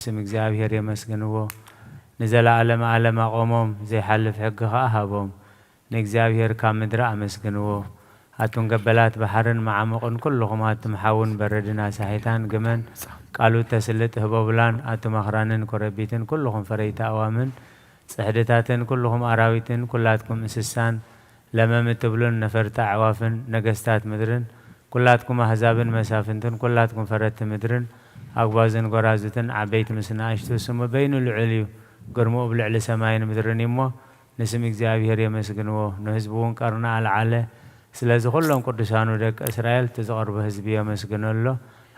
ስም እግዚኣብሔር የመስግንዎ። ንዘለዓለም ዓለም ኣቖሞም፣ ዘይሓልፍ ሕጊ ኸኣ ሃቦም። ንእግዚኣብሔር ካብ ምድሪ ኣመስግንዎ። ኣቱም ገበላት ባሕርን መዓሙቕን፣ ኩልኹም ኣቱም ሓውን በረድን ኣሳሒታን ግመን፣ ቃሉ ተስልጥ ህቦብላን፣ ኣቱም ኣኽራንን ኮረቢትን፣ ኩልኹም ፈረይቲ ኣእዋምን ጽሕድታትን፣ ኩልኹም ኣራዊትን፣ ኩላትኩም እንስሳን፣ ለመም እትብሉን ነፈርቲ ኣዕዋፍን፣ ነገስታት ምድርን፣ ኩላትኩም ኣህዛብን መሳፍንትን፣ ኩላትኩም ፈረድቲ ምድርን፣ ኣግባዝን ጎራዙትን፣ ዓበይቲ ምስ ንኣሽቱ፣ ስሙ በይኑ ልዑል እዩ፣ ግርምኡ ብልዕሊ ሰማይን ምድርን እዩ እሞ፣ ንስም እግዚኣብሔር የመስግንዎ፣ ንህዝቡ እውን ቀርኒ ኣልዓለ። ስለዚ ኩሎም ቅዱሳኑ ደቂ እስራኤል እቲ ዝቐርቡ ህዝቢ የመስግኖ ኣሎ።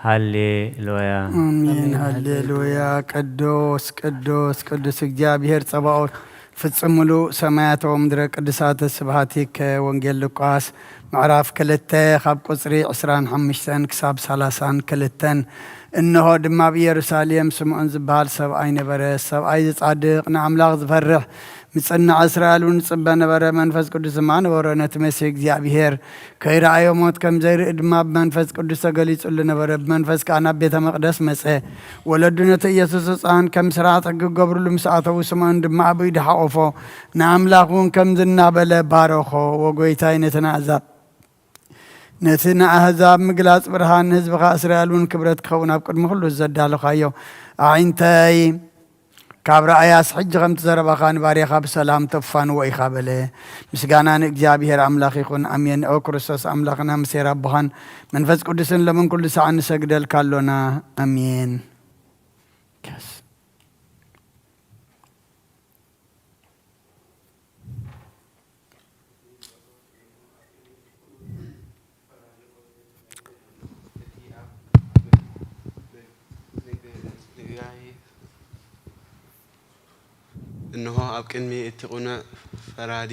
ሃሌሉያ። ኣሜን። ኣሜን። ሃሌሉያ። ቅዱስ ቅዱስ ቅዱስ እግዚኣብሔር ጸባኦት፣ ፍጹም ምሉእ ሰማያት ወምድረ ቅዱሳተ ስብሐቲከ። ወንጌል ሉቃስ ምዕራፍ ክልተ ካብ ቁጽሪ ዕስራን ሓሙሽተን ክሳብ ሰላሳን ክልተን። እንሆ ድማ ኣብ ኢየሩሳሌም ስምዖን ዝበሃል ሰብኣይ ነበረ። ሰብኣይ ዝጻድቕ ንኣምላኽ ዝፈርሕ ምጽናዕ እስራኤል እውን ዝጽበ ነበረ። መንፈስ ቅዱስ ድማ ነበሮ። ነቲ መሲሕ እግዚኣብሔር ከይረኣዮ ሞት ከም ዘይርኢ ድማ ብመንፈስ ቅዱስ ተገሊጹሉ ነበረ። ብመንፈስ ከኣ ናብ ቤተ መቕደስ መጸ። ወለዱ ነቲ ኢየሱስ ህጻን ከም ስርዓት ሕጊ ክገብርሉ ምስ ኣተዉ፣ ስምዖን ድማ ኣብ ኢዱ ሓቖፎ። ንኣምላኽ እውን ከምዚ እናበለ ባረኾ። ወጎይታይ ነቲ ንኣሕዛብ ነቲ ንኣህዛብ ምግላጽ ብርሃን፣ ንህዝብኻ እስራኤል እውን ክብረት ክኸውን ኣብ ቅድሚ ኩሉ ዘዳለኻዮ ኣዒንተይ ካብ ረኣያስ፣ ሕጂ ከምቲ ዘረባኻ ንባርያኻ ብሰላም ተፋንዎ ኢኻ በለ። ምስጋና ንእግዚኣብሔር ኣምላኽ ይኹን፣ ኣሜን። ኦ ክርስቶስ ኣምላኽና፣ ምሴር ኣቦኻን መንፈስ ቅዱስን፣ ሎምን ኩሉ ሰዓት ንሰግደልካ ኣሎና። ኣሜን። እንሆ፣ ኣብ ቅድሚ እቲ ቅኑዕ ፈራዲ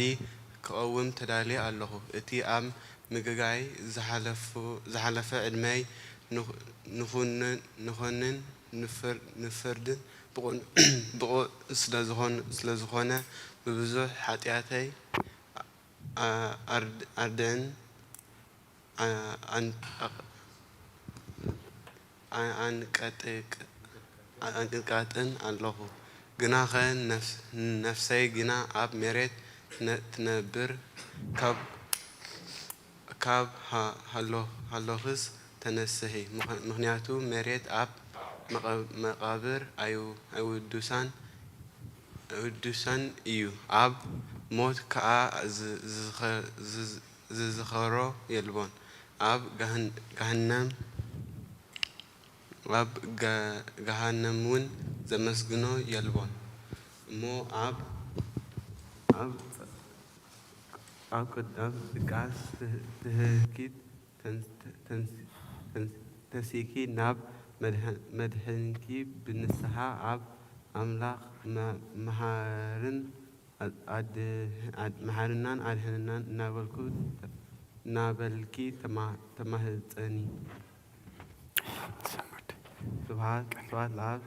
ክቐውም ተዳልየ ኣለኹ። እቲ ኣብ ምግጋይ ዝሓለፉ-፣ ዝሓለፈ ዕድመይ ንኹ-፣ ንኹንን-፣ ንኾንን ንፍር-፣ ንፍርድን ብቑ-፣ ብቑዕ ስለ ዝኾን-፣ ስለ ዝኾነ፣ ብብዙሕ ሓጢኣተይ ኣ-፣ ኣርድ-፣ ኣርድዕን ኣ-፣ ኣን-፣ ኣ-፣ ኣ-፣ ኣንቀጥቅ-፣ ኣንቅጥቃጥን ኣለኹ። ግናኸ ነፍስ-፣ ነፍሰይ ግና ኣብ መሬት ትነ-፣ ትነብር፣ ካብ፣ ካብ ሃ-፣ ሃሎ-፣ ሃሎኽስ ተነስሒ፣ ምኽ-፣ ምኽንያቱ መሬት ኣብ መቐ-፣ መቓብር ኣዩ-፣ ኣይውዱሳን፣ ኣይውዱሳን እዩ። ኣብ ሞት ከኣ ዝ-፣ ዝኸ-፣ ዝዝ-፣ ዝዝኸሮ የልቦን። ኣብ ገሃን-፣ ገሃነም፣ ኣብ ገ-፣ ገሃነምውን ዘመስግኖ የልቦን። እሞ ኣብ፣ ኣብ፣ ኣብ ቅድ-፣ ኣብ ድቃስ ትህ-፣ ትህኪት ተንስ-፣ ተንስ-፣ ተንስ-፣ ተሲእኪ ናብ መድሐ-፣ መድሐንኪ ብንስሓ ኣብ ኣምላኽ መ-፣ መሓርን ኣድ-፣ ኣድ-፣ ኣድ-፣ መሓርናን ኣድሕንናን እናበልኩ ተ-፣ እናበልኪ ተማ-፣ ተማህጸኒ። ስብሐት፣ ስብሐት ለኣብ፣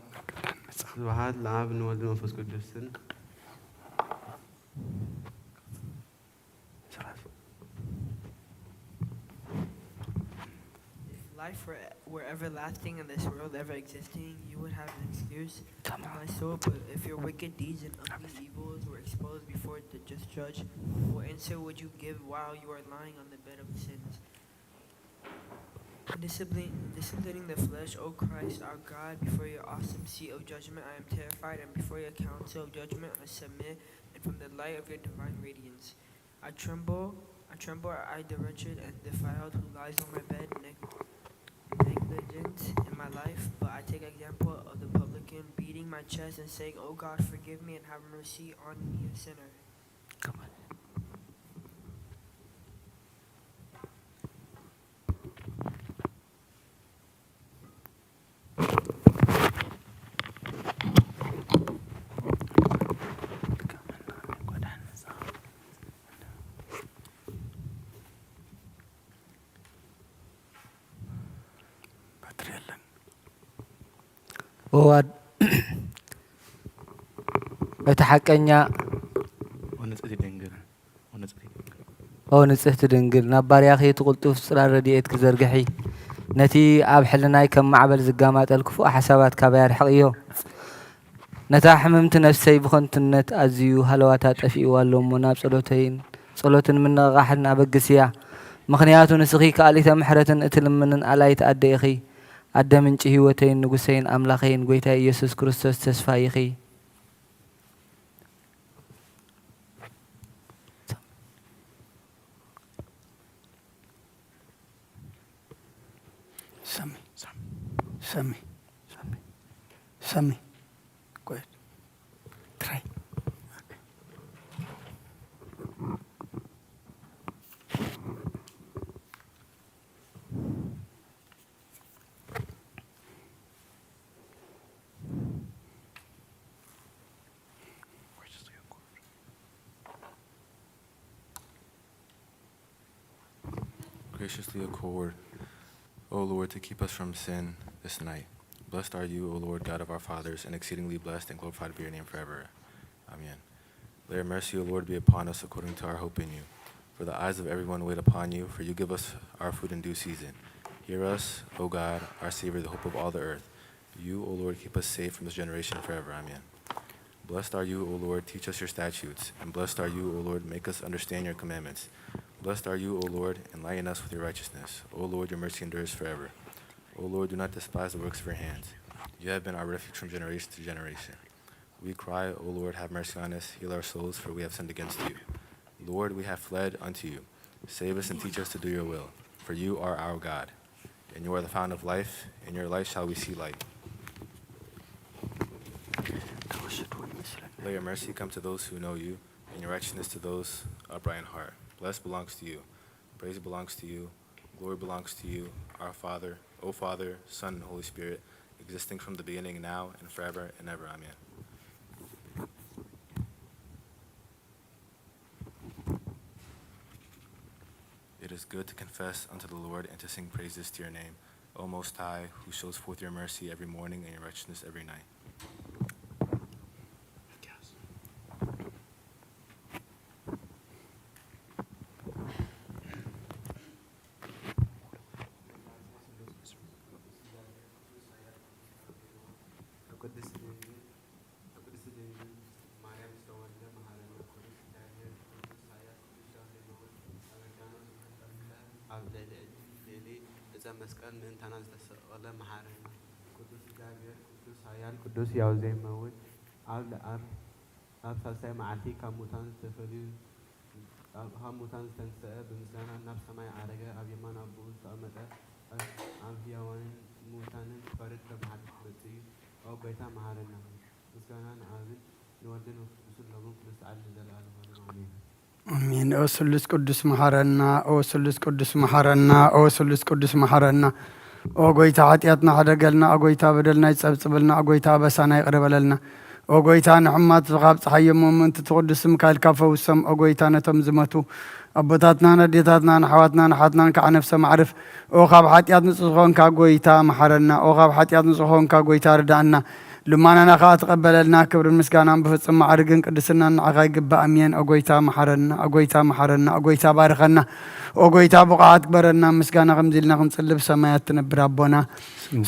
ስብሐት ለኣብ ንወልድ መንፈስ ቅዱስን። If life were, were everlasting and this world ever existing, you would have an excuse, my soul, but if your wicked deeds and ugly evils were exposed before the just judge, what answer would you give while you are lying on the bed of sins? Discipline, disciplining the flesh, O Christ, our God, before your awesome seat of judgment I am terrified, and before your council of judgment I submit, and from the light of your divine radiance. I tremble, I tremble at the wretched and defiled who lies on my bed, neg-, negligent in my life, but I take example of the publican, beating my chest and saying, O God, forgive me and have mercy on me, a sinner. በትሪ የለን። እዋድ እቲ ሓቀኛ ወንጽቲ ድንግል፣ ወንጽቲ ድንግል። ኦ ንጽህቲ ድንግል፣ ናብ ባርያኺ እቲ ቅልጡፍ ጽላል ረድኤትኪ ዘርግሒ። ነቲ ኣብ ሕልናይ ከም ማዕበል ዝጋማጠል ክፉእ ሓሳባት ካባይ ኣርሕቕዮ። ነታ ሕምምቲ ነፍሰይ ብኸንቱነት ኣዝዩ ሃለዋታ ጠፊእዋ ኣሎ እሞ፣ ናብ ጸሎተይን ጸሎትን ምንቕቓሕን ኣበግስያ። ምኽንያቱ ንስኺ ከኣሊተ ምሕረትን እትልምንን ኣላይት ኣደ ኢኺ። ኣደ ምንጪ ህይወተይን ንጉሰይን ኣምላኸይን ጐይታይ ኢየሱስ ክርስቶስ ተስፋይ ኢኺ። Sami. Sami. Sami. Sami. Go ahead. Try. Okay. Graciously accord, O Lord, to keep us from sin this night. Blessed are you, O Lord, God of our fathers, and exceedingly blessed and glorified be your name forever. Amen. Let your mercy, O Lord, be upon us according to our hope in you. For the eyes of everyone wait upon you, for you give us our food in due season. Hear us, O God, our Savior, the hope of all the earth. You, O Lord, keep us safe from this generation forever. Amen. Blessed are you, O Lord, teach us your statutes, and blessed are you, O Lord, make us understand your commandments. Blessed are you, O Lord, enlighten us with your righteousness. O Lord, your mercy endures forever. O Lord, do not despise the works of your hands. You have been our refuge from generation to generation. We cry, O Lord, have mercy on us, heal our souls, for we have sinned against you. Lord, we have fled unto you. Save us and teach us to do your will, for you are our God, and you are the fountain of life. In your light shall we see light. Let your mercy come to those who know you, and your righteousness to those upright in heart. Bless belongs to you. Praise belongs to you. Glory belongs to you, our Father, O Father, Son, and Holy Spirit, existing from the beginning, now, and forever and ever. Amen. It is good to confess unto the Lord and to sing praises to your name, O Most High, who shows forth your mercy every morning and your righteousness every night. ኣብ ልዕሊ ልዕሊ ዕፀ መስቀል ምእንታና ዝተሰቐለ መሓረና። ቅዱስ እግዚኣብሔር ቅዱስ ሓያል ቅዱስ ሕያው ዘይመውት ኣብ ኣብ ሳልሳይ መዓልቲ ካብ ሙታን ዝተፈልዩ ካብ ሙታን ዝተንስአ ብምስጋና ናብ ሰማይ ዓረገ ኣብ የማን ኣቦኡ ዝተቐመጠ ኣብ ሕያዋንን ሙታንን ክፈርድ ከመሓልፍ ክመጽእ እዩ። ኦ ጎይታ መሓረና። ምስጋና ንኣብን ንወልድን ንመንፈስ ቅዱስን ሎምን ኩሉ ሰዓት ንዘለኣለማለሙ ኣሜን። ኣሜን። ኦ ስሉስ ቅዱስ መሓረና፣ ኦ ስሉስ ቅዱስ መሓረና፣ ኦ ስሉስ ቅዱስ መሓረና። ኦ ጎይታ ሓጢኣትና ሕደገልና፣ ኦ ጎይታ በደልና ይጸብጽበልና፣ ኦ ጎይታ ኣበሳና ይቕረ በለልና። ኦ ጎይታ ንሕሙማት ካብ ጸሓይ የሞ ምእንቲ እቲ ቅዱስ ስምካ ኢልካ ፈውሶም። ኦ ጎይታ ነቶም ዝመቱ ኣቦታትናን ኣዴታትናን ኣሕዋትናን ኣሓትናን ከዓ ነፍሶም ኣዕርፍ። ኦ ካብ ሓጢኣት ንጹህ ዝኾንካ ጎይታ መሓረና። ኦ ካብ ሓጢኣት ንጹህ ዝኾንካ ጎይታ ርዳእና። ልማናና ከኣ ተቐበለልና። ክብርን ምስጋናን ብፍጹም ማዕርግን ቅድስናን ንዓኻ ይግባእ። ኣሜን። ኦ ጎይታ መሓረና፣ ኦ ጎይታ መሓረና፣ ኦ ጎይታ ባርኸና፣ ኦ ጎይታ ብቑዓት ግበረና። ምስጋና ከምዚ ኢልና ክንጽሊ ብሰማያት ትነብር ኣቦና፣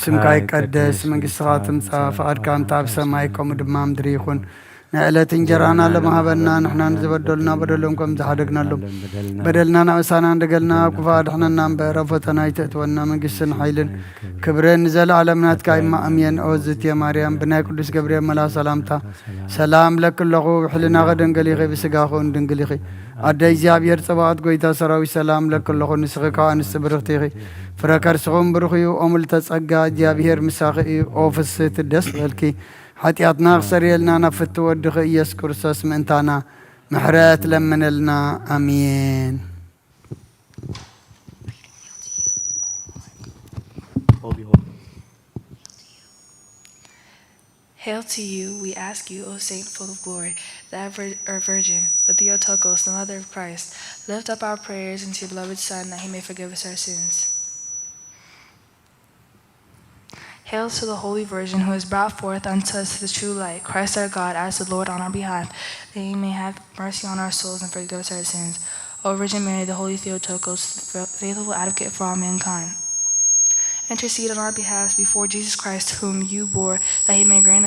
ስምካ ይቀደስ፣ መንግስትኻ ትምጻእ፣ ፍቓድካ እንተ ኣብ ሰማይ ከምኡ ድማ ምድሪ ይኹን። ናይ ዕለት እንጀራና ሎሚ ሃበና፣ ንሕና ንዝበደሉና በደሎም ከም ዝሓደግናሎም በደልና ንኣበሳና እንደገልና፣ ኣብ ክፉእ ኣድሕነና እምበር፣ ኣብ ፈተና ኣይተእትወና፣ መንግስትን ሓይልን ክብርን ንዘለኣለም ናትካ እማ ኣሜን። ኦ ዝትየ ማርያም፣ ብናይ ቅዱስ ገብርኤል መልኣክ ሰላምታ ሰላም እብለኪ ኣለኹ። ብሕልናኺ ድንግል ኢኺ፣ ብስጋኺ እውን ድንግል ኢኺ። ኣደ እግዚኣብሔር ጸባኦት፣ ጎይታ ሰራዊት፣ ሰላም እብለኪ ኣለኹ። ንስኺ ካብ ኣንስቲ ብርኽቲ ኢኺ፣ ፍረ ከርስኹም ብሩኽ እዩ። ኦ ምልዕተ ጸጋ፣ እግዚኣብሔር ምሳኺ እዩ። ኦ ፍስህቲ፣ ደስ በልኪ። ሓጢኣትና ክሰርየልና ናብ ፍትው ወድኺ ኢየሱስ ክርስቶስ ምእንታና ምሕረት ለምነልና። ኣሜን። Hail to you, we ask you, O Saint full of glory, the ever or Virgin, the Theotokos, the Mother of Christ, lift up our prayers unto your beloved Son, that he may forgive us our sins. Hail to the Holy Virgin who has brought forth unto us the true light, Christ our God, as the Lord on our behalf, that he may have mercy on our souls and forgive us our sins. O Virgin Mary, the Holy Theotokos, the faithful advocate for all mankind, intercede on our behalf before Jesus Christ, whom you bore, that he may grant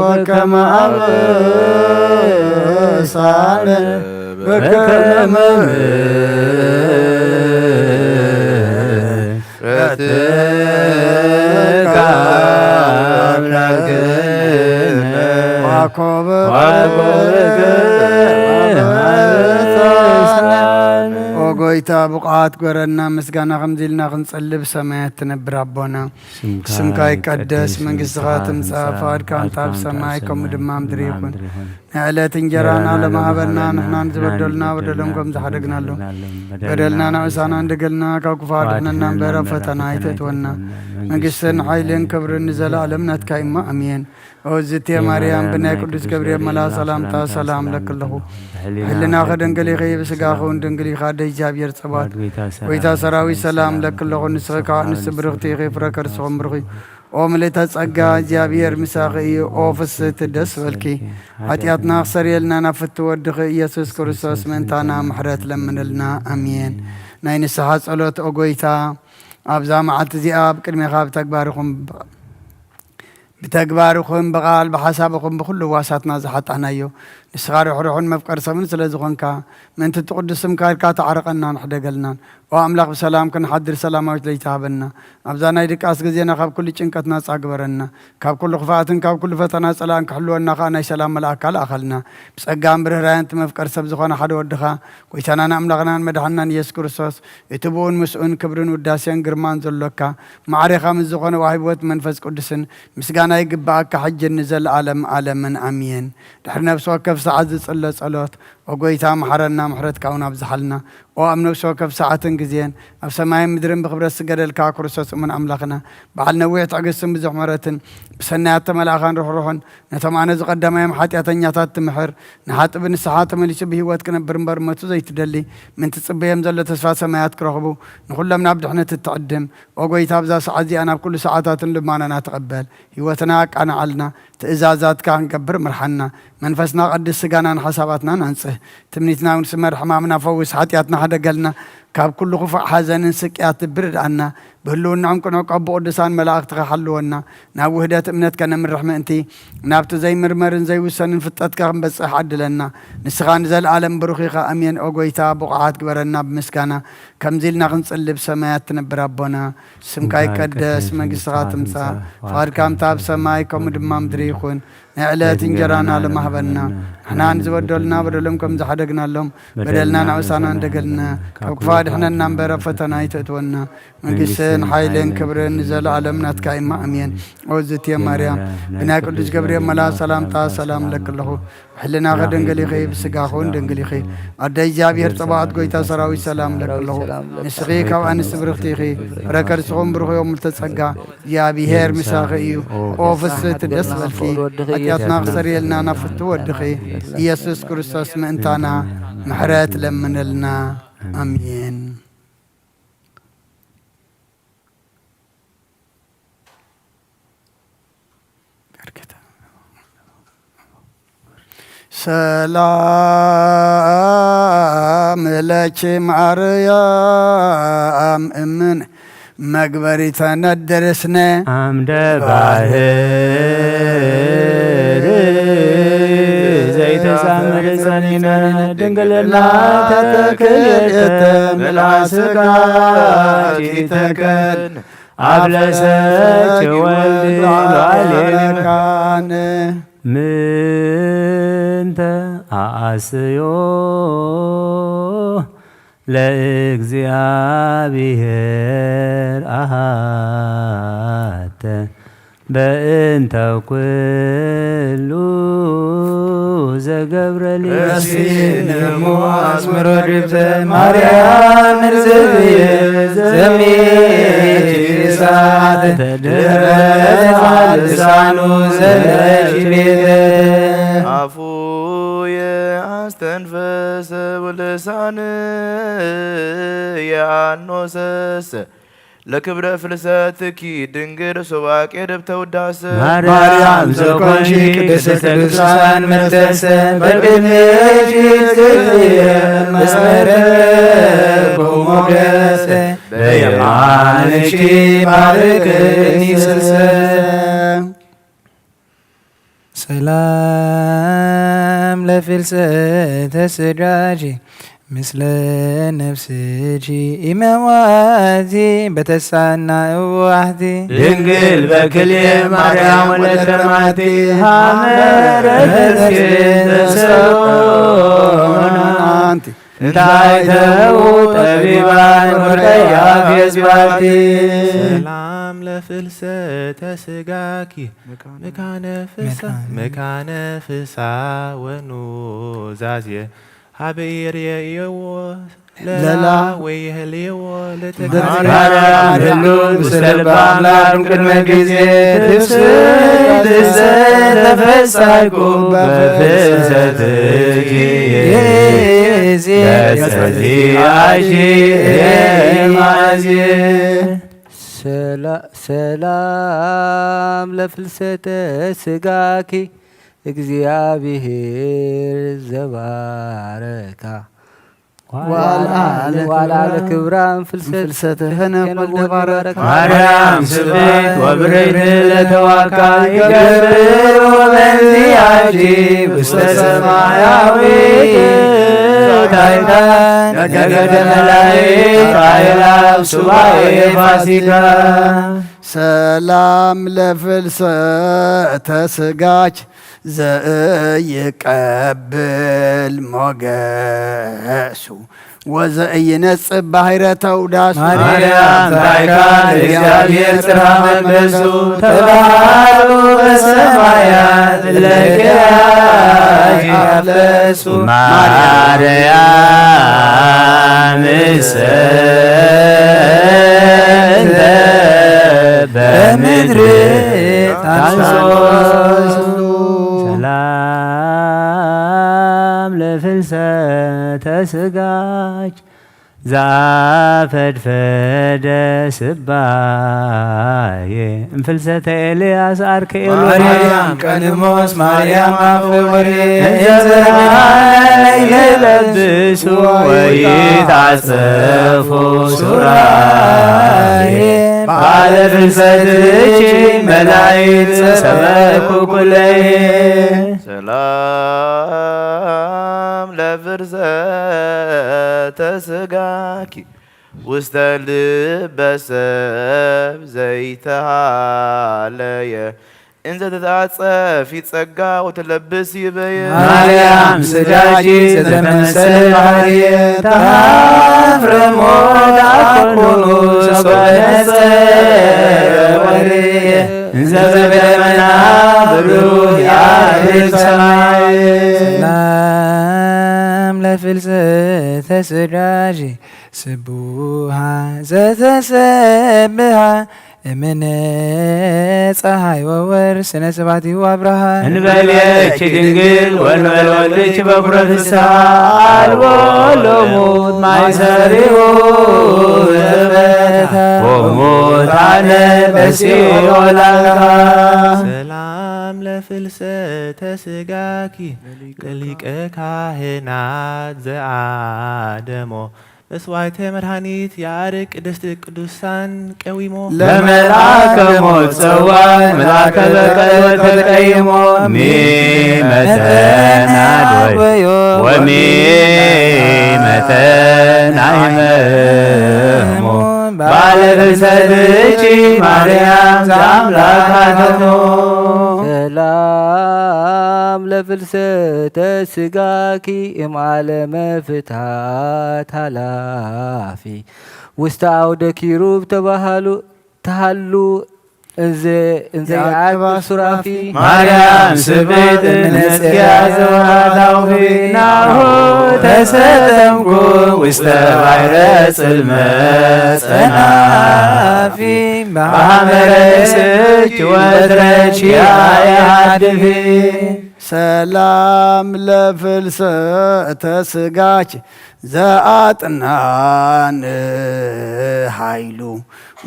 በከመ አበሳነ በከመ ምሕረትከ አምላክነ ዋኮበ ዋኮበ አበሳነ። ኦ ጎይታ፣ ብቑዓት ግበረና፣ ምስጋና ከምዚ ኢልና ክንጸልብ ሰማያት ትነብር ኣቦና። ስምካ ይቀደስ፣ መንግስትኻ ትምጻእ፣ ፍቓድካ እንተ ኣብ ሰማይ ከምኡ ድማ ምድሪ ይኹን። ንዕለት እንጀራና ለመሃበና፣ ንሕና ንዝበደሉና በደሎም ከም ዝሓደግናሎም በደልና ናእሳና እንደገልና፣ ካብ ክፉ ኣድሕነና እምበር ኣብ ፈተና ኣይተእትወና። መንግስትን ሓይልን ክብርን ንዘለኣለም ናትካ እሞ ኣሜን። ኦ ዝቴ ማርያም፣ ብናይ ቅዱስ ገብርኤል መልኣኽ ሰላምታ ሰላም ለክለኹ። ብሕልናኺ ድንግል ኢኺ፣ ብስጋኺ እውን ድንግል ኢኻ፣ ኣደ እግዚኣብሔር ጸባኦት። ጎይታ ሰራዊት ሰላም ለክለኹ። ንስኺ ካብ ኣንስቲ ብርኽቲ ኢኺ፣ ፍረ ከርስኹም ብሩኽ እዩ። ኦ ምልእተ ጸጋ፣ እግዚኣብሔር ምሳኺ እዩ። ኦ ፍስህቲ ደስ በልኪ፣ ሓጢኣትና ክሰርየልና ናብ ፍቲ ወድኺ ኢየሱስ ክርስቶስ ምእንታና ምሕረት ለምንልና። ኣሜን። ናይ ንስሓ ጸሎት። ኦ ጎይታ፣ ኣብዛ መዓልቲ እዚኣ ኣብ ቅድሜኻ ብተግባርኹም ብተግባርኹም ብቓል ብሓሳብኹም ብኹሉ ዋሳትና ዝሓጣናዮ፣ ንስኻ ርሕሩሕን መፍቀር ሰብን ስለ ዝኾንካ፣ ምእንቲ እቲ ቅዱስ ስምካ ኢልካ ተዓረቐናን ሕደገልናን። ኦ ኣምላኽ፣ ብሰላም ክንሓድር ሰላማዊት ለይቲ ሃበና። ኣብዛ ናይ ድቃስ ግዜና ካብ ኩሉ ጭንቀት ናጻ ግበረና። ካብ ኩሉ ክፍኣትን ካብ ኩሉ ፈተና ጸላእን ክሕልወና ከኣ ናይ ሰላም መልኣካ ለኣኸልና። ብጸጋን ብርህራየን እቲ መፍቀር ሰብ ዝኾነ ሓደ ወድኻ፣ ጎይታናን ኣምላኽናን መድሓንናን ኢየሱስ ክርስቶስ፣ እቲ ብኡን ምስኡን ክብርን ውዳሴን ግርማን ዘሎካ፣ ማዕሬኻ ምስ ዝኾነ ዋሂብ ሕይወት መንፈስ ቅዱስን ምስጋና ይግብኣካ፣ ሕጅን ንዘለኣለም ኣለምን ኣሜን። ድሕሪ ነፍሲ ወከፍ ሰዓት ዝጽለ ጸሎት፣ ኦ ጎይታ፣ መሓረና፣ ምሕረትካ እውን ኣብዝሓልና። ኦ ኣብ ነፍሲ ወከፍ ሰዓትን ግዜን፣ ኣብ ሰማይን ምድርን ብኽብረት ዝገደልካ ክርስቶስ እሙን ኣምላኽና፣ በዓል ነዊሕ ትዕግስትን ብዙሕ ምሕረትን፣ ብሰናያት ተመላእኻን ርሕሩሕን፣ ነቶም ኣነ ዝቐዳማዮም ሓጢኣተኛታት ትምሕር፣ ንሓጥእ ብንስሓ ተመሊሱ ብህይወት ክነብር እምበር መቱ ዘይትደሊ፣ ምእንቲ ጽበዮም ዘሎ ተስፋ ሰማያት ክረኽቡ፣ ንኹሎም ናብ ድሕነት እትዕድም፣ ኦ ጎይታ፣ ኣብዛ ሰዓት እዚኣ ናብ ኩሉ ሰዓታትን ልማናና ተቐበል። ህይወትና ኣቃንዓልና፣ ትእዛዛትካ ክንገብር ምርሓና። መንፈስና ቀድስ፣ ስጋናን ሓሳባትናን ኣንጽህ። ትምኒትና እውን ስመር፣ ሕማምና ፈውስ፣ ሓጢኣትና ሕደገልና፣ ካብ ኩሉ ክፉእ ሓዘንን ስቅያት ልቢ ርድኣና። ብህልውናኦም ቅኑዕ ቀቡ ቅዱሳን መላእኽትኻ ሓልወና። ናብ ውህደት እምነት ከነምርሕ ምእንቲ፣ ናብቲ ዘይምርመርን ዘይውሰንን ፍልጠትካ ክንበጽሕ ዓድለና። ንስኻ ንዘለኣለም ብሩኽ ኢኻ። ኣሜን። ኦ ጎይታ፣ ብቑዓት ግበረና ብምስጋና፣ ከምዚ ኢልና ክንጽሊ ብሰማያት ትነብር ኣቦና፣ ስምካ ይቀደስ፣ መንግስትኻ ትምጻእ፣ ፍቓድካ ከምታ ኣብ ሰማይ ከምኡ ድማ ምድሪ ይኹን። ናይ ዕለት እንጀራና ለማህበና፣ ንሕና ንዝበደሉና በደሎም ከም ዝሓደግናሎም፣ በደልና ናውሳና እንደገልና፣ ካብ ክፉ ኣድሕነና እምበር ኣብ ፈተና ኣይተእትወና። መንግስትን ሓይልን ክብርን ንዘለኣለም ናትካ እማ፣ ኣሜን። ኦ ዝትየ ማርያም፣ ብናይ ቅዱስ ገብርኤል መልኣኽ ሰላምታ ሰላም እለኪ ኣለኹ። ብሕልናኺ ድንግል ኢኺ፣ ብስጋኺ እውን ድንግል ኢኺ። ኣደ እግዚኣብሔር ጸባኦት፣ ጎይታ ሰራዊት፣ ሰላም እለኪ ኣለኹ። ንስኺ ካብ ኣንስቲ ብርኽቲ ኢኺ፣ ፍረ ከርስኺ እውን ብሩኽ እዩ። ምልዕተ ጸጋ፣ እግዚኣብሔር ምሳኺ እዩ። ኦ ፍስሕቲ፣ ደስ በልኪ፣ ሓጢኣትና ክሰርየልና ናብ ፍትው ወድኺ ኢየሱስ ክርስቶስ ምእንታና ምሕረት ለምነልና። ኣሜን። ሰላም ለኪ ማርያም እምን መግበሪተ ነድር ስነ አምደ ባህር ዘይተሳምር ጸኒነ ድንግልና ተክልኤተ ምልአ ስጋ ኪተከን አብለሰች ወልድ ሏሌ መካን ምንተ አአስዮ ለእግዚአብሔር አሃተ በእንተ ኩሉ ዘገብረ ሊተ። ረሲንሙ አዝምሮ ድብተ ማርያም ንዝብየ ዘሚት እሳት ተድህረ ልሳኑ ዘለች ቤተ። አፉ የአስተንፈሰ ወልሳን የአኖሰስ ለክብረ ፍልሰትኪ ድንግል ሱባቄ ደብተ ውዳሰ። ማርያም ዘኮንኪ ቅድስተ ቅዱሳን መቅደሰ በቅድሜኪ ትክየ መስመረ ሞገሰ በየማንኪ ባርክኒ ስሰ። ሰላም ለፍልሰተ ስጋኪ ምስለ ነፍስኪ ኢመዋቲ በተሳና እዋህቲ ድንግል በክልኤ ማርያም ወለተ ማቲ ሐመረ ተስኬ ተሰሎን ኣንቲ እንታይ ተው ጠቢባን ወርቀያ ፌዝባቲ ሰላም ለፍልሰተ ስጋኪ መካነ ፍሳ መካነ ፍሳ ወኑዛዜ ሀበ የርየየዎ ለላ ለላ ወይህልዎ ማርያም ህሉ ውስተ ልበ አምላክ ቅድመ ጊዜ ትፍስሕት ተፈሳይኩ በፍልሰትኪ ጊዜ ገጸዚአኪ ማዜ ሰላ- ሰላም ለፍልሰተ ስጋኪ እግዚአብሔር ዘባረካ ዋልዓለ ዋልዓለ ክብራ ክብራ እንፍልሰት እንፍልሰት ሄነ ሄነ ወልደ ወልደ ባረክ ባረክ ማርያም ስብሕት ወብርህት ለተዋካ ይገብር ወመንዚያኪ ውስተ ሰማያዊ ታይታ ነገደ መላእክት አእላፍ ሱባኤ ፋሲካ ሰላም ለፍልሰተ ስጋች ዘእይቀብል ሞገሱ ወዘእይነጽብ ባሕረ ተውዳሱ ማርያም ታይካ ለእግዚአብሔር ጽርሐ መንፈሱ ተባህሉ በሰማያት ለኪያኪ አፍለሱ ማርያም እሰ እንተ በምድር ታንሶ ሰላም ለፍልሰተ ስጋች ዛፈድፈደ ስባዬ እንፍልሰተ ኤልያስ አርክኤሉ ማርያም ቀንሞስ ማርያም አፈወሬ እንዘ ብርሃነ ይለብሱ ወይታጸፉ ሱራዬ ባለ ፍልሰትኪ መላእክት ሰበኩ ኩለዬ ሰላም ለፍርሰተ ስጋኪ ውስተ ልበ ሰብ ዘይተሃለየ እንዘ ትትዓጸፊ ጸጋ ወትለብስ ይበየ ማርያም ስጋኪ ዘተመሰለ ባህርየ ተሃፍረ ሞት አኮኑ ሰበነጸ ወርየ እንዘ በደመና ብሩህ ያህል ሰማይ ሰላም ለፍልሰተ ስጋኪ ስቡሃ ዘተሰብሃ እምነ ፀሐይ ወወር ስነ ስብሐቲሁ አብርሃ እንበልየኪ ድንግል ወንበል ወልድኪ በኩረ ፍስሐ አልቦ ሎሙት ማይሰሪሁ ዘበታ ወሙታነ በሲኦል አልካ ሰላም ለፍልሰተ ስጋኪ ለሊቀ ካህናት ዘአደሞ መስዋዕተ መድኃኒት ያዕርግ ቅድስት ቅዱሳን ቀዊሞ ለመልአከ ሞት ጸዋዕ መልአከ በቀል ወተቀይሞ ሚመተና ወዮ ወሚመተና ይመሞ ባለ ፍልሰትኪ ማርያም ዘአምላክ አተሞ ሰላም ለፍልሰተ ስጋኪ እምዓለመ ፍትሐት ኃላፊ ውስተ አውደ ኪሩብ ተባሃሉ ተሃሉ እንዘ እንዘ የአቅባ ሱራፊ ማርያም ስብሕት እምነጽያ ዘወሃታውፊ ናሁ ተሰጠምኩ ውስተ ባሕረ ጽልመት ጸናፊ በሐመረ ስች ወትረች ያየ አድፊ ሰላም ለፍልሰተ ስጋች ዘአጥናን ኃይሉ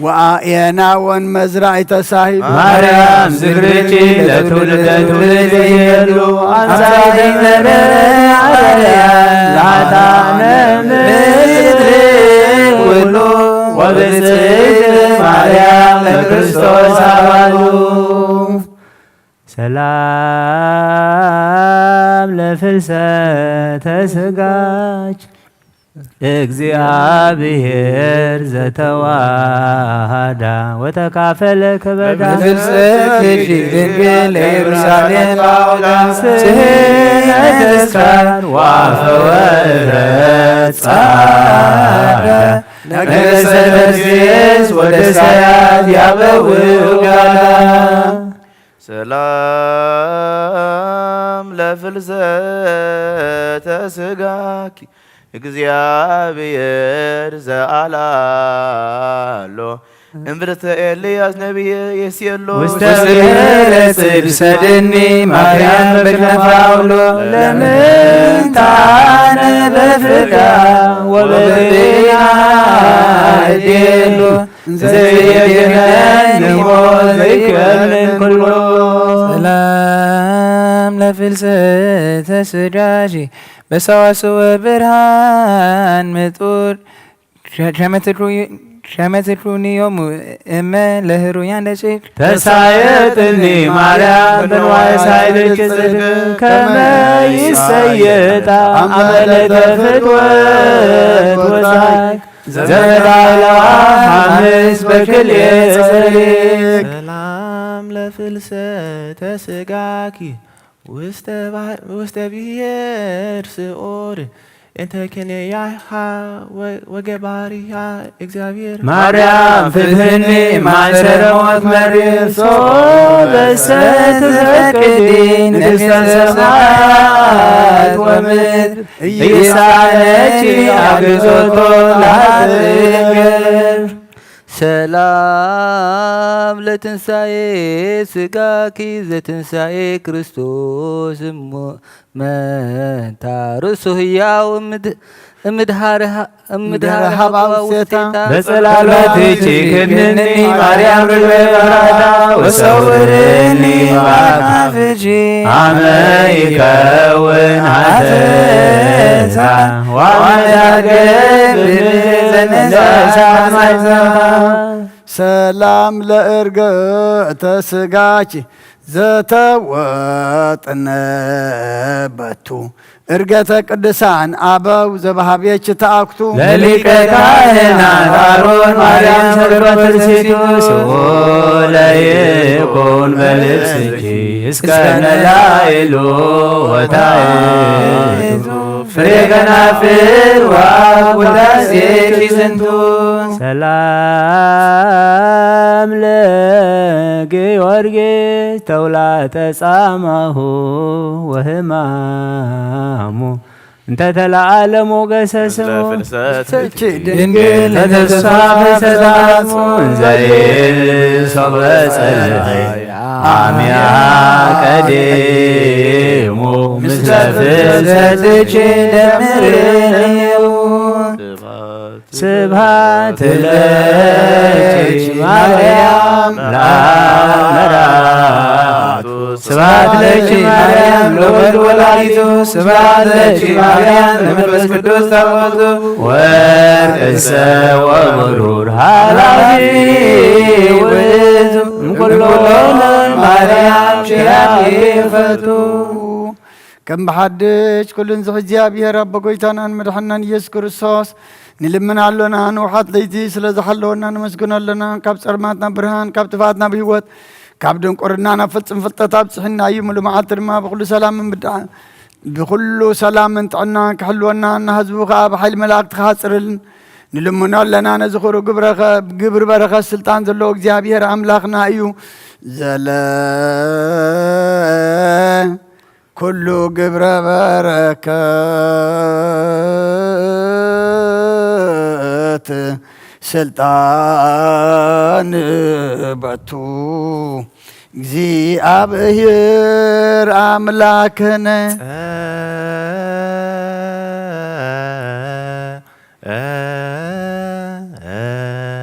ወአየናወን መዝራዕተ ሳሂሉ ማርያም ዝክርኪ ለትውልደ ትውልድ ይሄሉ አምሳይ ዘመነ አርያ ለኃጥአነ ምድር ኩሉ ወብፅዕት ማርያም ለክርስቶስ አባሉ ሰላም ለፍልሰተ ስጋች እግዚኣብሔር ዘተዋሃዳ ወተካፈለ ክበዳ። በፍልሰት ልጅ ድንግል ለኢየሩሳሌም ባውዳ ስህነ ተስካር ዋፈወረ ጻዳ ነገሰ ተርሴስ ወደ ሳያት ያበው ጋዳ። ሰላም ለፍልሰተ ስጋኪ እግዚኣብሔር ዘኣላሎ እምብርተ ኤልያስ ነቢየ የስየሎ ውስተ ብሔረ ጽድቅ ሰድኒ ማርያም በክነፋውሎ ለምንታነ በፍዳ ወበጤና እዴሎ ዘይገነን ሞት ዘይከምን ኩሎ። ሰላም ለፍልሰተ ስጋኪ በሰዋስወ ብርሃን ምጡር ሸመትሉኒ ዮሙ እመ ለህሩያን ደቂቅ ተሳየጥኒ ማርያም በንዋየ ሳይልኪ ጽድቅ ከመ ይሰየጣ አመለከ ፍትወት ወጻይ ዘመዳለዋ ሐምስ በክልኤ ጸሪቅ። ሰላም ለፍልሰተ ስጋኪ ውስተ ብሔር ስዑር እንተ ክንያሃ ወገባሪሃ እግዚኣብሔር ማርያም ፍትህኒ ማእሰረ ሞት መሪር ሶበሰ ትፈቅዲ ንግሥተ ሰማያት ወምድር ኢይሳነኪ አግዞቶ ለኃጥእ እግር። ሰላም ለትንሳኤ ስጋኪ ዘትንሳኤ ክርስቶስ እሞ መንታ ርእሱ ህያው እምድ- እምድሃረ ሀ- እምድሃረ እምድሃረ ሀባው ሀባው ውስቴታ ውስቴታ በጸላሎትኪ ክድንኒ ማርያም ርግበ በራዳ ወሰውርኒ ባካፍጂ አመ ይከውን ሐዘንታ ዋመዳገብ ዘነሳ ማይዛ ሰላም ለእርገተ ስጋኪ ዘተወጥነ በቱ እርገተ ቅዱሳን አበው ዘበሃብየች ተአኩቱ ለሊቀ ካህናት አሮን ማርያም ሰግዶ ትርሲቱ ስኡ ለይኩን በልብስኪ እስከ ነላይሉ ወታይቱ ፍሬ ከናፍር ወአብ ውዳሴኪ ዝንቱ። ሰላም ለጊዮርጊስ ተውላጠ ጻማሁ ወህማሙ እንተ ተለዓለ ሞገሰ ስሙ። ፍልሰት እቺ ድንግል ተተስፋ ፈሰሳሙ እንዘይል ሶበ ጸልይ አሚያ ቀዲሙ ምስለ ፍልሰትኪ ደምርዩ። ስብሐት ለኪ ማርያም ለአብ መራቱ። ስብሐት ለኪ ማርያም ለወልድ ወላዲቱ። ስብሐት ለኪ ማርያም ለመንፈስ ቅዱስ ታቦቱ። ወርቅሰ ወብሩር ኃላፊ ውእቱ እምኩሎሙ ማርያም ኪያኪ ፈቱ። ከም ብሓድሽ ኩሉን ዝሕ እግዚኣብሔር ኣቦ ጎይታናን መድሓናን ኢየሱስ ክርስቶስ ንልምን ኣሎና። ንውሓት ለይቲ ስለ ዝሓለወና ነመስግኖ ኣለና። ካብ ጸልማት ናብ ብርሃን፣ ካብ ጥፍኣት ናብ ህይወት፣ ካብ ድንቁርና ናብ ፍጹም ፍልጠት ኣብጽሕና እዩ። ምሉእ መዓልቲ ድማ ብኹሉ ሰላምን ብድዓ-፣ ብኹሉ ሰላምን ጥዕናን ክሕልወና፣ ንህዝቡ ከኣ ብሓይሊ መላእክቲ ክሓጽርልን ንልምኖ ኣለና። ነዚ ኹሩ ግብረኸ-፣ ግብሪ በረኸት ስልጣን ዘለዎ እግዚኣብሔር ኣምላኽና እዩ። ዘለ ኩሉ ግብረ በረከት ስልጣን በቱ እግዚኣብሔር ኣምላክነ።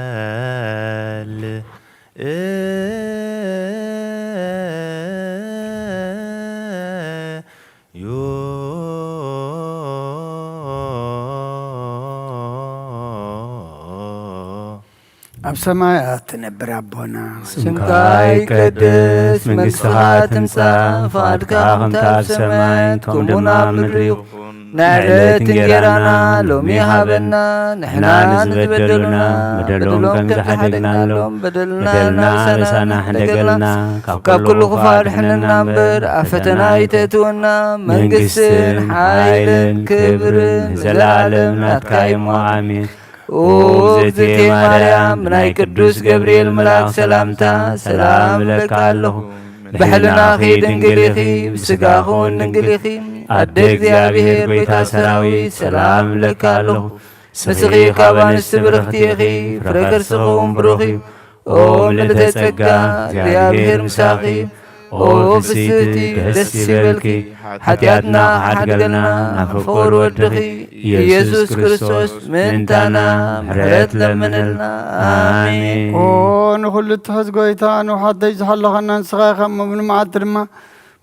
ጸል ዩ ኣብ ሰማያት ትነብር ኣቦና፣ ስምካ ይቀደስ፣ መንግስትኻ ትምጻእ፣ ፍቓድካ ከምታ ኣብ ሰማይ ከምኡ ድማ ኣብ ምድሪ ይኹን። ናይ ዕለት እንጀራና ሎሚ ሃበና፣ ንሕና ንዝበደሉና በደሎም ከም ዝሓደግናሎም በደልና በደልና ኣበሳና ሕደገልና፣ ካብ ኩሉ ክፉእ ኣድሕነና እምበር ኣብ ፈተና ኣይተእትወና። መንግስትን ሓይልን ክብርን ንዘለኣለም ናትካ እዩ እሞ ኣሜን። ኦ እግዝእትየ ማርያም፣ ብናይ ቅዱስ ገብርኤል መልኣክ ሰላምታ ሰላም እብለካ ኣለኹ። ብሕልናኺ ድንግል ኢኺ፣ ብስጋኺ እውን ድንግል ኢኺ። ኣደ እግዚኣብሔር፣ ጎይታ ሰራዊት፣ ሰላም እብለካ ኣለኹ። ንስኺ ካብ ኣንስቲ ብርኽቲ ኢኺ፣ ፍረ ከርስኺ እውን ብሩኽ እዩ። ኦ ምልእተ ጸጋ፣ እግዚኣብሔር ምሳኺ። ኦ ፍስህቲ፣ ደስ ይበልኪ፣ ሓጢኣትና ክሓድገልና ናብ ፍቑር ወድኺ ኢየሱስ ክርስቶስ ምእንታና ምሕረት ለምንልና። ኣሜን። ኦ ንኹሉ እትሕዝ ጎይታ፣ ንውሓት ደይ ዝሓለኸና ንስኻ ኢኻ እሞ፣ ብንመዓልቲ ድማ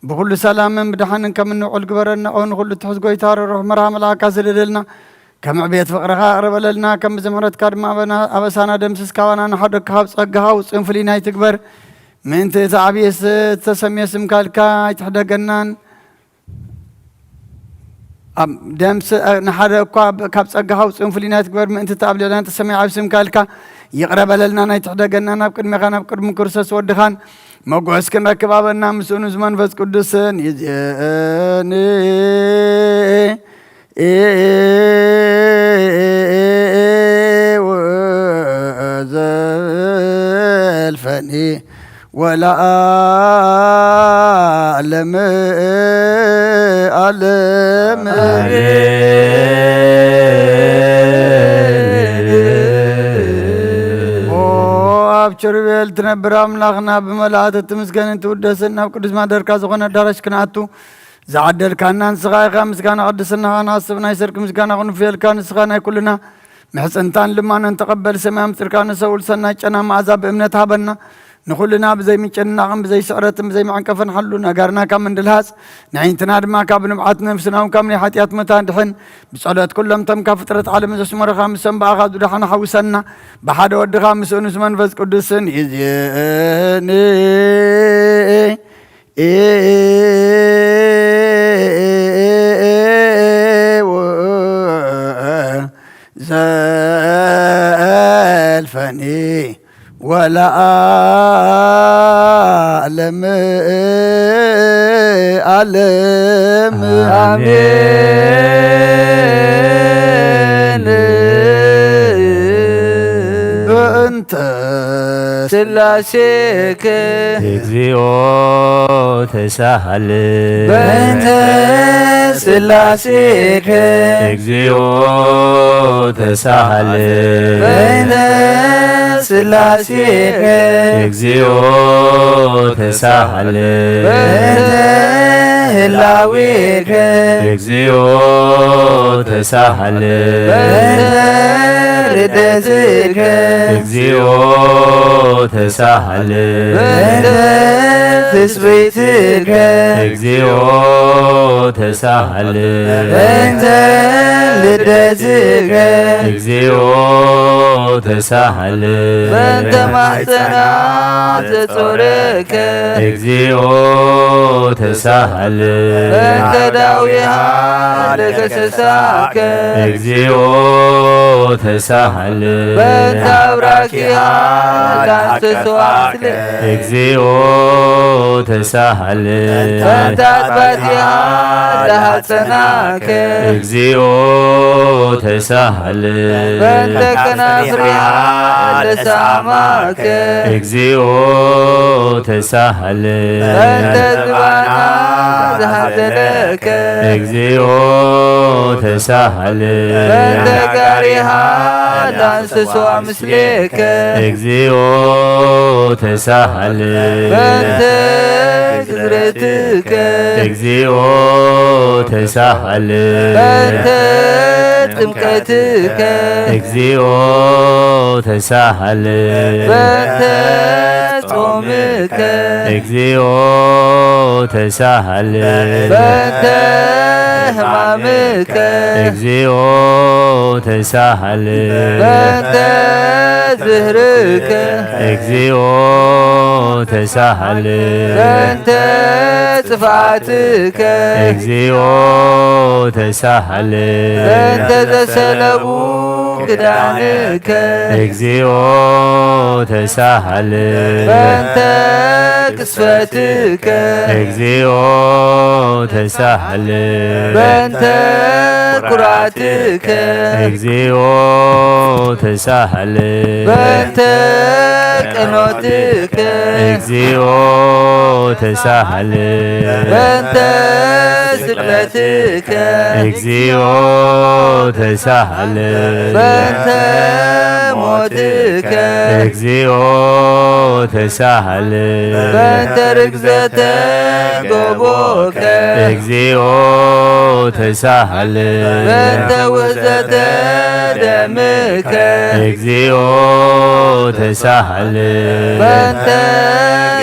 ብኹሉ ሰላምን ብድሓንን ከም እንውዕል ግበረና። ኦ ንኹሉ እትሕዝ ጎይታ፣ ርሩሕ መርሃ መልኣካ ስደደልና፣ ከም ዕቤት ፍቕርኻ ኣቕርበለልና፣ ከም ብዝምሕረትካ ድማ ኣበና-፣ ኣበሳና ደምስስ፣ ካባና ንሓደግካ፣ ካብ ጸጋኻ ውጽእን ፍልይ ናይ ትግበር። ምእንቲ እቲ ዓብዪ ስ-፣ ዝተሰምየ ስምካ ኢልካ ኣይትሕደገናን። ኣብ ደምስ-፣ ንሓደ እኳ ብ-፣ ካብ ጸጋኻ ውጽእን ፍልይ ናይ ትግበር። ምእንቲ እቲ ኣብ ልዕልና ዝተሰምየ ዓብዪ ስምካ ኢልካ ይቕረ በለልና፣ ናይ ትሕደገና፣ ናብ ቅድሜኻ፣ ናብ ቅድሚ ክርስቶስ ወድኻን መጎስ ክንረክብ ኣበና፣ ምስኡ ንዝመንፈስ ቅዱስን ይዜኒ ወዘልፈኒ ወለዓለመ ዓለም። ኣሜን። ኦ ኣብ ኪሩቤል ትነብር ኣምላኽና፣ ብመላእክቲ ትምስገንን ትውደስን፣ ናብ ቅዱስ ማደርካ ዝኾነ ኣዳራሽ ክንኣቱ ዝዓደልካና ንስኻ ኢኻ። ምስጋና ቅድስናኻ ንሓስብ፣ ናይ ሰርክ ምስጋና ክንፍየልካ፣ ንስኻ ናይ ኩልና ምሕጽንታን ልማኖን ተቐበል። ሰማይ ኣምጽርካ ንሰውል ሰናይ ጨና መኣዛ ብእምነት ሃበና። ንኹልና ብዘይ ምጭንናቕን ብዘይ ስዕረትን ብዘይ መዕንቀፍን ሓሉ፣ ነጋርና ካብ ምንድልሃጽ፣ ንዒንትና ድማ ካብ ንብዓት፣ ነፍስና እውን ካብ ናይ ሓጢኣት ሞት ኣድሕን። ብጸሎት ኩሎም እቶም ካብ ፍጥረት ዓለም ዘስመሩኻ፣ ምስኦም ብኣኻ ዝደሓኑ ሓውሰና። ብሓደ ወድኻ ምስኡ ምስ መንፈስ ቅዱስን ይዜኒ ዘልፈኒ ወለዓለም ዓለም። ኣሜን። በእንተ ስላሴከ እግዚኦ ተሳሃለ። በእንተ ስላሴከ እግዚኦ ተሳሃለ። በእንተ ስላሴከ እግዚኦ ተሳሃለ። በእንተ ህላዌከ እግዚኦ ተሳሃለ። በእንተ ልደትከ እግዚኦ ተሳሃለ። በእንተ ትስብእትከ እግዚኦ ተሳሃለ። በእንተ ልደትከ እግዚኦ ተሳሃለ። በእንተ ማሕፀና ዘጾረከ እግዚኦ ተሳሃለ። በእንተ ዳዊሃ ለከሰሳከ እግዚኦ ተሳሃለ። በእንተ አብራኪሃ ለአንሰስዋ ምስሌ እግዚኦ ተሳሃለ። በእንተ አጥባቲሃ ለሃጸናከ እግዚኦ ተሳሃለ። በእንተ ከናፍሪሃ ለሳማከ እግዚኦ ተሳሃለ። በእንተ ዝባና ዝሃዘለከ እግዚኦ ተሳሃለ። በእንተ ጋሪሃ ለአንሰስዋ ምስሌከ እግዚኦ ተሳሃለ። በእንተ ግዝረትከ እግዚኦ ተሳሃለ። በእንተ ጥምቀትከ እግዚኦ ተሳሃለ። በእንተ ጾምከ እግዚኦ ተሳሃለ። በእንተ ሕማምከ እግዚኦ ተሳሃለ። በእንተ ዝህርከ እግዚኦ ተሳሃለ። በእንተ ጥፍኣትከ እግዚኦ ተሳሃለ። በእንተ ዘሰለቡ ክዳንከ እግዚኦ ተሳሃለ። በእንተ ቅስፈትከ እግዚኦ ተሳሃለ። በእንተ ኩራትከ እግዚኦ ተሳሃለ። በእንተ ቀኖትከ እግዚኦ ተሳሃለ። በእንተ ስቅለትከ እግዚኦ ተሳሃለ። በእንተ ሞትከ እግዚኦ ተሳሃለ። በእንተ ርግዘተ ጎቦከ እግዚኦ ተሳሃለ። በእንተ ውህዘተ ደምከ እግዚኦ ተሳሃለ። በእንተ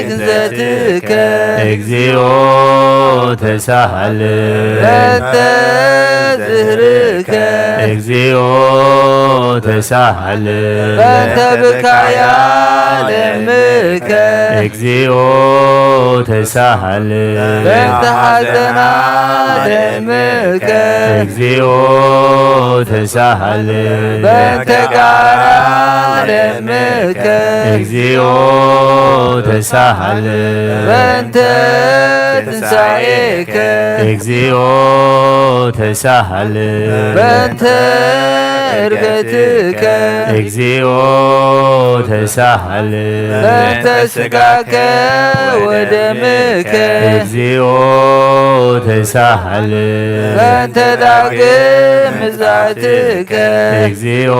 ግንዘትከ እግዚኦ ተሳሃለ። በእንተ ዝህርከ እግዚኦ ተሳሃለ። በእንተ ብካያ ለምከ እግዚኦ ተሳሃለ። በእንተ ሓዘና ለምከ እግዚኦ ተሳሃለ። በእንተ ጋራ ለምከ እግዚኦ ተሳሃለ። በእንተ ትንሳኤከ እግዚኦ ተሳሃለ። በእንተ እርገትከ እግዚኦ ተሳሃለ። በእንተ ስጋከ ወደምከ እግዚኦ ተሳሃለ። በእንተ ዳግም ምጽኣትከ እግዚኦ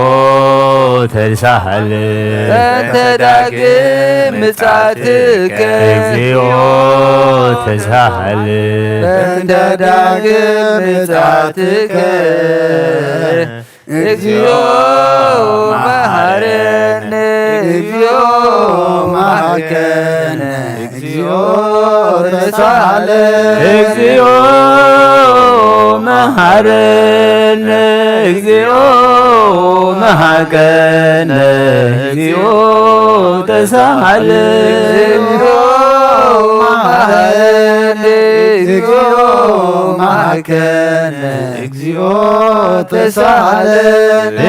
ተሳሃለ። በእንተ ዳግም ምጽኣትከ እግዚኦ ተሳሃለ። በእንተ ዳግም ምጽኣትከ እግዚኦ መሃረነ፣ እግዚኦ መሃከነ፣ እግዚኦ ተሳሃለ። እግዚኦ መሃረነ፣ እግዚኦ መሃከነ፣ እግዚኦ ተሳሃለ። እግዚኦ መሃረነ፣ እግዚኦ መሃከነ፣ እግዚኦ ተሳሃለ።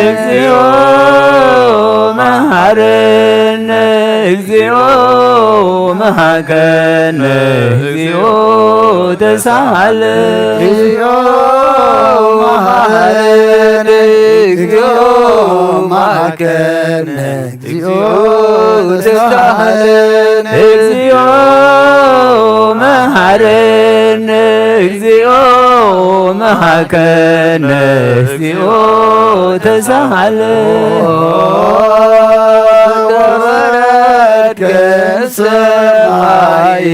እግዚኦ መሃረነ፣ እግዚኦ መሃከነ፣ እግዚኦ ተሳሃለ። እግዚኦ መሃረነ፣ እግዚኦ መሃከነ፣ እግዚኦ ተሳሃለነ። እግዚኦ መሃረነ፣ እግዚኦ መሃከነ፣ እግዚኦ ተሳሃለ። ተወረድከ እምሰማይ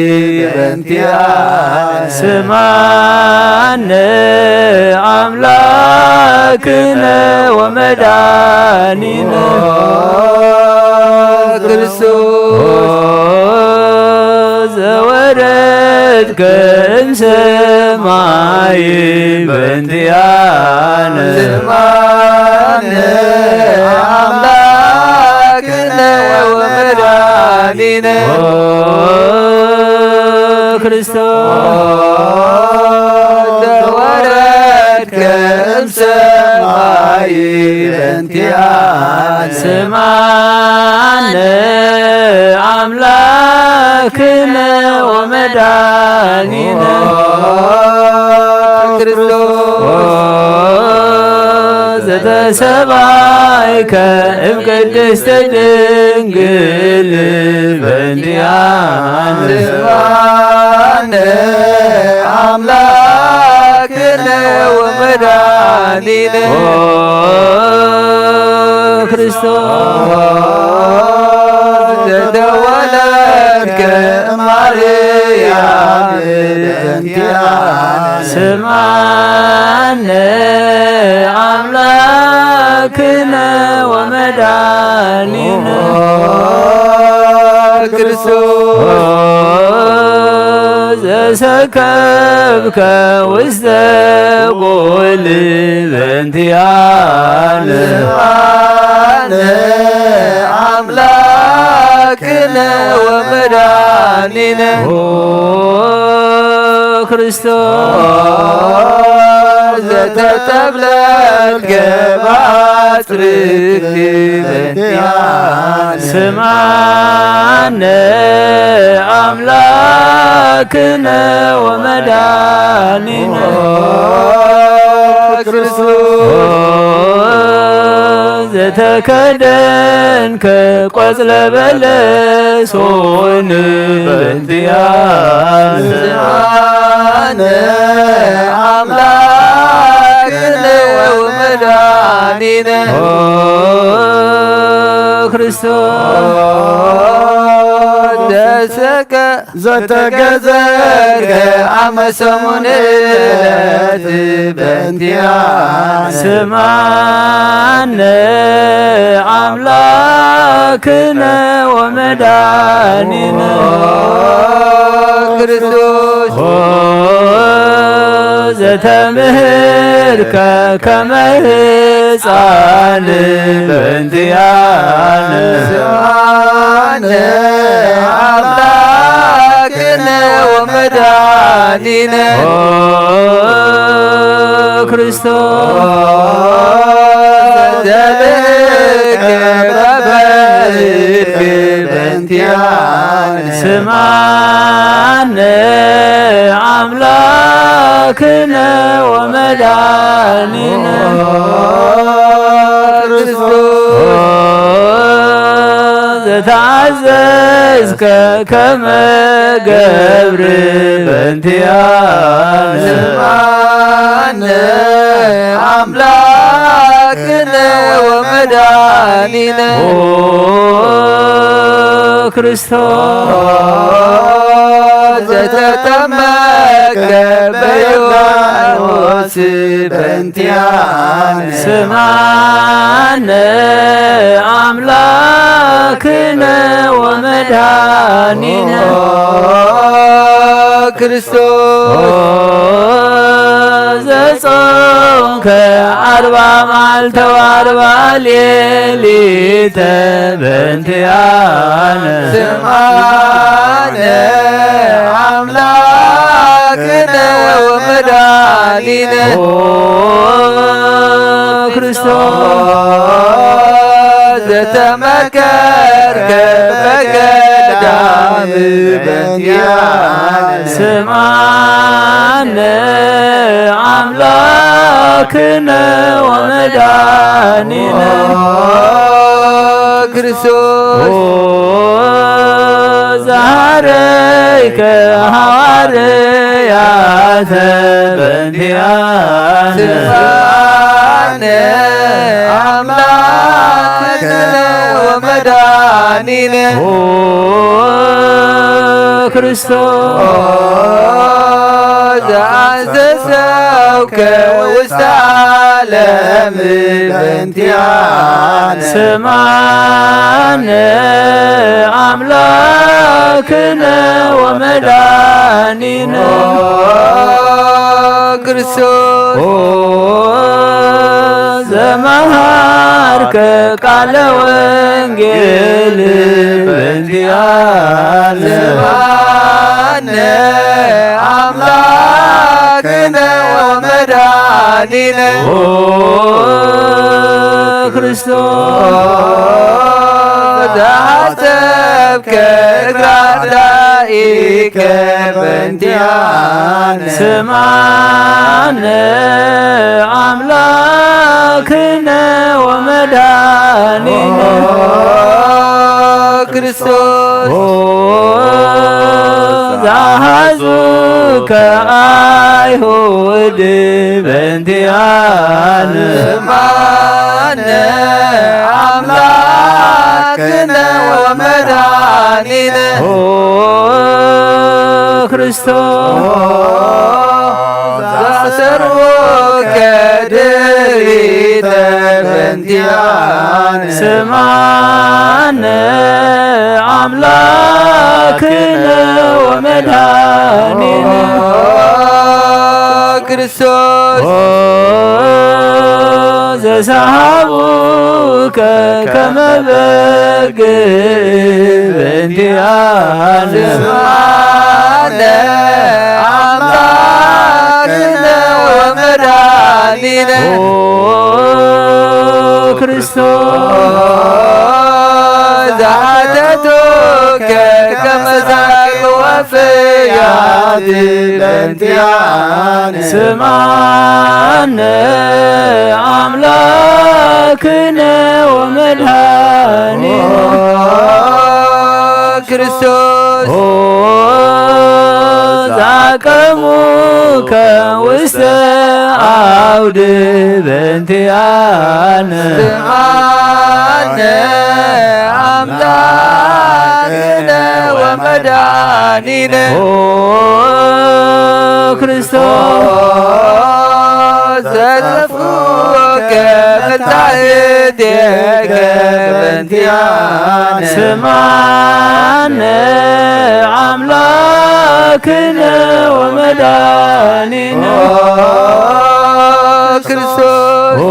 በእንቲኣነ። ስማነ አምላክነ ወመድኃኒነ። ክርስቶስ ዘወረድከ እምሰማይ በእንቲኣነ። ስማነ አምላክነ ወመድኃኒነ። ክርስቶስ ዘወረድከ እምሰማይ በእንቲኣነ። ስማነ አምላክነ ወመድኃኒነ። ክርስቶስ ዘተሰባይከ እምቅድስት ድንግል በእንቲኣነ። ስማነ አምላክነ ወመድኃኒነ። ክርስቶስ ዘተወለድከ እማርያም በእንቲኣነ። ስማነ አምላክነ ወመድኃኒነ። ክርስቶስ ዘሰከብከ ውስተ ጎል በእንቲአነ። ስምዓነ አምላክነ ወመድኃኒነ። ኦ ክርስቶስ ዘተጠብለልከ በአጽርክ በእንቲአነ። ስምዓነ አምላክነ ወመድኃኒነ። ክርስቶስ ዘተከደንከ ቆጽለ በለስ ሆን በእንቲአነ። ስምዓነ አምላክነ ወመድኃኒነ። ኦ ክርስቶስ ተሰቀ ዘተገዘርከ አመ ሰሙን ዕለት በእንቲአነ። ስምዓነ አምላክነ ወመድኃኒነ። ክርስቶስ ኦ ዘተምህርከ ከመ ሕፃን በእንቲአነ። ስምዓነ አምላክነ ወመድኃኒነ። ኦ ክርስቶስ ዘልከ በበልክ በእንቲአነ። ስምዓነ አምላክነ ወመድኃኒነ። ክርስቶስ ዘተአዘዝከ ከመ ገብር በእንቲአነ። ስምዓነ አምላክነ ወመድኃኒነ። ኦ ክርስቶስ ዘተጠመቀ በዮርዳኖስ በእንቲአነ። ስምዓነ አምላክነ ወመድኃኒነ። ክርስቶስ ኦ ዘጾምከ አርባ መዓልተ ወአርባ ሌሊተ በእንቲአነ። ስምዓነ አምላክነ ወመድኃኒነ። ኦ ክርስቶስ ዘተመከርከ በገዳም በእንቲአነ። ስምዓነ አምላክነ ወመድኃኒነ። ኦ ክርስቶስ ኦ ዘሐረይከ ሐዋርያተ በእንቲአነ። ስምዓነ አምላክነ ወመድኃኒነ። ኦ ክርስቶስ ኦ ዘአንሰሰውከ ውስተ ዓለም በእንቲአነ። ስምዓነ አምላክነ ወመድኃኒነ። ኦ ክርስቶስ ኦ ዘመሃርከ ቃለ ወንጌል በእንቲአነ። ስምዓነ አምላክነ ወመድኃኒነ። ኦ ክርስቶስ ዘሐሰብከ እግረ አርዳኢከ በእንቲአነ። ስምዓነ አምላክነ ወመድኃኒነ። ኦ ክርስቶስ ኦ ዘአሐዙከ አይሁድ በእንቲአነ። ስምዓነ አምላክነ ወመድኃኒነ። ኦ ክርስቶስ ዘአሰርወከ ድሪተ በእንቲአነ። ስምዓነ ክነ ወመድኃኒነ ክርስቶስ ኦ ዘሰሃቡከ ከመ በግ በእንቲአነ ስምዓነ አምላክነ ወመድኃኒነ ኦ ክርስቶስ ዘአተቱከ ከመ ሳቅወ ፍያት በእንቲአነ ስምዓነ አምላክነ ወመድኃኒነ ክርስቶስ ኦ ዛቀሙከ ውስተ አውድ በእንቲአነ ስምዓነ አምላክነ ወመድኃኒነ ኦ ክርስቶስ ዘጸፍኡከ መታሕቴከ በእንቲአነ ስምዓነ አምላክነ ወመድኃኒነ ኦ ክርስቶስ ኦ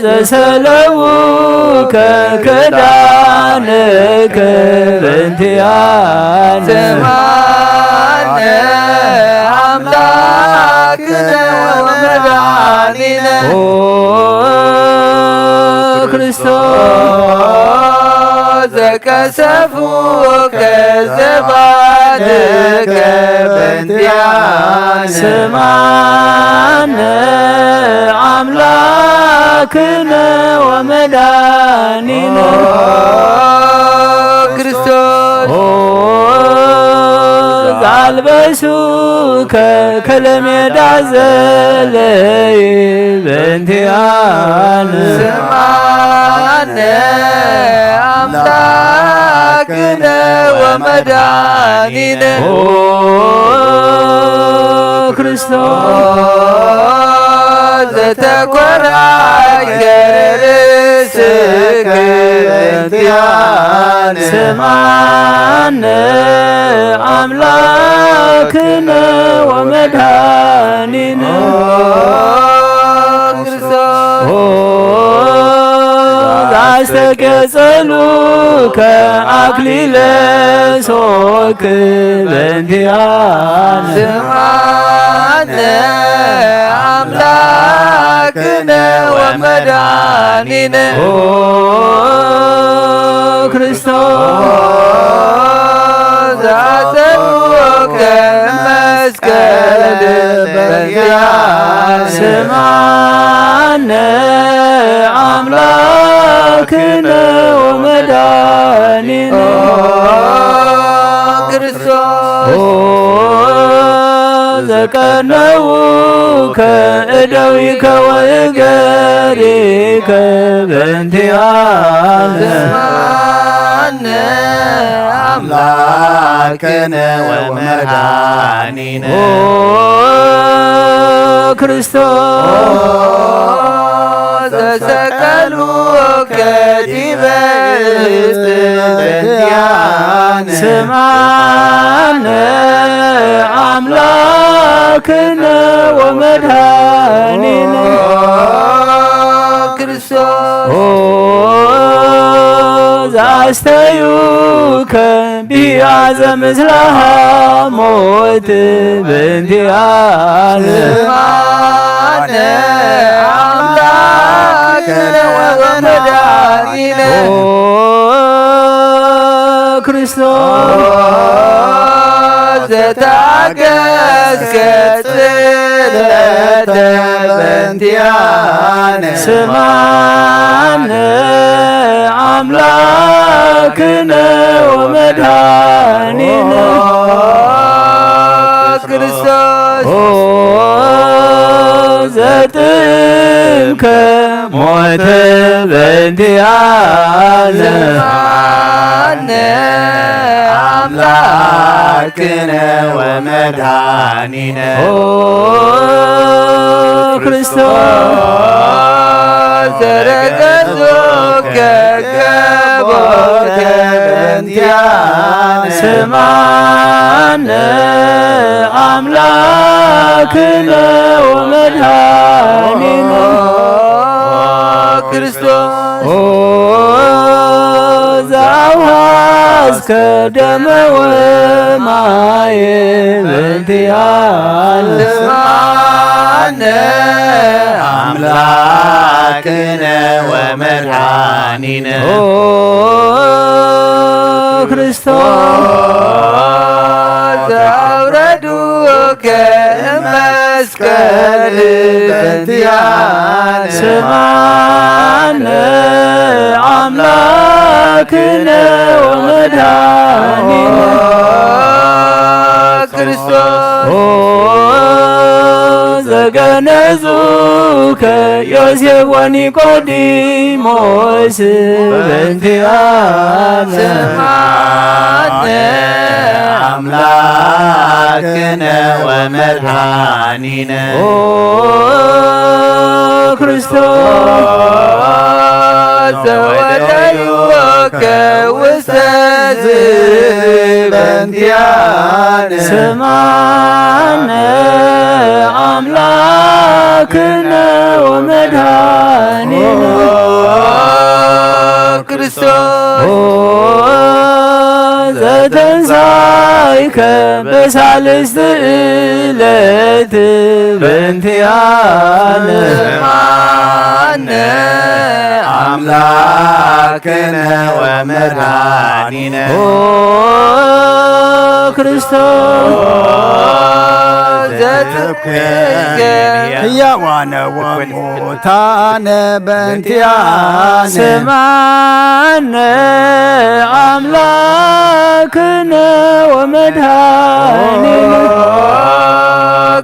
ዘሰለዉከ ክዳንከ በእንቲአነ ስምዓነ አምላክነ ወመድኃኒነ ኦ ክርስቶስ ዘቀሰፉከ ዘባንከ በእንቲአነ ስምዓነ አምላክነ ወመድኃኒነ ክርስቶስ ኦ ዛልበሱከ ከለሜዳ ዘለይ በእንቲአነ ስምዓነ አምላክነ ወመድኃኒነ ኦ ክርስቶስ ዘተኮራየ ርእስክ በእንቲአነ ስምዓነ አምላክነ ወመድኃኒነ ኦ ክርስቶስ ኦ ዛስተቄጸሉከ አክሊለ ሶክ በእንቲአነ ስምዓነ አምላክነ ወመድኃኒነ ኦ ክርስቶስ ዛጸውከ መስቀል በእንቲአነ ስምዓነ አምላክነ ወመድኃኒነ ኦ ክርስቶስ ኦ ዘቀነውከ እደዊከ ወእገሪከ በእንቲአነ ስምዓነ አምላክነ ወመድኃኒነ ኦ ክርስቶስ ዘሰቀሉከ ዲበ ዕፅ በእንቲአነ ስምዓነ አምላክነ ወመድኃኒነ ክርስቶስ ኦ ዛስተዩከ ቢያዘ ምስለ ሐሞት በእንቲአነ ስምዓነ አምላክነ ወመድኃኒነ ኦ ክርስቶስ ዘታገስከ ጽልእተ በእንቲአነ ስምዓነ አምላክነ ወመድኃኒነ ክርስቶስ ኦ ዘጥምከ ሞተ በእንቲአነ ስምዓነ አምላክነ ወመድኃኒነ ኦ ክርስቶስ ዘረገጹ ከገቦተ በእንቲአነ ስማነ ኣምላክነ ወመድኃኒነ ክርስቶስ። ኦ ዘአውሃዝከ ደመ ወማየ በእንቲአነ ስማነ ኣምላክነ ወመድኃኒነ። ኦ ክርስቶስ ዘአውረዱከ እመ መስቀል በእንቲአነ ስማነ ኣምላክነ ወመድኃኒነ ክርስቶስ። ኦ ዘገነዙከ ዮሴፍ ወኒቆዲሞስ በእንቲአነ ስማነ ኣምላክነ ወመድኃኒነ። ኦ ክርስቶስ ዘወደዩከ ውስተ ዝብእንቲአነ ስማነ ኣምላክነ ወመድኃኒነ። ኦ ክርስቶስ ኦ ዘተንሳይከ በሳልስት ዕለት በእንቲአነ ስማነ ኣምላክነ ወመድኃኒነ። ኦ ክርስቶስ ዘትኩ ህያዋነ ወሙታነ በእንቲአነ ስማነ ኣምላክነ ወመድኃኒነ።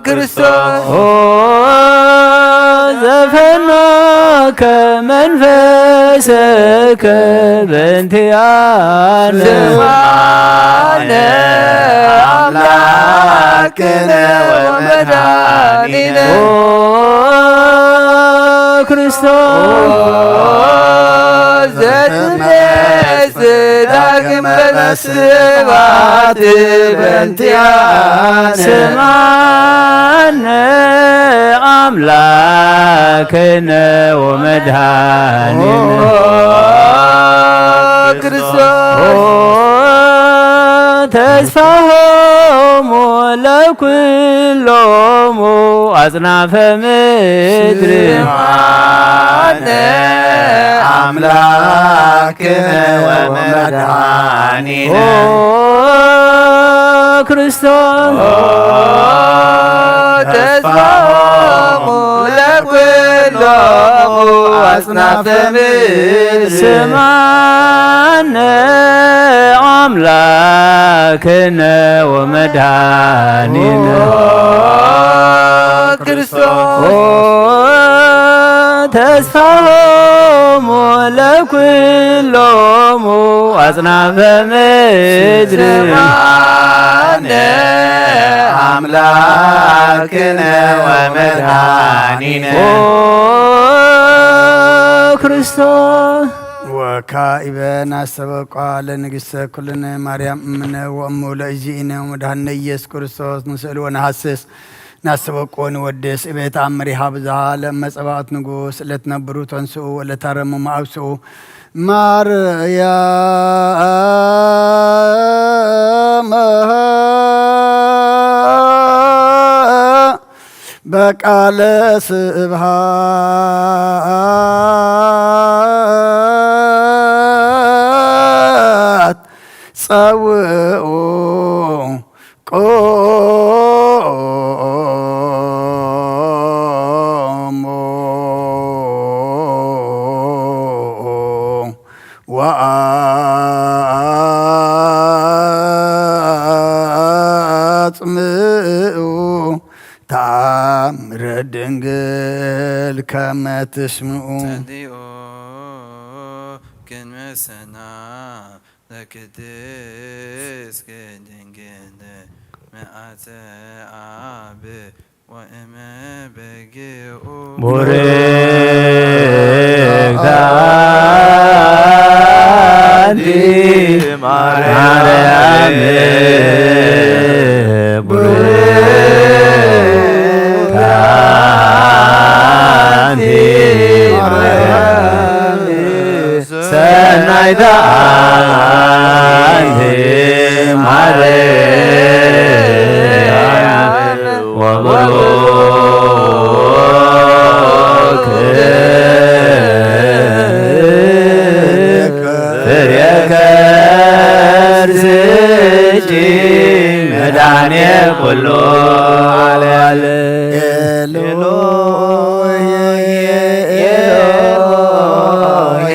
ክርስቶስ ኦ ዘፈኖከ መንፈሰከ በእንቲአነ ስማነ ኣምላክነ ወመድኃኒነ። ኦ ክርስቶስ ዘትመጽእ ዳግም በስብሐት በእንቲአነ ስማነ ኣምላክነ ወመድኃኒነ። ኦ ክርስቶስ ኦ ተስፋሆሙ ለኩሎሙ አጽናፈ ምድር ስማነ አምላክነ ወመድኃኒነ። ኦ ክርስቶስ ኦ ተስፋሆሙ ለኩሎሙ አጽናፈ ምድር ስማነ አምላክነ ወመድኃኒነ። ኦ ክርስቶስ ኦ ተስፋሆሙ ለኩሎሙ አጽናፈ ምድር ስማነ አምላክነ ወመድኃኒነ። ኦ ክርስቶስ ወካኢበ ናስተበቋ ለንግሥተ ኩልነ ማርያም እምነ ወእሙ ለእግዚእነ ወመድኃኒነ ኢየሱስ ክርስቶስ ንስእል ወነሐስስ ናስተበቆ ንወድስ እቤት አምሪሃ ብዝሃ ለመጸባኦት ንጉስ ለትነብሩ ተንስኡ ወለታረሙ ማአብስኡ ማርያም በቃለ ስብሃት ጸውኡ ቆሞ ወአጽምኡ ተአምረ ድንግል ከመ ትስምኡ። ጸልዩ ክንመሰና ለቅድስት ድንግል መዓተ አብ ወእመ በጊኡ ቡርክ ኣንቲ ማርያም ቡርክት ኣንቲ ማርያም ሰናይታ ኣንቲ ማርያም ወብሩክ ፍሬ ከርስኪ መድኃኔ ኩሉ ዓለም። ኤሎሄ፣ ኤሎሄ፣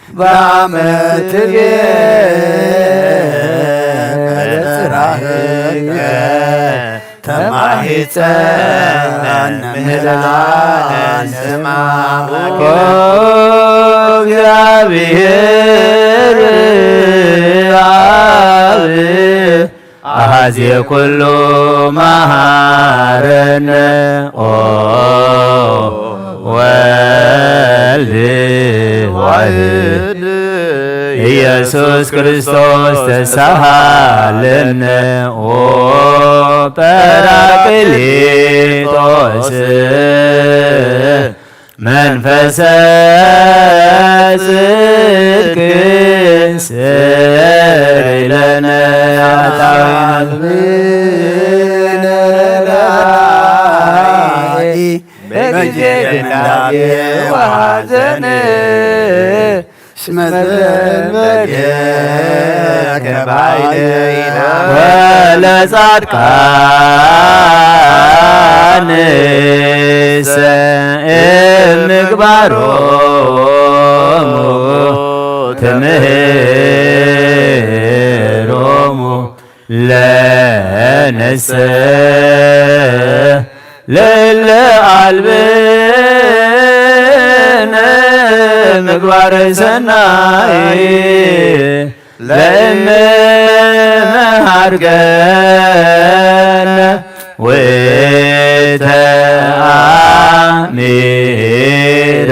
በአመትቤ በጽራህከ ተማሂፀን ምህላን ስማ። ኦ እግዚአብሔር አብ አሐዜ ኩሉ መሐረነ ኦ ወልድ ዋሕድ ኢየሱስ ክርስቶስ ተሳሃለነ ኦ ጳራቅሊጦስ መንፈሰ ጽድቅ ስረይ ለነ። በጊዜ ድንጋጼ ወሐዘን እስመ ዘንበሌከ ባይነ ኢናመ። ወለጻድቃንሰ እምግባሮሙ ትምህሮሙ ለነሰ ለለ አልብነ ምግባረ ሰናይ ለእመ መሃርገነ ውእተ አሚረ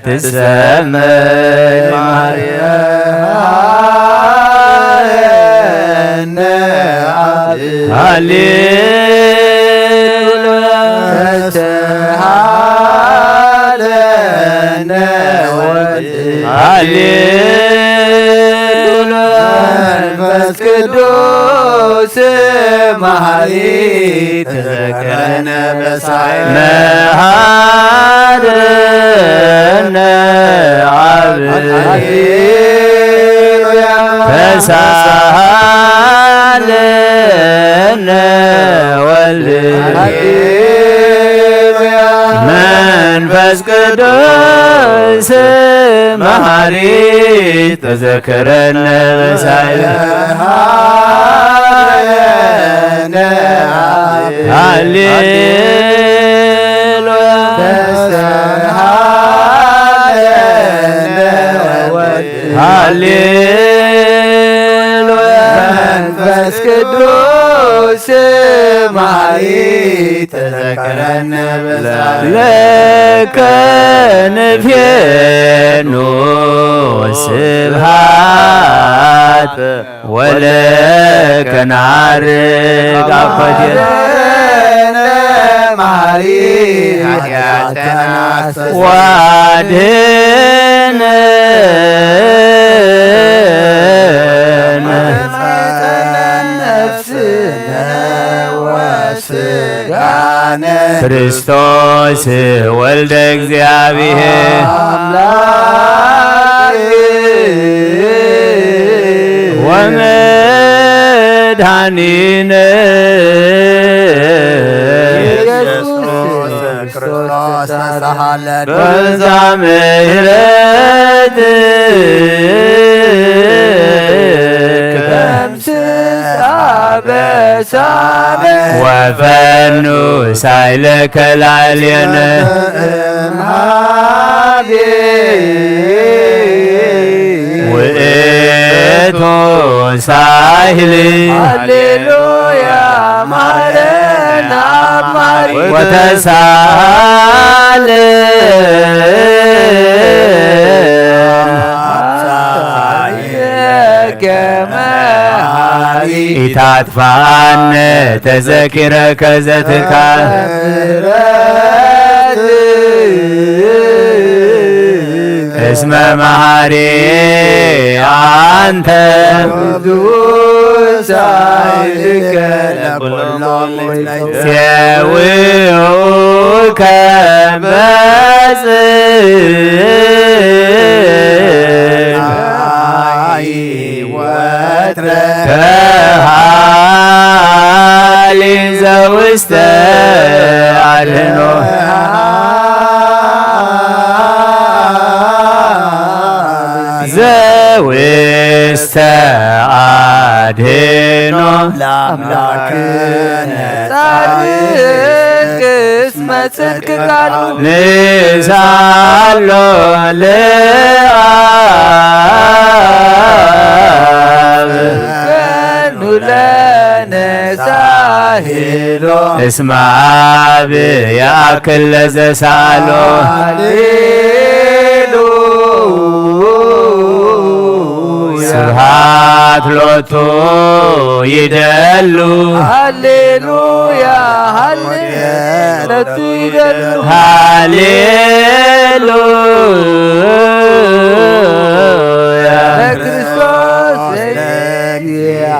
ትሰመይ ማርያም። ሃሌሉያ። ተሰሃለነ ወልድ። ሃሌሉያ። መንፈስ ቅዱስ መሐሪ ተዘከረነ በሳይለ። መሐረነ አብ። ሃሌሉያ። ተሳሃለነ ወልድ። ሃሌሉያ። መንፈስ ቅዱስ መሐሪ ተዘከረነ በሳይለ። ሃሌሉያ። ሃሌሉያ። መንፈስ ቅዱስ መሐሪ ተዘከረነ በሳይለ። ለከ ንፌኑ ስብሐት ወለከ ናርግ አኮቴ። መሐሪ ኃጢአተነ ወአድኅነነ። ነፍስነ ወሥጋነ። ክርስቶስ ወልደ እግዚአብሔር አምላክ ወመድኃኒነ ኢየሱስ ክርስቶስ ተሳሃለነ። በዛ ምሕረት ደምስስ አበሳነ። ወፈኑ ሳይለከ ላዕሌነ እምሃቤ ውእቱ ሳይል። ሃሌሉያ ማረነ። ወተሳለም ኢታጥፋነ ተዘኪረከ ዘትካል እስመ መሃሪ ኣንተ። ሴውኡ ከመጽእ ወትረ ከሃሊ ዘውስተ ኣድህኖ ዘውስተ ኣድህኖ ለአምላክነ ጻድቅ እስመ ጽድቅ ቃሉ ንሳሎ ለአብ ፈኑ ለነ ሳሂሎ እስመ አብ ያእክል ለዘሳሎ ሃሌሉያ ስብሐት ሎቱ ይደሉ ሃሌሉያ ሃሌ ለቱ ይደሉ ሃሌሉያ ለክርስቶስ ለእግዚአ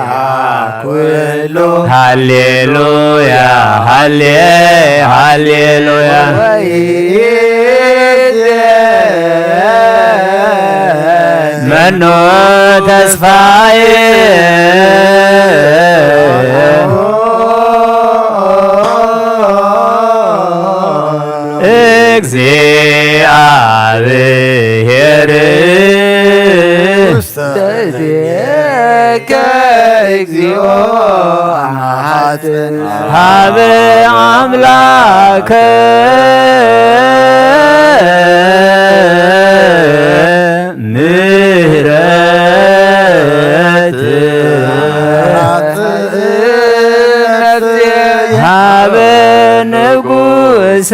ኩሉ ሃሌሉያ ሃሌ ሃሌሉያ መኑ ተስፋዬ እግዚአብሔር ተዜከ እግዚኦ አማሐጽን ሀበ አምላከ ምህረት ሀበ ንጉሰ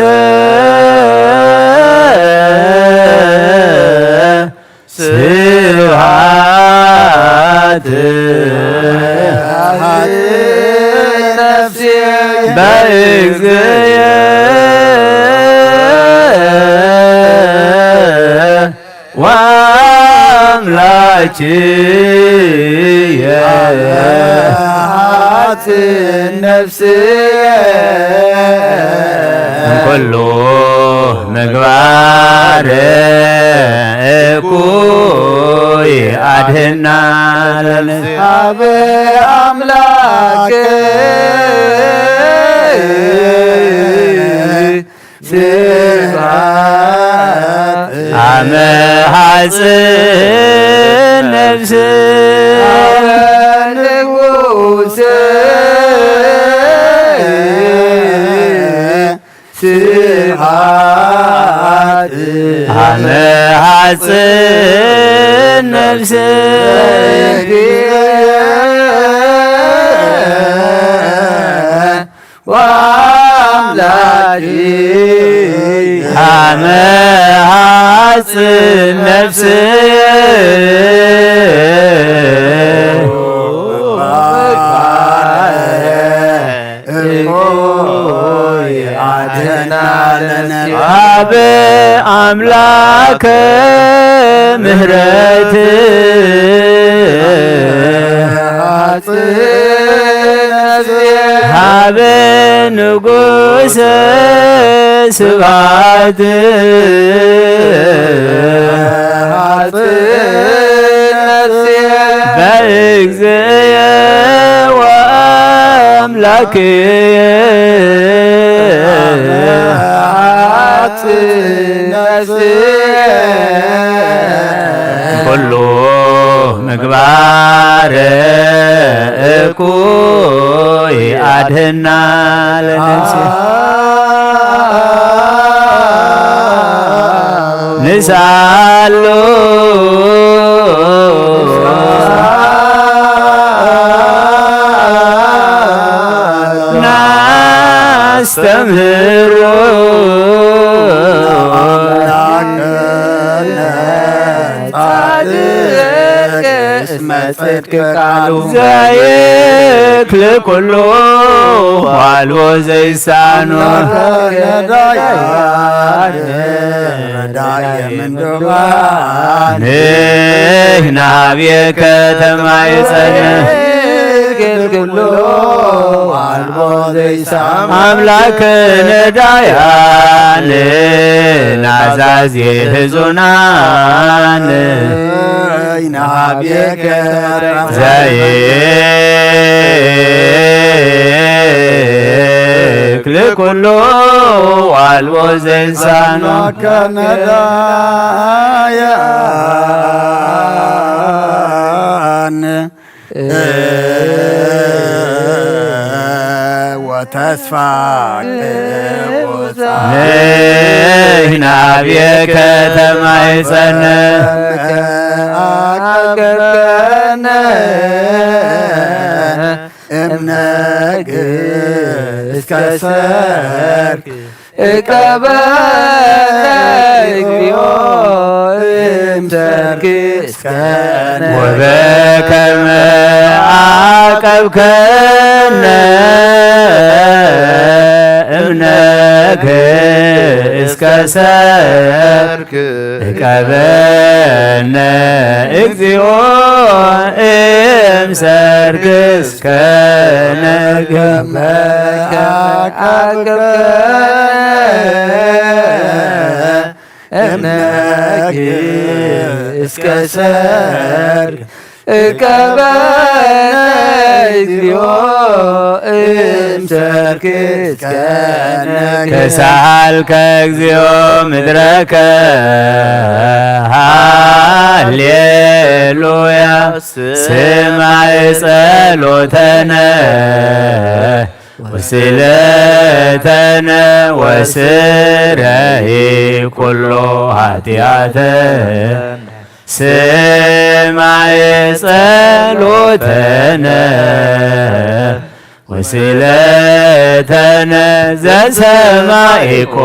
ስብሐት ነፍሴ በእግዚእየ ወአምላክየ ነፍስየ እንኩሉ ምግባር እኩይ አድህና ለነፍስ አብ አምላክ ስብሐት አመ ሐጽን ነፍስ ንጉስ ስብሐት አመ ሐጽን ነፍስ ወአምላኪ አመ ሐጽን ነፍስ እኮይ አድህና ለነፍስ አብ አምላከ ምህረት ሀበ ንጉሰ ስብሐት በእግዚእየ ወአምላክየ ኩሉ ምግባር እኩይ አድህና ለነፍሴ ንሳሉ ኣስተምህሮ ኣምላክነ ጻድቅ እስመ ጽድቅ ቃሉ ዘይክል ኩሉ ዋልቦ ዘይሳኖ ነዳያን ረዳየ ምንዱባን ንህና ብከተማ ይጸንዕ ክል ኩሉ ዋልቦ ዘይሳኖ ኣምላክ ነዳያን ናዛዜ ህዙናን ይናብየከ ዘይክል ኩሉ ዋልቦ ዘይሳኖ ከነዳያን ወተስፋ ንሕና ብከተማ ይጸንዕ ኣቅርበነ እምነግ እስከ ሰርክ እቀበለ እግዚኦ እምሰርክ እስከነ ወበከመ ዓቀብከነ እምነክ እስከ ሰርክ እቀበነ እግዚኦ እምሰርክ እስከነ ገመ ዓቀብከነ እምነክ እስከ ሰርክ እቀበነ እግዚኦ እምሰርክ እስከነ ከሳልከ እግዚኦ ምድረከ ሃሌሉያ ስማዕ ጸሎተነ ወስለተነ ወስረይ ኩሎ ኃጢአተነ ስማዕ ጸሎተነ ወስለተነ ዘሰማዕኮ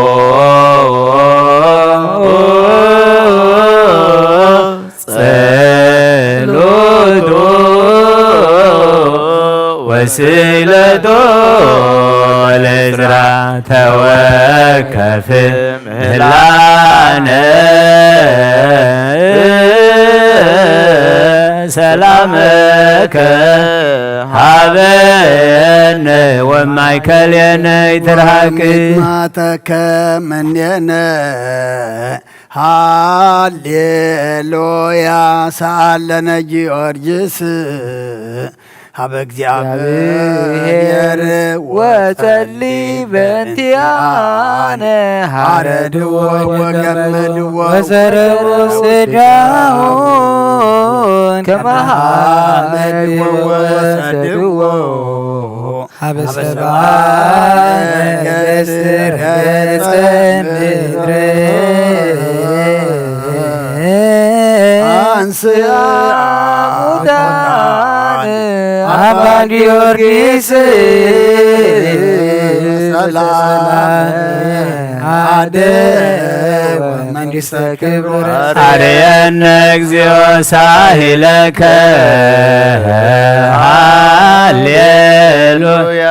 ጸሎቶ ወስለቶ ለዝራ ተወከፍ ምህላነ ሰላመከ ሃበነ ወማእከሌነ ይትርሃቅ ማተከ ምኔነ ሃሌሉያ ሰአለነ ጊዮርጊስ ሀበ እግዚአብሔር ወጸሊ በእንቲአነ ሐረድዎ ወገመድዎ ወሰረዎ ስጋውን ከመ ሐመድ ወሰድዎ ሀበ ሰብአ ነገሥት ረገጸ ምድር አንስአ ሙታን አባ ጊዮርጊስ ሰላም አደወ መንግሥተ ክብር አርየነ እግዚኦ ሳሂለከ ሃሌሉያ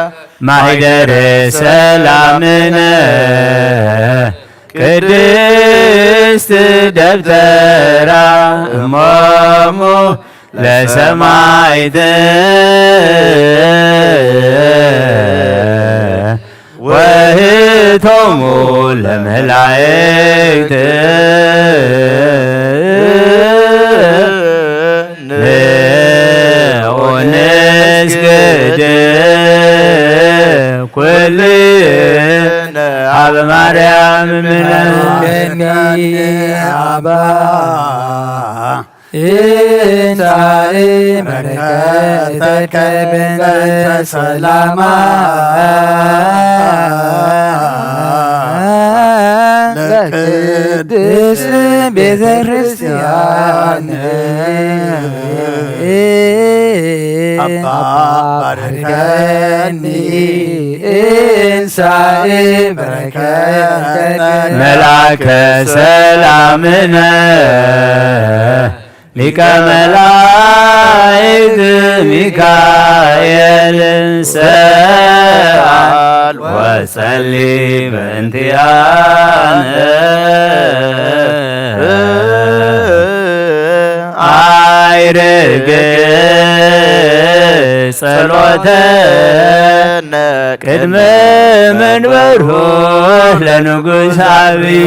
ማሂደረ ሰላምነ ቅድስት ደብተራ እሞሙ ለሰማይት ወህቶሙ ለመላእክት ንዑ ንስግድ ኩልነ ሀበ ማርያም እምነ አባ እንተ በረከተከ በእንተ ሰላማ ለቅድስት ቤተ ክርስቲያን አባ ባርከኒ እንሳኤ በረከት መልአከ ሰላምነ ሊቀ መላእክት ሚካኤል ሰአል ወጸሊ በእንቲአነ። አይርግ ጸሎተነ ቅድመ መንበሩ ለንጉሥ አብይ።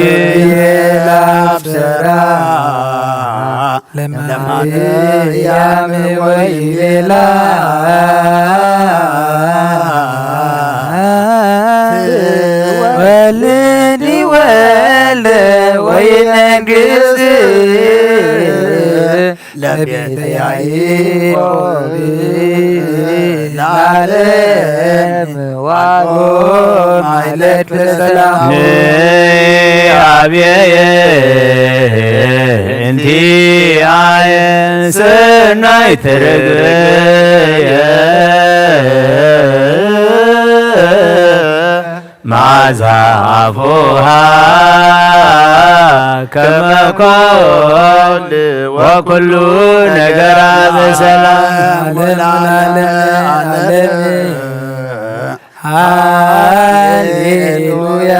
ለማርያም ወይቤላ ወልድ ወልደ ወይመንግስት ለቤተ ያዕቆብ ለዓለም ዋቆ ማይለት በሰላም። ንአብየ እንቲአየ ሰናይ ትርግየ ማዛ አፉሃ ከመ ኮል ወኩሉ ነገራ በሰላም ወለዓለመ ዓለም። ሃሌሉያ።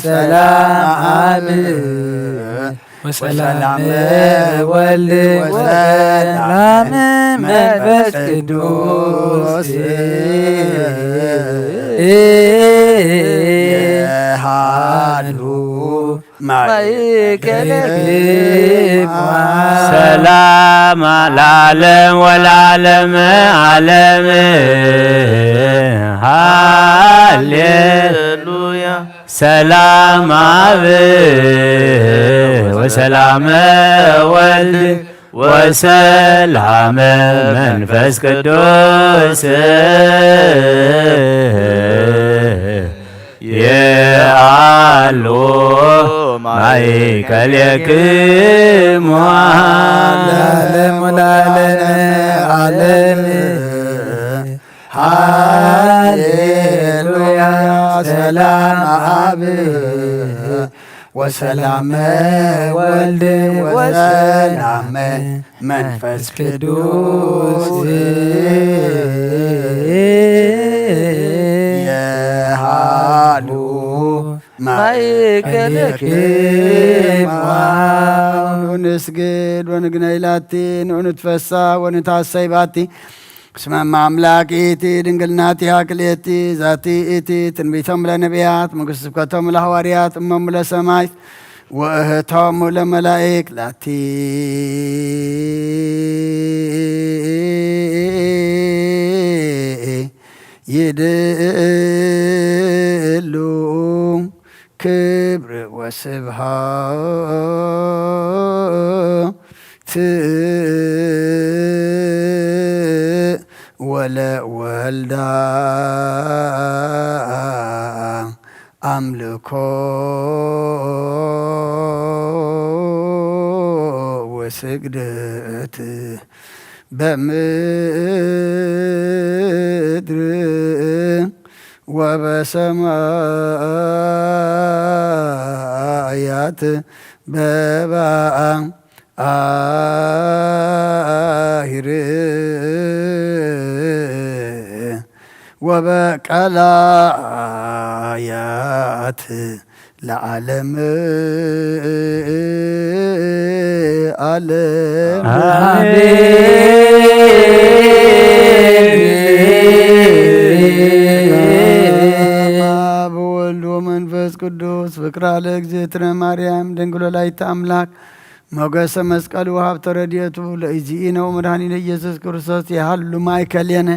ሰላም አብ ወሰላም ወልድ ወሰላም መንፈስ ቅዱስ። የሃሉ ማእከለ ሰላም ለዓለም ወለዓለመ ዓለም። ሃሌሉያ። ሰላም አብ ወሰላም ወልድ ወሰላም መንፈስ ቅዱስ የአሉ ማእከሌክሙ ለዓለም ወለዓለመ ዓለም። ሃሌሉያ። ሰላም አብ ወሰላም ወልድ ወሰላም መንፈስ ቅዱስ የሃሉ ማእከሌክሙ። ንስግድ ወንግነይ ላቲ ንኡንትፈሳ ወንታሰይ ባቲ። እስመ እመ አምላክ ይእቲ ድንግል ናቲሃ ክልኤቲ ዛቲ ይእቲ ትንቢቶም ለነቢያት መንግስት ስብከቶም ለሐዋርያት እሞሙ ለሰማይት ወእህቶሙ ለመላእክ ላቲ ይድሉ ክብር ወስብሐት ወለወልዳ አምልኮ ወስግደት በምድር ወበሰማያት በባህር ወበቀላያት ለዓለም ዓለም። አሜን። በወልድ ወመንፈስ ቅዱስ ፍቅራ ለእግዝእትነ ማርያም ድንግል ወላዲተ አምላክ ሞገሰ መስቀሉ ሀብተ ረድኤቱ ለእግዚእነ ወመድኃኒነ ኢየሱስ ክርስቶስ የሃሉ ማእከሌነ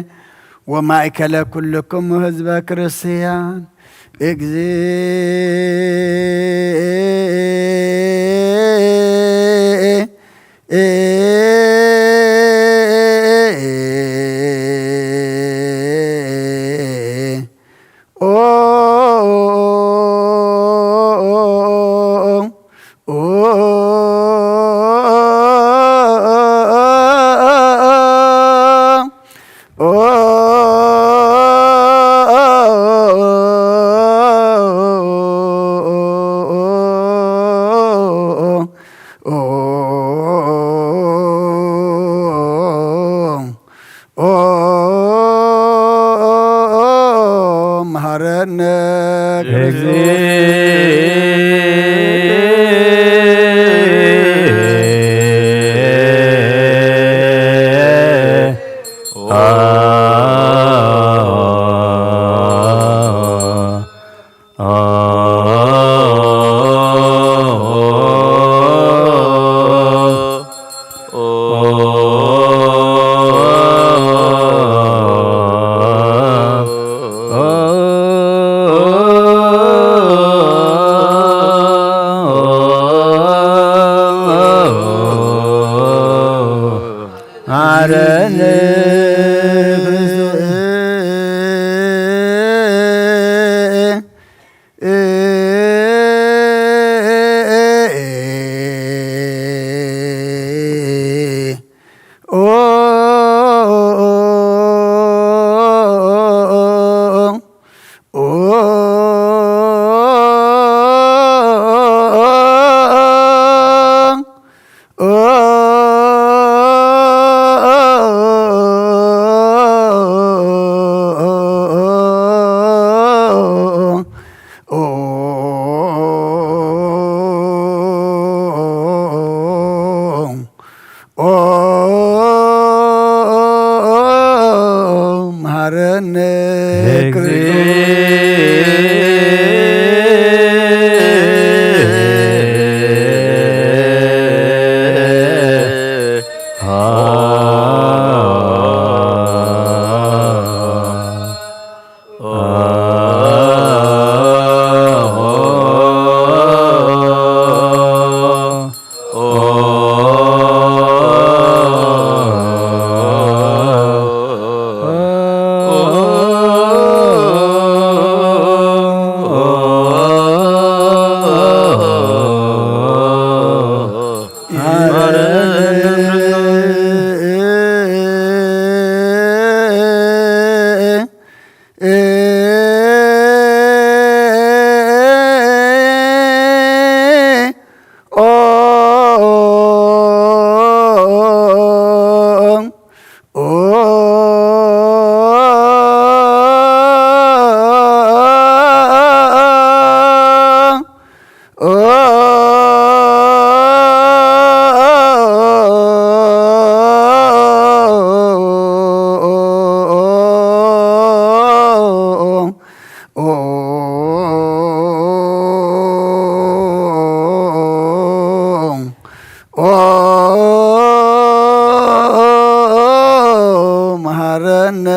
ወማእከለ ኩልክሙ ህዝበ ክርስቲያን። እግዚእ ኦ እግዚእ። ማረነ ክርስቶስ። ኦ መሐረነ ኦ መሐረነ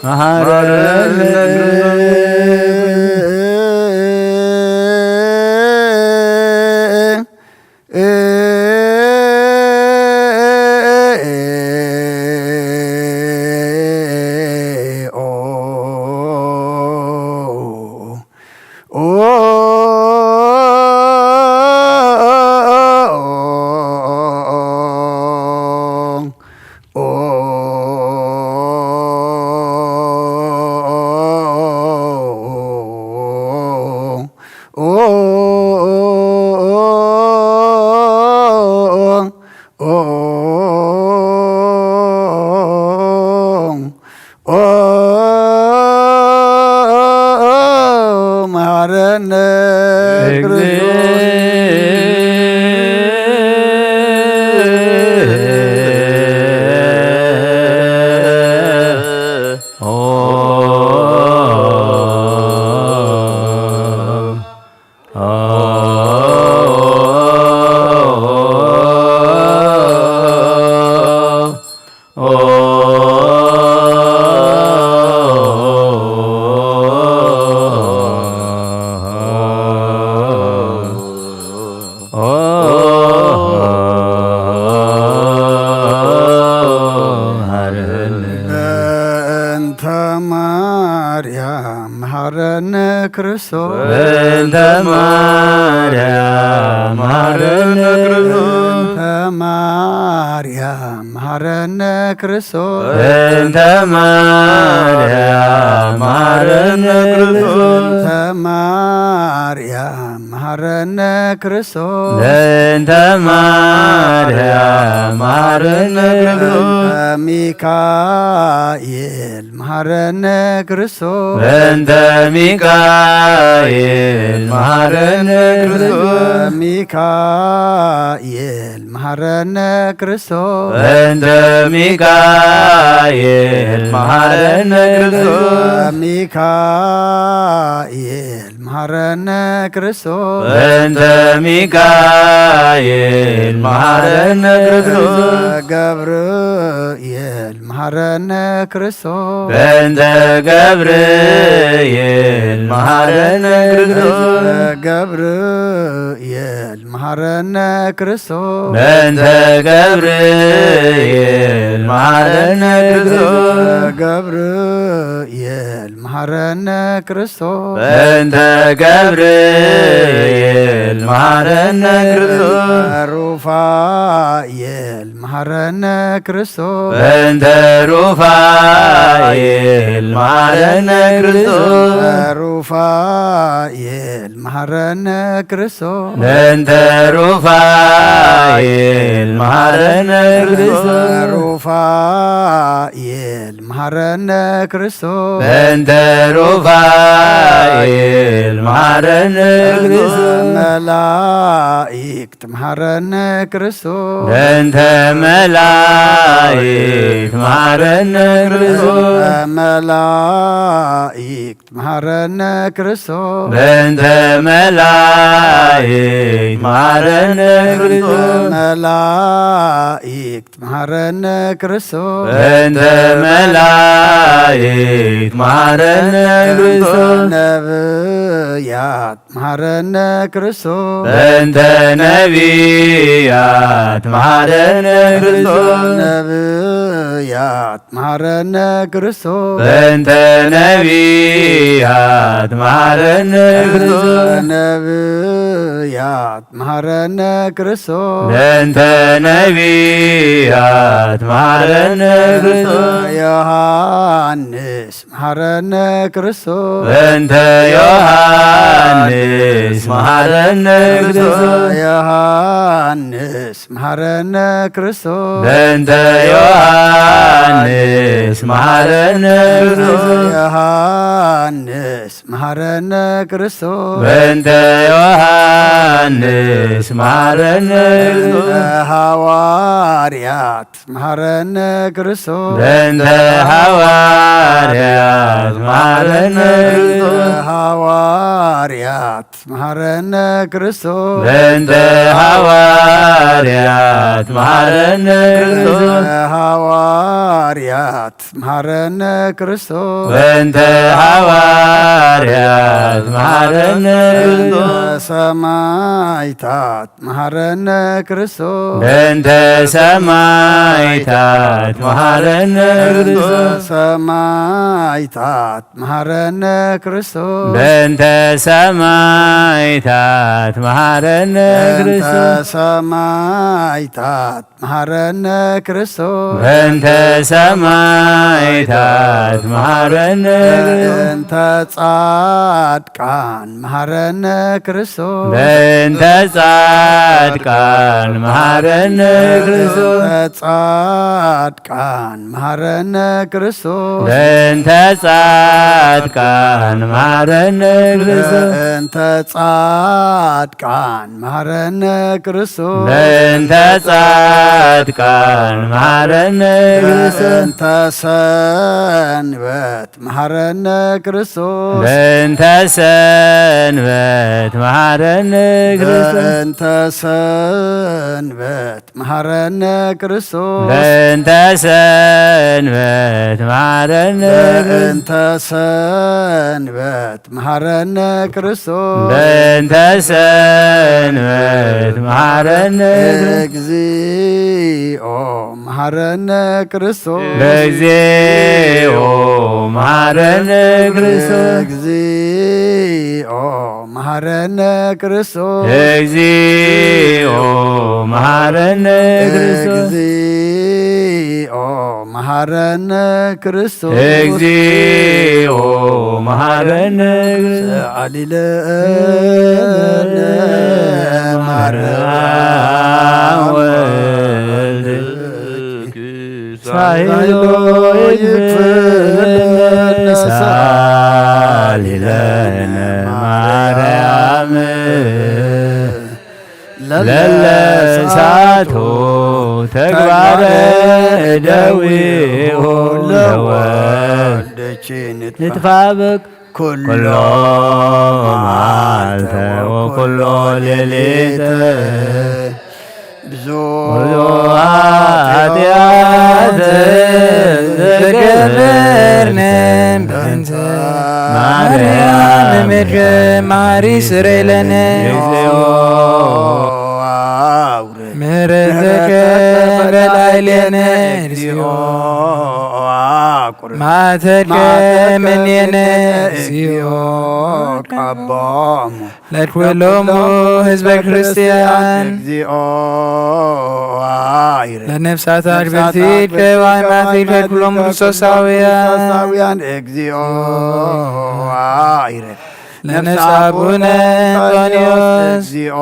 መሐረነ ክርስቶስ በእንተ ማርያም መሐረነ ክርስቶስ። በእንተ ማርያም መሐረነ ክርስቶስ በእንተ ማርያም መሐረነ ክርስቶስ። በእንተ ማርያም መሐረነ ክርስቶስ በእንተ ማርያም መሐረነ ክርስቶስ። በእንተ ሚካኤል መሐረነ ክርስቶስ በእንተ ሚካኤል መሐረነ ክርስቶስ። ሚካኤል መሐረነ ክርስቶስ በእንተ ሚካኤል መሐረነ ክርስቶስ። ሚካኤል መሐረነ ክርስቶስ በእንተ ሚካኤል መሐረነ ክርስቶስ። ገብርኤል መሐረነ ክርስቶስ በእንተ ገብርኤል መሐረነ ክርስቶስ። ገብርኤል መሐረነ ክርስቶስ በእንተ ገብርኤል መሐረነ ክርስቶስ። ገብርኤል መሐረነ ክርስቶስ በእንተ ገብርኤል መሐረነ ክርስቶስ። ሩፋኤል መሐረነ ክርስቶስ በእንተ ሩፋኤል መሐረነ ክርስቶስ። ሩፋኤል መሐረነ ክርስቶስ በእንተ ሩፋኤል መሐረነ ክርስቶስ። ሩፋኤል መሐረነ ክርስቶስ በእንተ ሩፋኤል መሐረነ ክርስቶስ። መላእክት መሐረነ ክርስቶስ በእንተ መላእክት መሐረነ ክርስቶስ። መላእክት መሐረነ ክርስቶስ በእንተ መላእክት መሐረነ ክርስቶስ። መላእክት መሐረነ ክርስቶስ በእንተ መላእክት መሐረነ ክርስቶስ። ነብያት መሐረነ ክርስቶስ በእንተ ነቢያት መሐረነ ክርስቶስ። ነብያት መሐረነ ክርስቶስ በእንተ ነቢያት መሐረነ ክርስቶስ። ነብያት መሐረነ ክርስቶስ በእንተ ነቢያት መሐረነ ክርስቶስ። ዮሐንስ መሐረነ ክርስቶስ በእንተ ዮሐንስ መሐረነ ክርስቶስ። ዮሐንስ መሐረነ ክርስቶስ በእንተ ዮሐንስ መሐረነ ክርስቶስ። ዮሐንስ መሐረነ ክርስቶስ በእንተ ዮሐንስ መሐረነ ክርስቶስ። ሐዋርያት መሐረነ ክርስቶስ በእንተ ሐዋርያት መሐረነ ክርስቶስ። ሐዋርያት መሐረነ ክርስቶስ በእንተ ሐዋርያት መሐረነ ክርስቶስ። ሐዋርያት መሐረነ ክርስቶስ በእንተ ሐዋርያት መሐረነ ክርስቶስ። ሰማዕታት መሐረነ ክርስቶስ በእንተ ሰማዕታት መሐረነ ክርስቶስ። ሰማዕታት መሐረነ ክርስቶስ በእንተ ሰማዕታት መሐረነ ክርስቶስ። ሰማዕታት መሐረነ ክርስቶስ በእንተ ሰማዕታት መሐረነ ክርስቶስ። እንተ ጻድቃን መሐረነ ክርስቶስ በእንተ ጻድቃን መሐረነ ክርስቶስ። ጻድቃን መሐረነ ክርስቶስ በእንተ ጻድቃን መሐረነ ክርስቶስ። እንተ ጻድቃን መሐረነ ክርስቶስ በእንተ ጻድቃን መሐረነ ክርስቶስ። እንተ ሰንበት መሐረነ ክርስቶስ በእንተ ሰንበት መሐረነ ክርስቶስ። በእንተ ሰንበት መሐረነ ክርስቶስ በእንተ ሰንበት መሐረነ ክርስቶስ። በእንተ ሰንበት መሐረነ ክርስቶስ በእንተ ሰንበት መሐረነ ክርስቶስ። እግዚኦ መሐረነ ክርስቶስ በእግዚኦ መሃረነ ክርስቶስ። እግዚኦ መሃረነ ክርስቶስ። እግዚኦ መሃረነ ክርስቶስ። እግዚኦ መሃረነ ክርስቶስ። እግዚኦ መሃረነ ክርስቶስ። ሰአሊ ለነ ማርያም ወልድ ሳይሎ ይፈነሳ። ሳሊ ለነ ማርያም ለለ ሳቶ ተግባረ እደዊሁ ለወልድ ንትፋበክ ኩሎ ኩሎ መዓልተ ወኩሎ ሌሊተ ብዙ ብዙ ኃጢአት ኃጢአት ዝገብርነ በእንተ ማርያም ምድር ማሪ ስረይለነ። እግዚኦ አውርድ ምሕረትከ በላዕሌነ። እግዚኦ አቁርብ ማተከ ማተከ ምኔነ። እግዚኦ ቀቦሙ ለኩሎሙ ህዝበ ክርስቲያን። እግዚኦ አይረ ለነፍሳት አግብርቲከ ዋይማቲከ ኩሎም ክርስቶሳውያን። ክርስቶሳውያን። እግዚኦ አይረ ለነፍስ አቡነ አንጦንዮስ። እግዚኦ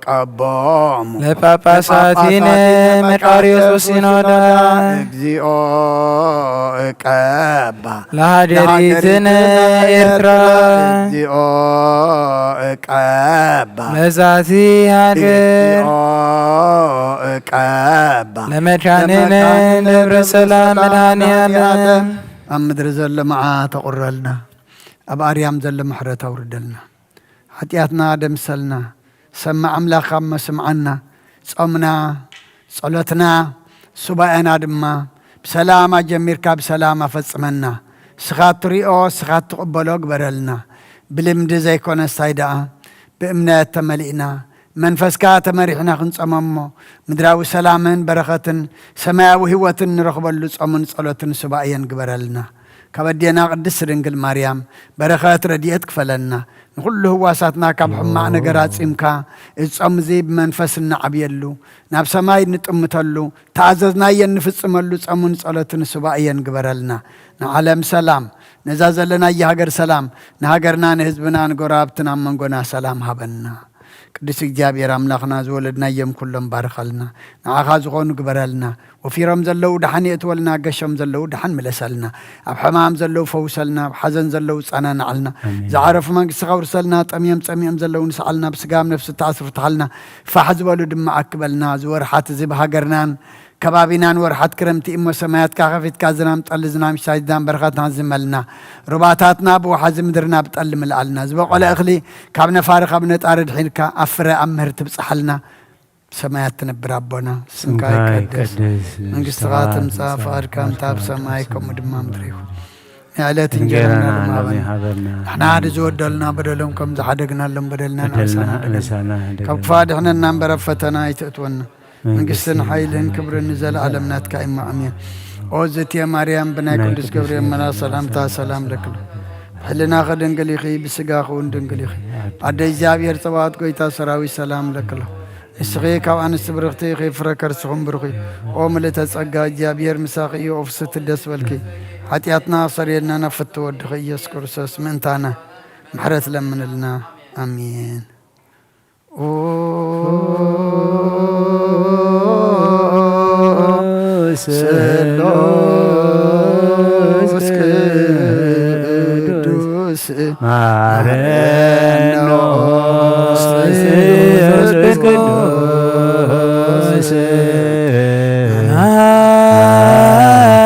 ቀቦሙ ለጳጳሳቲነ ለጳጳሳቲነ መቃርዮስ መቃርዮስ ወሲኖዳ። ወሲኖዳ። እግዚኦ ቀባ ለሃገሪትነ ኤርትራ። እግዚኦ ቀባ ለዛቲ ሃገር። እግዚኦ ቀባ ለመድኃኒነ ለመድኃኒነ ደብረ ደብረ ሰላም ሰላም መድኃኔ ዓለም። መድኃኔ ዓለም። ኣብ ምድሪ ዘሎ መዓት ኣቑረልና፣ ኣብ ኣርያም ዘሎ ምሕረት ኣውርደልና። ሓጢኣትና ደምሰልና። ሰማዕ ኣምላኽ እሞ ስምዓና። ጾምና፣ ጸሎትና፣ ሱባኤና ድማ ብሰላም ኣጀሚርካ ብሰላም ኣፈጽመና። ንስኻ እትሪኦ፣ ንስኻ እትቕበሎ ግበረልና። ብልምዲ ዘይኮነ ስታይ ደኣ፣ ብእምነት ተመሊእና፣ መንፈስካ ተመሪሕና ክንጸመሞ፣ ምድራዊ ሰላምን በረኸትን ሰማያዊ ህይወትን ንረኽበሉ ጾምን ጸሎትን ሱባኤን ግበረልና። ካብ ኣዴና ቅድስት ድንግል ማርያም በረኸት ረድኤት ክፈለና። ንኹሉ ህዋሳትና ካብ ሕማቕ ነገር ኣጺምካ፣ እዚ ጾም እዚ ብመንፈስ እንዓብየሉ፣ ናብ ሰማይ እንጥምተሉ፣ ተኣዘዝናዮ እንፍጽመሉ ጾምን ጸሎትን ሱባኤን ግበረልና። ንዓለም ሰላም፣ ነዛ ዘለናያ ሃገር ሰላም፣ ንሃገርና፣ ንህዝብና፣ ንጎረባብትና፣ ኣብ መንጎና ሰላም ሃበና። ቅዱስ እግዚኣብሔር ኣምላኽና፣ ዝወለድናዮም ኩሎም ባርኸልና፣ ንዓኻ ዝኾኑ ግበረልና። ወፊሮም ዘለዉ ደሓን የእትወልና፣ ገሾም ዘለዉ ደሓን ምለሰልና። ኣብ ሕማም ዘለዉ ፈውሰልና፣ ኣብ ሓዘን ዘለዉ ጸናናዕልና። ኣሜን። ዝዓረፉ መንግስትኻ ውርሰልና፣ ጠምዮም ጸሚኦም ዘለዉ ንስዓልና፣ ብስጋ ኣብ ነፍሲ ተኣስሩ ፍትሓልና፣ ፋሕ ዝበሉ ድማ ኣክበልና። እዚ ወርሓት እዚ ብሃገርናን ከባቢናን ወርሓት ክረምቲ እሞ ሰማያትካ ከፊትካ ዝናም ጠሊ፣ ዝናም ሽታይ፣ ዝናም በረኸት ኣዝንበልና። ሩባታትና ብወሓዚ ምድርና ብጠሊ ምልኣልና። ዝበቆለ እኽሊ ካብ ነፋሪ ካብ ነጣሪ ድሒንካ ኣብ ፍረ ኣብ ምህርቲ ብጽሓልና። ብሰማያት ትነብር ኣቦና፣ ስምካ ስምካ ይቀደስ፣ ይቀደስ፣ መንግስትኻ መንግስትኻ ትምጻእ፣ ትምጻእ፣ ፍቓድካ እንተ ኣብ ፍቓድካ ሰማይ ከም ከምኡ ድማ ምድሪ ይኹን። ንዕለት እንጀራና እንጀራና ሎሚ ሎሚ ሃበና። ሃበና። ንሕና ንዝወደልና በደሎም ከም ዝሓደግናሎም በደልና በደልና ንኣሳና ደገም። ንኣሳና ደገም። ካብ ክፋ ድሕነና እምበር ኣብ ፈተና ኣይትእትወና። መንግስትን መንግስትን ሓይልን ሓይልን ክብርን ንዘለኣለም ናትካ እዩ። ኣሜን። ኦ ዝእቲ ማርያም ብናይ ናይ ቅዱስ ቅዱስ ገብርኤል መልኣክ ገብርኤል ሰላምታ ሰላምታ ሰላም ለክሉ። ብሕልናኺ ድንግል ኢኺ፣ ብስጋኺ እውን ድንግል ኢኺ። ኣደ እግዚኣብሔር ጸባኦት ጎይታ ሰራዊት ሰላም ለክሎ። ንስኺ ካብ ኣንስቲ ብርኽቲ ኢኺ፣ ፍረ ከርስኹም ብሩኽ እዩ። ኦ ምልእተ ጸጋ፣ እግዚኣብሔር ምሳኺ እዩ፣ ኦ ፍስሕቲ ደስ በልኪ። ሓጢኣትና ኣሰርየልና፣ ናብ ፍትው ወድኺ ኢየሱስ ክርስቶስ ምእንታና ምሕረት ለምንልና። ኣሜን። ኦ ስሉስ ቅዱስ ማረኖ ስሉስ ቅዱስ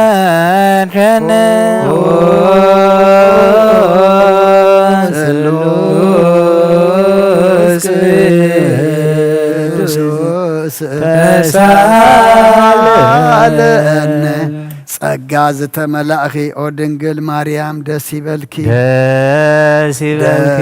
ማረነ። ኦ ስሉስ ቅዱስ ተሳለነ። ጸጋ ዝተመላእኺ ኦ ድንግል ማርያም ደስ ይበልኪ። ደስ ይበልኪ።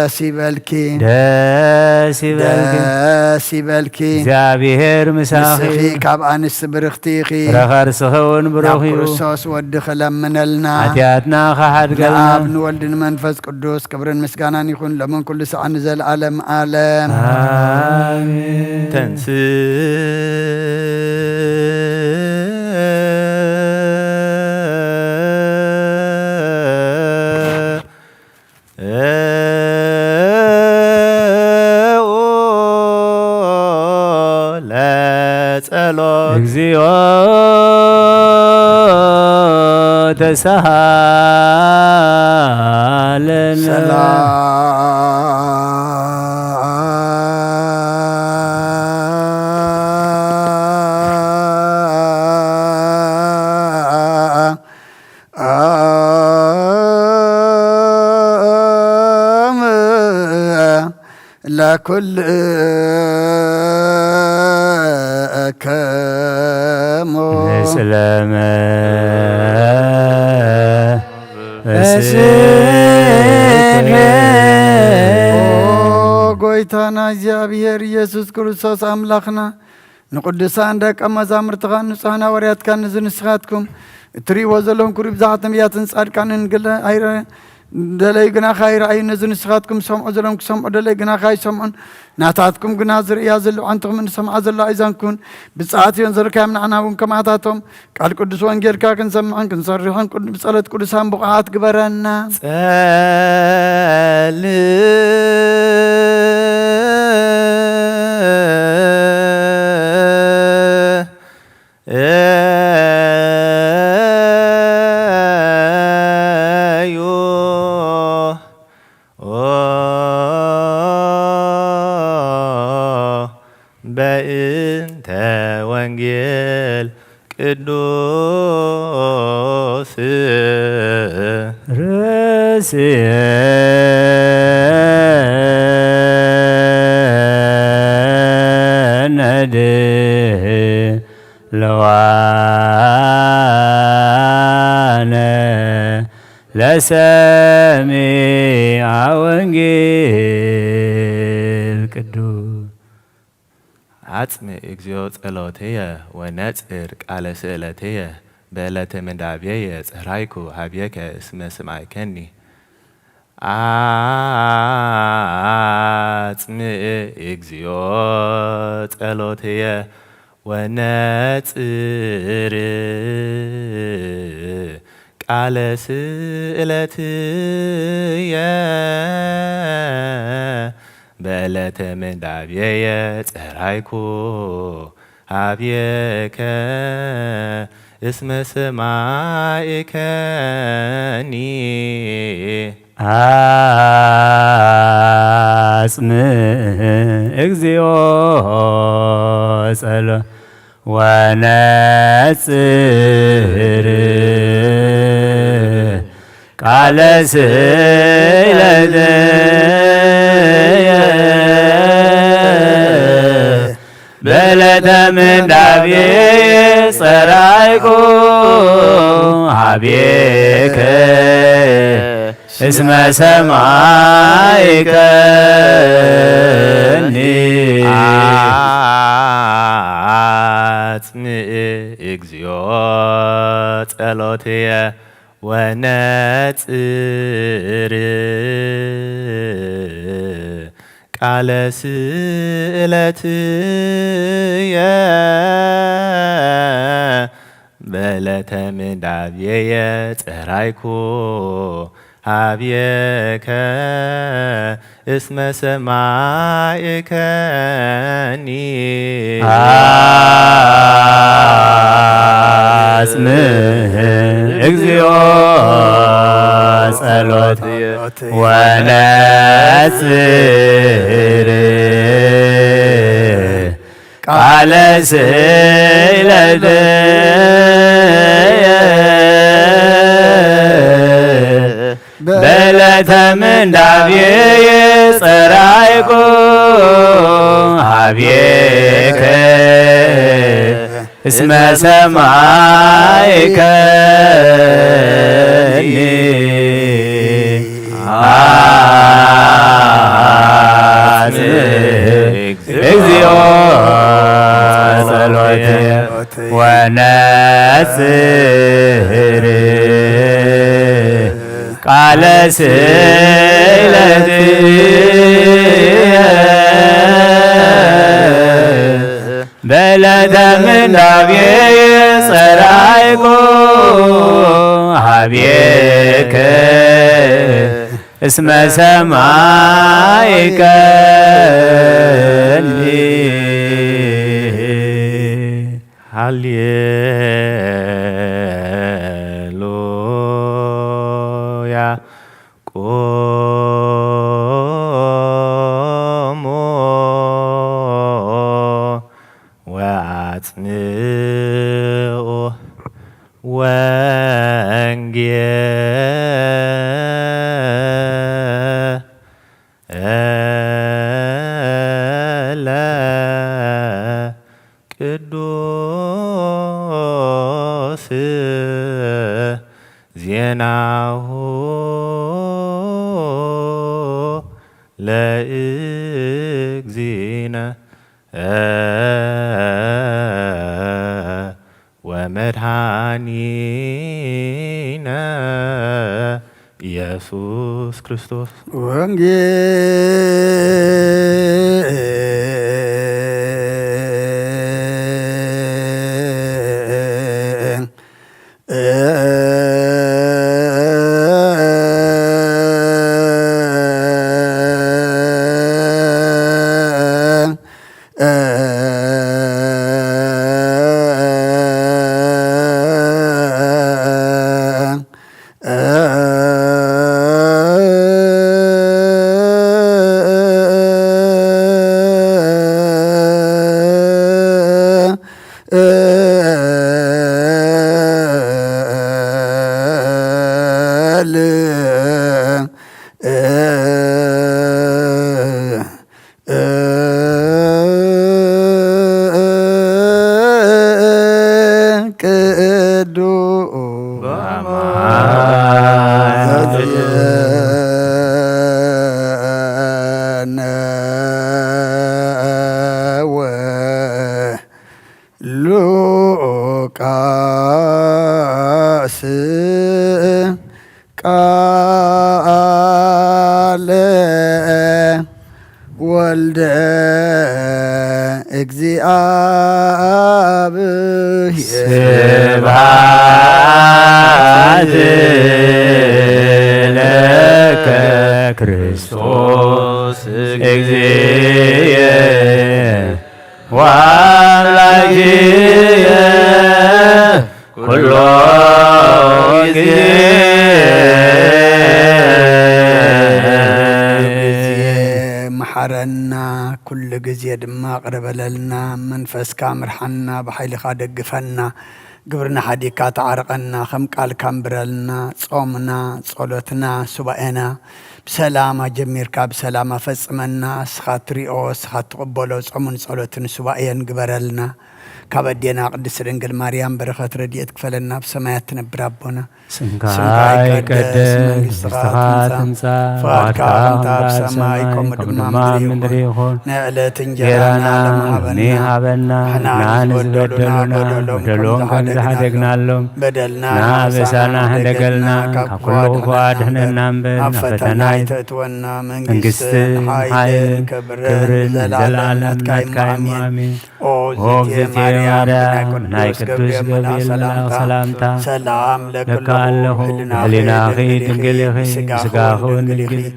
ደስ ይበልኪ። ደስ ይበልኪ። ደስ ይበልኪ። እግዚኣብሔር ምሳኺ ንስኺ እዩ። ካብ ኣንስቲ ብርኽቲ ኢኺ። ፍረ ከርስኺ እውን ናብ ብሩኽ እዩ። ክርስቶስ ወዲ ክለምነልና። ሓጢኣትና ንኣብ ከሓድገልና። ንወልድ ንመንፈስ ቅዱስ ክብርን ምስጋናን ይኹን ሎምን ኩሉ ሰዓት ንዘለኣለም ኣለም። ኣሜን። ተንስ ለጸሎት እግዚኦ ተሳሃለነ። ሰላም ለኩልክሙ ምስለ መንፈስከ። ኦ ጎይታና እግዚኣብሔር ኢየሱስ ክርስቶስ ኣምላኽና ንቅዱሳን ደቀ መዛሙርትኻን ንጹሓን ሃዋርያትካን ነዚ ንስኻትኩም እትርእይዎ ዘለኹም ክብሪ ብዛሓት ነቢያትን ጻድቃንን ግለ ኣይረ ደለዩ ግናኻ ኣይረኣዩ ነዚ ንስኻትኩም ዝሰምዑ ዘለኹም ክሰምዑ ደለዩ ግናኻ ኣይሰምዑን ናታትኩም ግና ዝርእያ ዘለዋ ዓንትኹምን ዝሰምዓ ዘለዋ ኣይዛንኩን ብጻት እዮም ዘርካዮም ንዓና እውን ከማታቶም ቃል ቅዱስ ወንጌልካ ክንሰምዕን ክንሰርሕን ቅዱ- ብጸሎት ቅዱሳን ብቑዓት ግበረና። ጸልእ እዩ በእንተ ወንጌል ቅዱስ ርእስየ ነድህ ለዋነ ለሰሚዐ ወንጌል ቅዱስ። አጽምዕ እግዚኦ ጸሎትየ ወነጽር ቃለ ስእለትየ በዕለተ ምንዳቤየ ጸራይኩ ሀብየከ እስመ ስምዓይከኒ። አጽምዕ እግዚኦ ጸሎትየ ወነጽር ቃለ ስእለትየ በዕለተ ምንዳቤየ ጸራይኩ ሀብየከ እስመ ሰማይከኒ። አጽምዕ እግዚኦ ጸሎ ወነጽር ቃለ ስእለትየ በዕለተ ምንዳቤ ጸራይኩ ሀቤከ እስመ ሰማይከኒ። አጽምዕ እግዚኦ ጸሎትየ ወነጽር ቃለ ስእለትየ በዕለተ ምንዳቤየ ጸራይኩ ሀብየከ እስመ ሰማይከኒ። አጽምዕ እግዚኦ ጸሎት ወነጽር ቃለ ስእለትየ በዕለተ ምንዳቤየ ጸራይኩ ሀቤከ እስመ ሰማይከኒ። አጽምዕ እግዚኦ ጸሎትየ ወነጽር ቃለ ስእለትየ በዕለተ ምንዳቤ ጸራይኩ ሀቤከ እስመ ሰማይ ቀኒ። ሃሌሉያ። ቁሙ ወአጽምዑ ወንጌለ ቅዱስ ዜናሁ ለእግዚእነ ወመድኃኒነ ኢየሱስ ክርስቶስ። ወንጌል ቅዱስ ሉቃስ ቃለ ወልደ እግዚአብሔር። ስብሐት ለከ ክርስቶስ እግዚእየ ወአምላክየ ኩሎ ጊዜ። ጊዜ መሓረና፣ ኩሉ ግዜ ድማ ቅረ በለልና። መንፈስካ ምርሓና፣ ብሓይልኻ ደግፈና። ግብርና ሓዲግካ ተዓርቐና፣ ከም ቃልካ እንብረልና። ጾምና፣ ጸሎትና፣ ሱባኤና ብሰላም ኣጀሚርካ ብሰላም ኣፈጽመና። እስኻ ትሪኦ፣ እስኻ ትቕበሎ ጾምን ጸሎትን ሱባኤን ግበረልና። ካብ ኣዴና ቅድስት ድንግል ማርያም በረኸት ረድኤት ክፈለና። ኣብ ሰማያት ትነብር ኣቦና፣ ስምካ ይቀደስ፣ መንግስትኻ ትምጻእ፣ ፍቓድካ ከምታ ኣብ ሰማይ ከምኡ ድማ ኣብ ምድሪ ይኹን። ናይ ዕለት እንጀራና ሎሚ ሃበና፣ ንሕና ንዝበደሉና በደሎም ከም ዝሓደግናሎም በደልና ኣበሳና ሕደገልና፣ ካብ ኩሉ ክፉእ ኣድሕነና እምበር፣ ናብ ፈተና ኣይተእትወና። መንግስትን ሓይልን ክብርን ንዘለኣለም ናትካ እዩ። ኣሜን። ኦ እግዝእትየ ማርያም፣ ናይ ቅዱስ ገብርኤል መልኣኽ ሰላምታ ሰላም እልኪ ኣለኹ። ብህሊናኺ ድንግል ኢኺ፣ ብስጋኺ እውን ድንግል ኢኺ።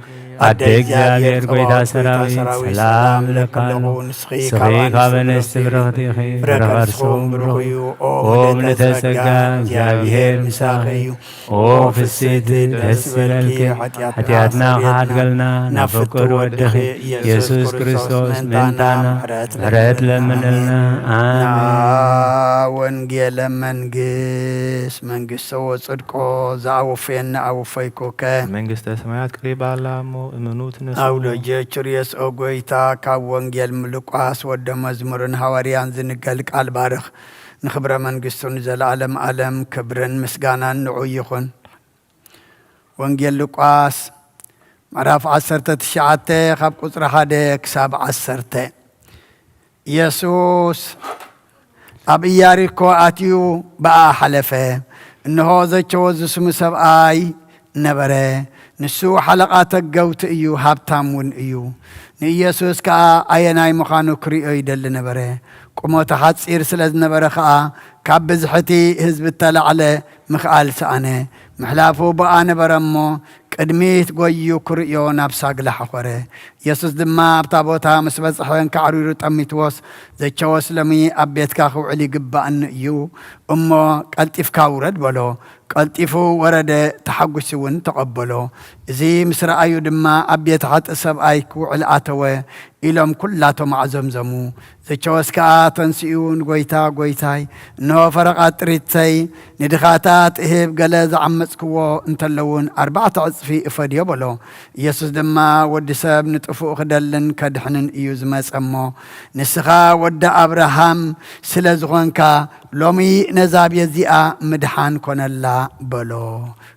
ኣደ እግዚኣብሔር፣ ጎይታ ሰራዊት፣ ሰላም እልኪ ኣለኹ። ንስኺ ካብ ኣንስቲ ብርኽቲ ኢኺ፣ ፍረ ከርስኺ እውን ብሩኽ እዩ። ኦ ምልእተ ጸጋ፣ እግዚኣብሔር ምሳኺ እዩ። ኦ ፍስሕቲ ደስ ይበልኪ፣ ሓጢኣትና ክሓድገልና ናብ ፍቁር ወድኺ ኢየሱስ ክርስቶስ ምእንታና ምሕረት ለምንልና። ኣሜን። ወንጌለ መንግስት መንግስተ ወጽድቆ ዘአወፈየኒ አወፈይኩከ። መንግስተ ሰማያት ቀሪባ ኣላ እሞ እመኑ ትነሱ። አውሎጀ ቹርየስ ኦ ጎይታ፣ ካብ ወንጌል ምሉቃስ ወደ መዝሙርን ሃዋርያን ዝንገል ቃል ባርኽ። ንኽብረ መንግስቱ ንዘለዓለም ዓለም ክብርን ምስጋናን ንዑ ይኹን። ወንጌል ሉቃስ ምዕራፍ ዓሰርተ ትሽዓተ ካብ ቁጽሪ ሓደ ክሳብ ዓሰርተ። ኢየሱስ ኣብ ኢያሪኮ ኣትዩ ብኣ ሓለፈ። እንሆ፣ ዘቸወ ዝስሙ ሰብኣይ ነበረ። ንሱ ሓለቓ ተገውቲ እዩ፣ ሃብታም እውን እዩ። ንኢየሱስ ከኣ ኣየናይ ምዃኑ ክርእዮ ይደሊ ነበረ። ቁመቱ ሓጺር ስለ ዝነበረ ከኣ፣ ካብ ብዝሒ እቲ ህዝቢ እተላዕለ ምኽኣል ሰኣነ። ምሕላፉ ብኣ ነበረ እሞ፣ ቅድሚት ጎይዩ ክርእዮ ናብ ሳግላ ሓኾረ። ኢየሱስ ድማ ኣብታ ቦታ ምስ በጽሐ፣ እንካዕሪሩ ጠሚትዎስ፣ "ዘቸወስ ሎሚ ኣብ ቤትካ ክውዕል ይግባእኒ እዩ እሞ፣ ቀልጢፍካ ውረድ" በሎ። ቀልጢፉ ወረደ፣ ተሓጒሱ እውን ተቐበሎ። እዚ ምስ ረኣዩ ድማ፣ "ኣብ ቤት ሓጥእ ሰብኣይ ክውዕል ኣተወ" ኢሎም ኩላቶም ኣዕዘምዘሙ። ዘቸወስ ከኣ ተንሲኡ ንጎይታ፣ "ጎይታይ፣ እንሆ ፈረቓ ጥሪተይ ንድኻታት እህብ፣ ገለ ዝዓመጽክዎ እንተለውን ኣርባዕተ ዕጽፊ እፈድዮ" በሎ። ኢየሱስ ድማ፣ "ወዲ ሰብ ንጥፉእ ክደልን ከድሕንን እዩ ዝመጸ እሞ፣ ንስኻ ወዲ ኣብርሃም ስለ ዝኾንካ፣ ሎሚ ነዛ ቤት እዚኣ ምድሓን ኮነላ" በሎ።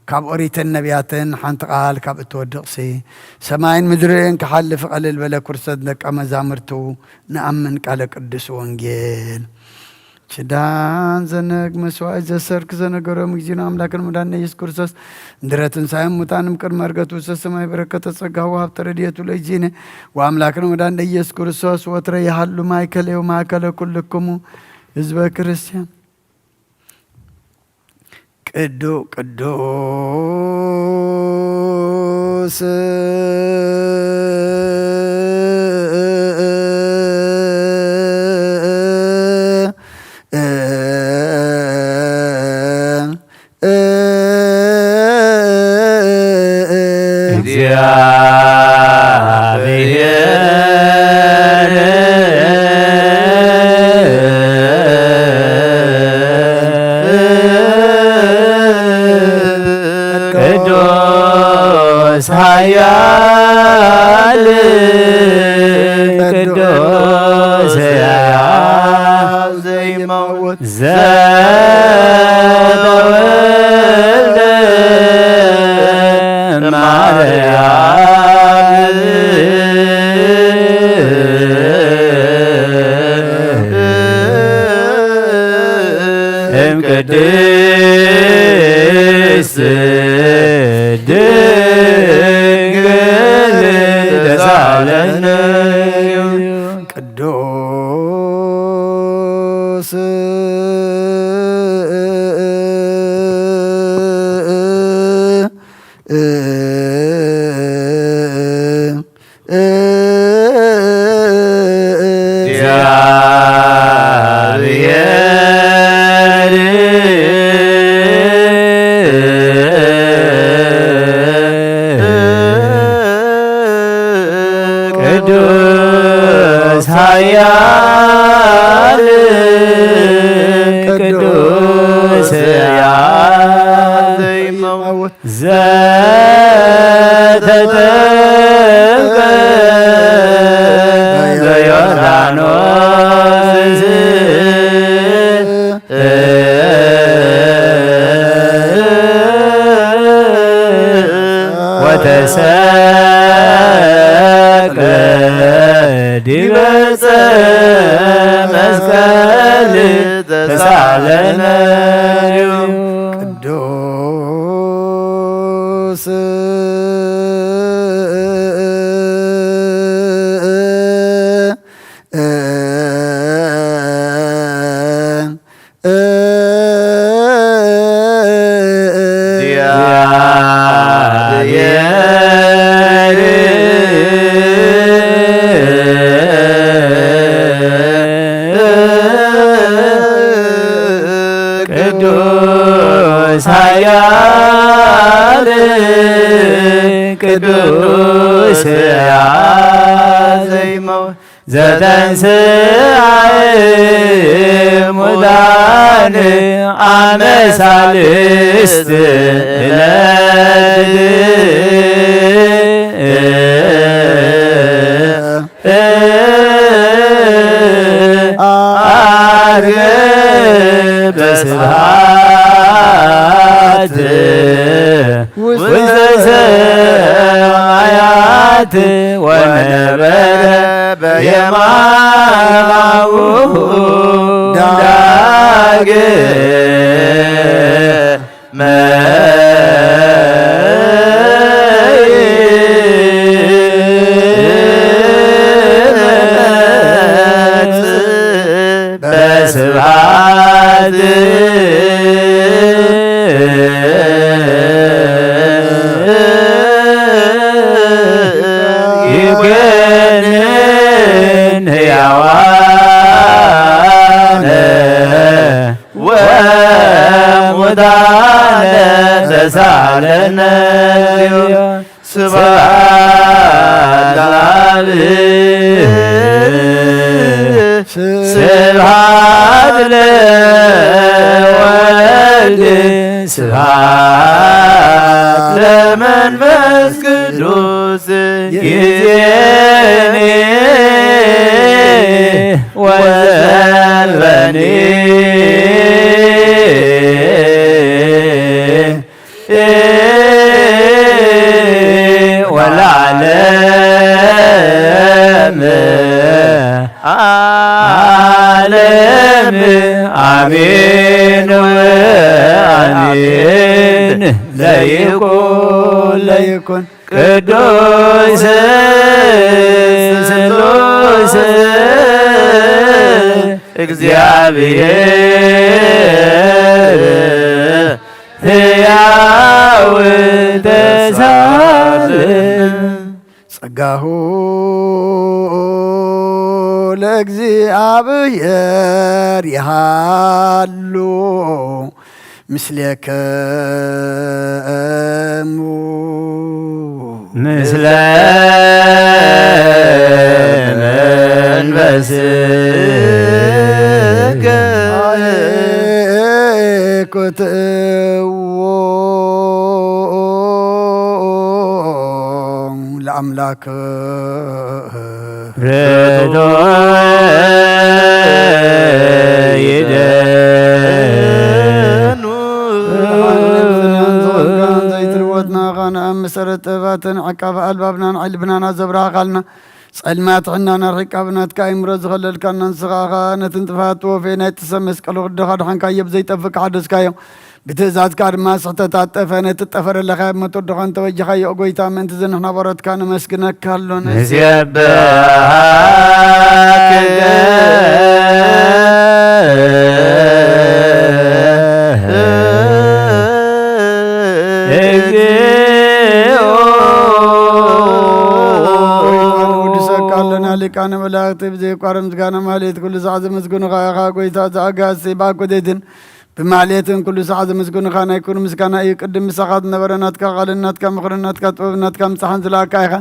ካብ ኦሪትን ነቢያትን ሓንቲ ቃል ካብ እትወድቕሲ፣ ሰማይን ምድርን ክሓልፍ ቀልል በለ፣ ክርስቶስ ደቀ መዛሙርቱ ንኣምን ቃለ ቅዱስ ወንጌል። ችዳን ዘነግ መስዋዕት ዘሰርክ ዘነገሮም እግዚእነ ኣምላክን መድኃኒነ ኢየሱስ ክርስቶስ፣ እንድሕረ ትንሣኤ ሙታን እምቅድመ ዕርገቱ ውስተ ሰማይ በረከተ ጸጋሁ ወሀብተ ረድኤቱ ለእግዚእነ ወአምላክነ መድኃኒነ ኢየሱስ ክርስቶስ ወትረ ይሃሉ ማእከሌ ወማእከለ ኩልክሙ ህዝበ ክርስቲያን። ቅዱ-፣ ቅዱስ እግዚአብሔር ቅዱስ ኃያል ቅዱስ ሕያው ዘይመውት ዘተወልደ ማርያም እምቅድስት ድንግል ተሳለነ። ቅዱስ እግዚአብሔር ቅዱስ ኃያል ቅዱስ ሕያው ዘይመውት ዘተጠምቀ በዮርዳኖስ ወተሰቅለ ዲበ ዕፀ መስቀል ተሳለነ። ቅዱስ ቅዱስ ኃያል ቅዱስ ሕያው ዘይመውት ዘተንሥአ እሙታን አመ ሣልስት ዕለት ዐርገ በስብሐት ውስተ ሰማያት። ወነበረ በየማነ አቡሁ ዳግመ በስብሐት ይኩንን ሕያዋነ ወሙታነ ተሳለነ። ስብሐት ለአብ ስብሐት ለወልድ ስብሐት ለመንፈስ ቅዱስ ይዜኒ ወዘልፈኒ ወለዓለመ ዓለም አሜን ወአሜን። ለይኩን ለይኩን ቅዱስ ስሉስ እግዚአብሔር ሕያው ተሳልን። ጸጋሁ ለእግዚአብሔር ይሃሉ ምስሌክሙ ምስለ መንፈስከ። ኩትዎ ለአምላክ ርቱዕ ይደኑ። ዘይትልወጥና ኻን ኣብ መሰረት ጥበባትን ዕቃብ ኣልባብናን ዕልብናን ኣዘብራሃኻልና። ጸልማት ሕናን ኣርሒቃ ብናትካ ኣእምሮ ዝኸለልካና ንስኻ ኸኣ ነቲ ንጥፋት ወፌ ናይ ጥሰ መስቀል ወርድኻ ድሓንካዮ ብዘይጠፍእ ሓደስካዮ። ብትእዛዝካ ድማ ስሕተት ኣጠፈ። ነቲ ጠፈረ ለኻይ መቶ ድኻን ተበጅኻዮ። ኦ ጎይታ፣ ምእንቲ እዚ ንሕና በረትካ ነመስግነካ ኣሎና። ንሴብሐካ እግዚኦ። ንውድሰካ ኣሎና ሊቃነ መላእክቲ ብዘይቋረ ምስጋና ማህሌት ኩሉ ሰዓት ዘመስግኑኻ ኢኻ። ጎይታ ዘኣጋሲ ብኣኮቴትን ብማህሌትን ኩሉ ሰዓት ዘመስግኑኻ ናይ ክብሪ ምስጋና እዩ። ቅድም ምሳኻ ዝነበረ ናትካ ቃልን ናትካ ምኽርን ናትካ ጥበብን ናትካ ምጻሕን ዝለኣካ ኢኻ።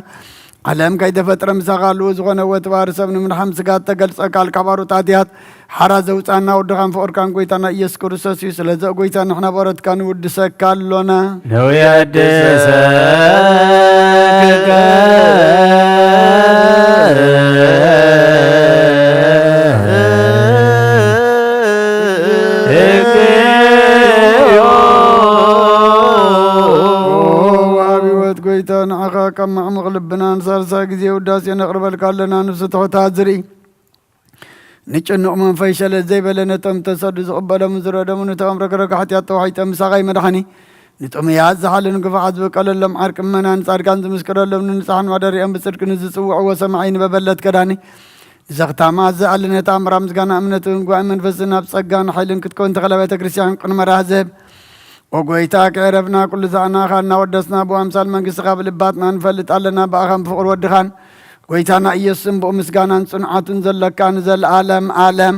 ዓለም ከይተፈጥረ ምሳኻ ኣለዎ ዝኾነ ወትባር ሰብ ንምድሓን ስጋ እተገልጸ ቃል ካብ ኣሮት ኣትያት ሓራ ዘውጻና ወድኻን ፍቕርካን ጎይታና ኢየሱስ ክርስቶስ እዩ። ስለዚ ጎይታ ንሕና በረትካ ንውድሰካ ኣሎና። ንውየድሰከ ወሃቢ ህይወት ጎይታ ንዓኻ ካብ ማዕሙቕ ልብና ንሳልሳይ ግዜ ውዳሴ ነቕርበልካ ኣለና። ንፍሲ ትሑታት ዝርኢ ንጭኑቕ መንፈስ ሸለል ዘይበለ ነቶም ተሰዱ ዝቕበሎም ዝረደሙ ንቶም ረግረግ ሓጢኣት ተዋሒጦም ምሳኻ ይመድሓኒ። ንጥሙያት ዝሓሉ ንግፉዓት ዝበቀለሎም ዓርቂ ምእመናን ጻድቃን ዝምስክረሎም ንንጹሓን ማደሪኦም ብጽድቂ ንዝጽውዕዎ ሰማዒ ንበበለት ከዳኒ። ንዘኽታማ ዝኣሊ ነታ እምራ ምስጋና እምነትን ጉባኤ መንፈስን ኣብ ጸጋን ሓይልን ክትከውን ተኸለ ቤተ ክርስቲያን ቅኑመራ ዝህብ ኦ ጎይታ፣ ከዕረፍና ኩሉ ሰኣናኻ እናወደስና ብኣምሳል መንግስትኻ ብልባትና ንፈልጥ ኣለና። ብኣኻን ብፍቕሪ ወድኻን ጎይታና ኢየሱስን ብኡ ምስጋናን ጽንዓቱን ዘለካ ንዘለኣለም ኣለም።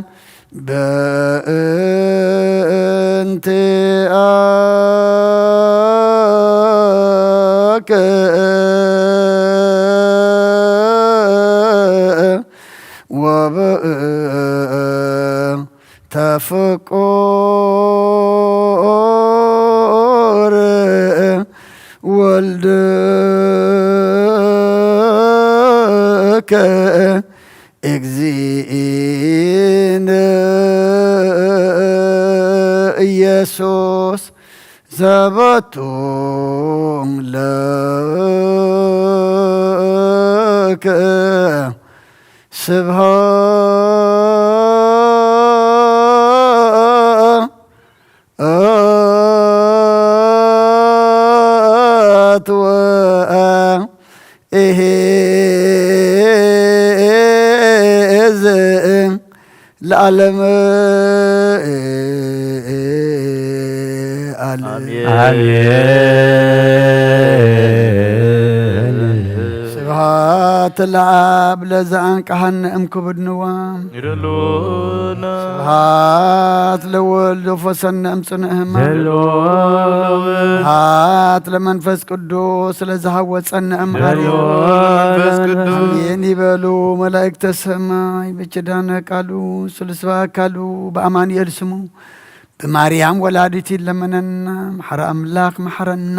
በእንቲኣከ ወበእንተ ፍቁር ወልድከ እግዚእነ ኢየሱስ ዘበቱ ለከ ስብሐት ወእህ ለዓለም ዓለም። አሜን። ስብሐት ለአብ ለዘአንቀሐነ እምክቡድ ንዋም። ይደሉና። ስብሐት ለወልድ ወፈሰነ እምጽንዕ ህማም። ዘለወ። ስብሐት ለመንፈስ ቅዱስ ለዘሃወፀነ እምአርዮ። ዘለወ መንፈስ ቅዱስ። አሜን ይበሉ መላእክተ ሰማይ። በኪዳነ ቃሉ ስሉስ አካሉ በአማኑኤል ስሙ ብማርያም ወላዲት ይለመነና። መሐረ አምላክ መሐረና።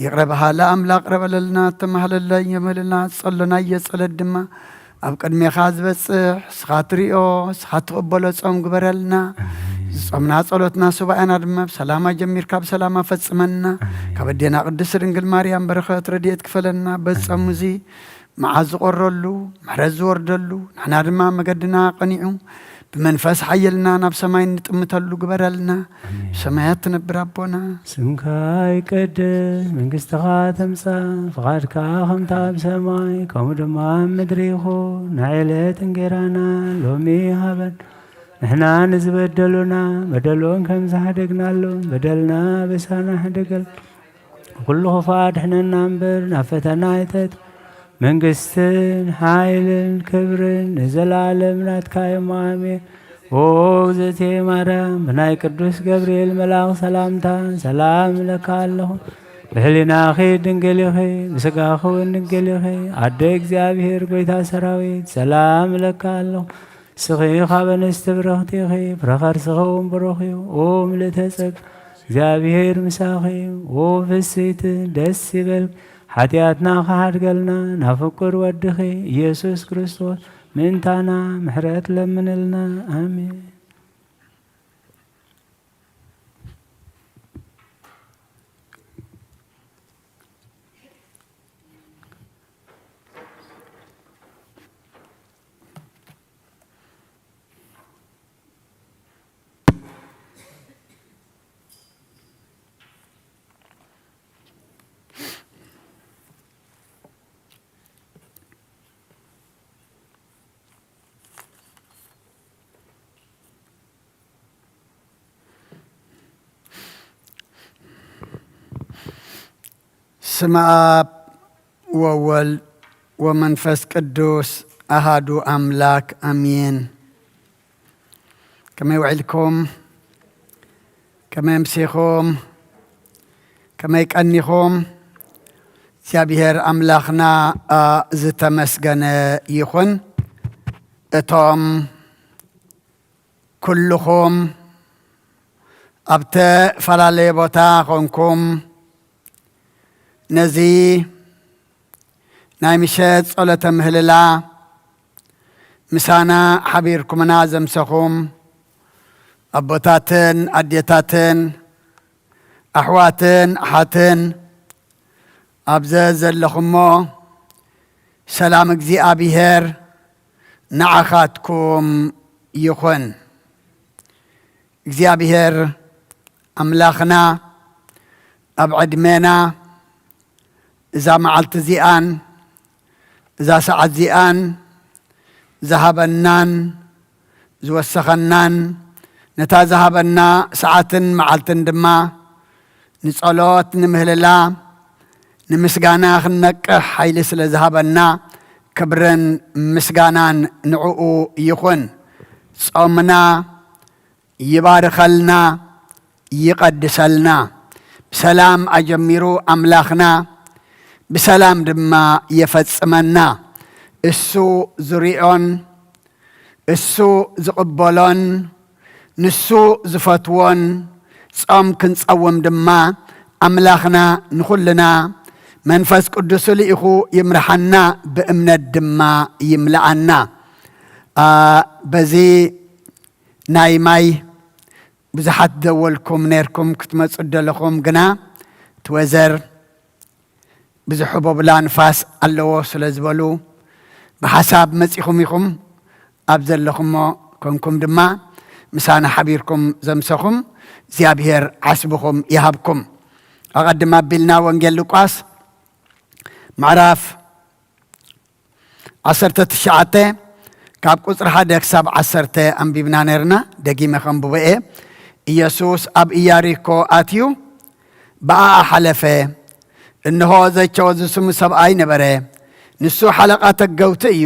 ይቅረ በሃላ አምላክ ቅረ በለልና። ተማህለለይ የመልና። ጸሎና የጸለት ድማ ኣብ ቅድሜኻ ዝበጽሕ፣ ንስኻ ትሪኦ፣ ንስኻ ትቕበሎ ጾም ግበረልና። ኣሜን። ዝጾምና ጸሎትና ሱባኤና ድማ ብሰላም ኣጀሚርካ ብሰላም ኣፈጽመና። ኣሜን። ካብ ኣዴና ቅድስት ድንግል ማርያም በረኸት ረድኤት ክፈለና። በዚ ጾም ኣሜን። እዚ መዓት ዝቆረሉ፣ ምሕረት ዝወርደሉ፣ ንሕና ድማ መገድና ቀኒዑ፣ ብመንፈስ ሓየልና ናብ ሰማይ እንጥምተሉ ግበረልና። ኣሜን። ብሰማያት ትነብር ኣቦና። ስምካ ይቀደስ፣ መንግስትኻ ትምጻእ፣ ፍቓድካ ከምታ ኣብ ሰማይ፣ ከምኡ ድማ ኣብ ምድሪ ይኹን። ናይ ዕለት እንጌራና ሎሚ ሃበን። ንሕና ንዝበደሉና፣ በደሎም ከም ዝሓደግናሎም፣ በደልና በሳና ሕደገል። ኩሉ ክፉእ ኣድሕነና እምበር፣ ናብ ፈተና ኣይተእትወና። መንግስትን ሓይልን ክብርን ንዘለኣለም ናትካ እዮም። ኣሜን። ኦ እግዝእትየ ማርያም፣ ብናይ ቅዱስ ገብርኤል መልኣኽ ሰላምታ ሰላም እለካ ኣለኹ። ብህሊናኺ ድንግል ኢኺ፣ ብስጋኺ እውን ድንግል ኢኺ። ኣደ እግዚኣብሔር፣ ጎይታ ሰራዊት፣ ሰላም እለካ ኣለኹ። ንስኺ ካብ ኣንስቲ ብርኽቲ ኢኺ፣ ፍረ ከርስኺ እውን ብሩኽ እዩ። ኦ ምልእተ ጸጋ፣ እግዚኣብሔር ምሳኺ እዩ። ኦ ፍስይቲ፣ ደስ ይበልኪ። ሓጢኣትና ክሓድገልና፣ ናብ ፍቁር ወድኺ ኢየሱስ ክርስቶስ ምእንታና ምሕረት ለምንልና። ኣሜን። ስመ አብ ወወልድ ወመንፈስ ቅዱስ አሃዱ አምላክ አሜን። ከመይ ውዒልኩም? ከመይ ኣምሲኹም? ከመይ ቀኒኹም? እግዚኣብሔር ኣምላኽና፣ አ፣ ዝተመስገነ ይኹን። እቶም ኩልኹም ኣብ ተፈላለየ ቦታ ኾንኩም ነዚ ናይ ምሸት ጸሎተ ምህልላ ምሳና ሓቢርኩምና ዘምሰኹም ኣቦታትን ኣዴታትን ኣሕዋትን ኣሓትን ኣብ ዘዘለኹሞ ሰላም እግዚኣብሔር ንዓኻትኩም ይኹን። እግዚኣብሔር ኣምላኽና ኣብ ዕድሜና እዛ መዓልቲ እዚኣን እዛ ሰዓት እዚኣን ዝሃበናን ዝወሰኸናን ነታ ዝሃበና ሰዓትን መዓልትን ድማ ንጸሎት፣ ንምህልላ፣ ንምስጋና ክንነቅሕ ሓይሊ ስለ ዝሃበና ክብርን ምስጋናን ንዕኡ ይኹን። ጾምና ይባርኸልና፣ ይቐድሰልና። ብሰላም ኣጀሚሩ ኣምላኽና ብሰላም ድማ የፈጽመና። እሱ ዝሪኦን እሱ ዝቕበሎን ንሱ ዝፈትዎን ጾም ክንጸውም ድማ ኣምላኽና ንኹልና መንፈስ ቅዱሱ ልኢኹ ይምርሓና፣ ብእምነት ድማ ይምልኣና። አ፣ በዚ ናይ ማይ ብዙሓት ደወልኩም ነርኩም ክትመጹ ደለኹም፣ ግና እቲ ወዘር ብዙሕ ቦብላ ንፋስ ኣለዎ ስለ ዝበሉ፣ ብሓሳብ መጺኹም ኢኹም። ኣብ ዘለኹሞ ኮንኩም ድማ ምሳና ሓቢርኩም ዘምሰኹም እግዚኣብሔር ዓስብኹም ይሃብኩም። ኣቐድም ኣቢልና ወንጌል ሉቃስ ምዕራፍ ዓሰርተ ትሽዓተ ካብ ቁጽሪ ሓደ ክሳብ ዓሰርተ ኣንቢብና ነርና። ደጊመ ከንብቦ እየ። ኢየሱስ ኣብ ኢያሪኮ ኣትዩ ብኣኣ ሓለፈ። እንሆ፣ ዘቸው ዝስሙ ሰብኣይ ነበረ። ንሱ ሓለቓ ተገውቲ እዩ፣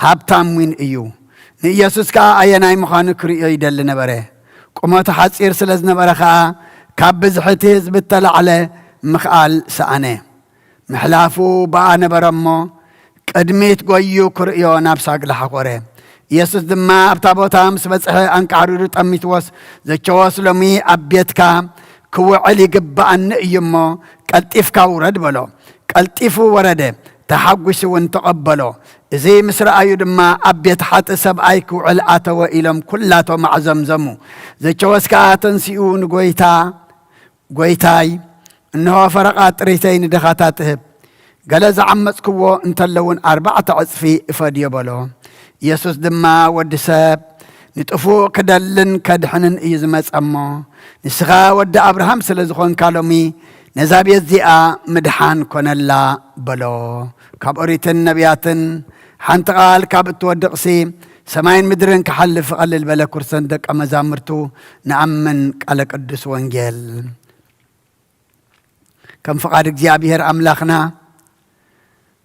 ሃብታም ዊን እዩ። ንኢየሱስ ከኣ ኣየናይ ምዃኑ ክርእዮ ይደሊ ነበረ። ቁመቱ ሓጺር ስለ ዝነበረ ኸኣ፣ ካብ ብዝሒ እቲ ህዝቢ እተላዕለ ምኽኣል ሰኣነ። ምሕላፉ ብኣ ነበረ እሞ፣ ቅድሚት ጐዩ ክርእዮ ናብ ሳግላ ሓኾረ። ኢየሱስ ድማ ኣብታ ቦታ ምስ በጽሐ፣ ኣንቃዕሪሩ ጠሚትዎስ፣ ዘቸዎስ፣ ሎሚ ኣብ ቤትካ ክውዕል ይግብኣኒ እዩ እሞ፣ ቀልጢፍካ ውረድ በሎ። ቀልጢፉ ወረደ፣ ተሓጒሱ እውን ተቐበሎ። እዚ ምስ ረኣዩ ድማ፣ ኣብ ቤት ሓጥእ ሰብኣይ ክውዕል ኣተወ ኢሎም ኩላቶም ኣዕዘምዘሙ። ዘቸዎስ ከኣ ተንሲኡ ንጐይታ፣ ጐይታይ፣ እንሆ፣ ፈረቓ ጥሪተይ ንድኻታት እህብ፣ ገለ ዝዓመጽክዎ እንተለውን ኣርባዕተ ዕጽፊ እፈድዮ በሎ። ኢየሱስ ድማ፣ ወዲ ሰብ ንጥፉእ ክደልን ከድሕንን እዩ ዝመጸ እሞ፣ ንስኻ ወዲ ኣብርሃም ስለ ዝኾንካ፣ ሎሚ ነዛ ቤት እዚኣ ምድሓን ኮነላ በሎ። ካብ ኦሪትን ነቢያትን ሓንቲ ቃል ካብ እትወድቕሲ፣ ሰማይን ምድርን ክሓልፍ እቐልል በለ። ኩርሰን ደቀ መዛሙርቱ ንኣምን። ቃለ ቅዱስ ወንጌል። ከም ፍቓድ እግዚኣብሔር ኣምላኽና፣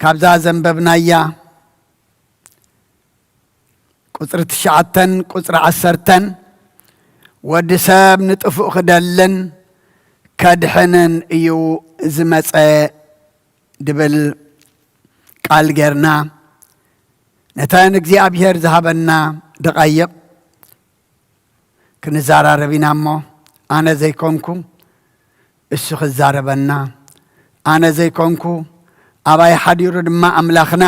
ካብዛ ዘንበብናያ ቁጽሪ ትሽዓተን ቁጽሪ ዓሰርተን፣ ወዲ ሰብ ንጥፉእ ክደልን ከድሕንን እዩ ዝመጸ ድብል ቃል ጌርና፣ ነተን እግዚኣብሔር ዝሃበና ደቓይቕ ክንዘራረብ ኢና እሞ፣ ኣነ ዘይኮንኩ እሱ ክዛረበና፣ ኣነ ዘይኮንኩ ኣባይ ሓዲሩ ድማ ኣምላኽና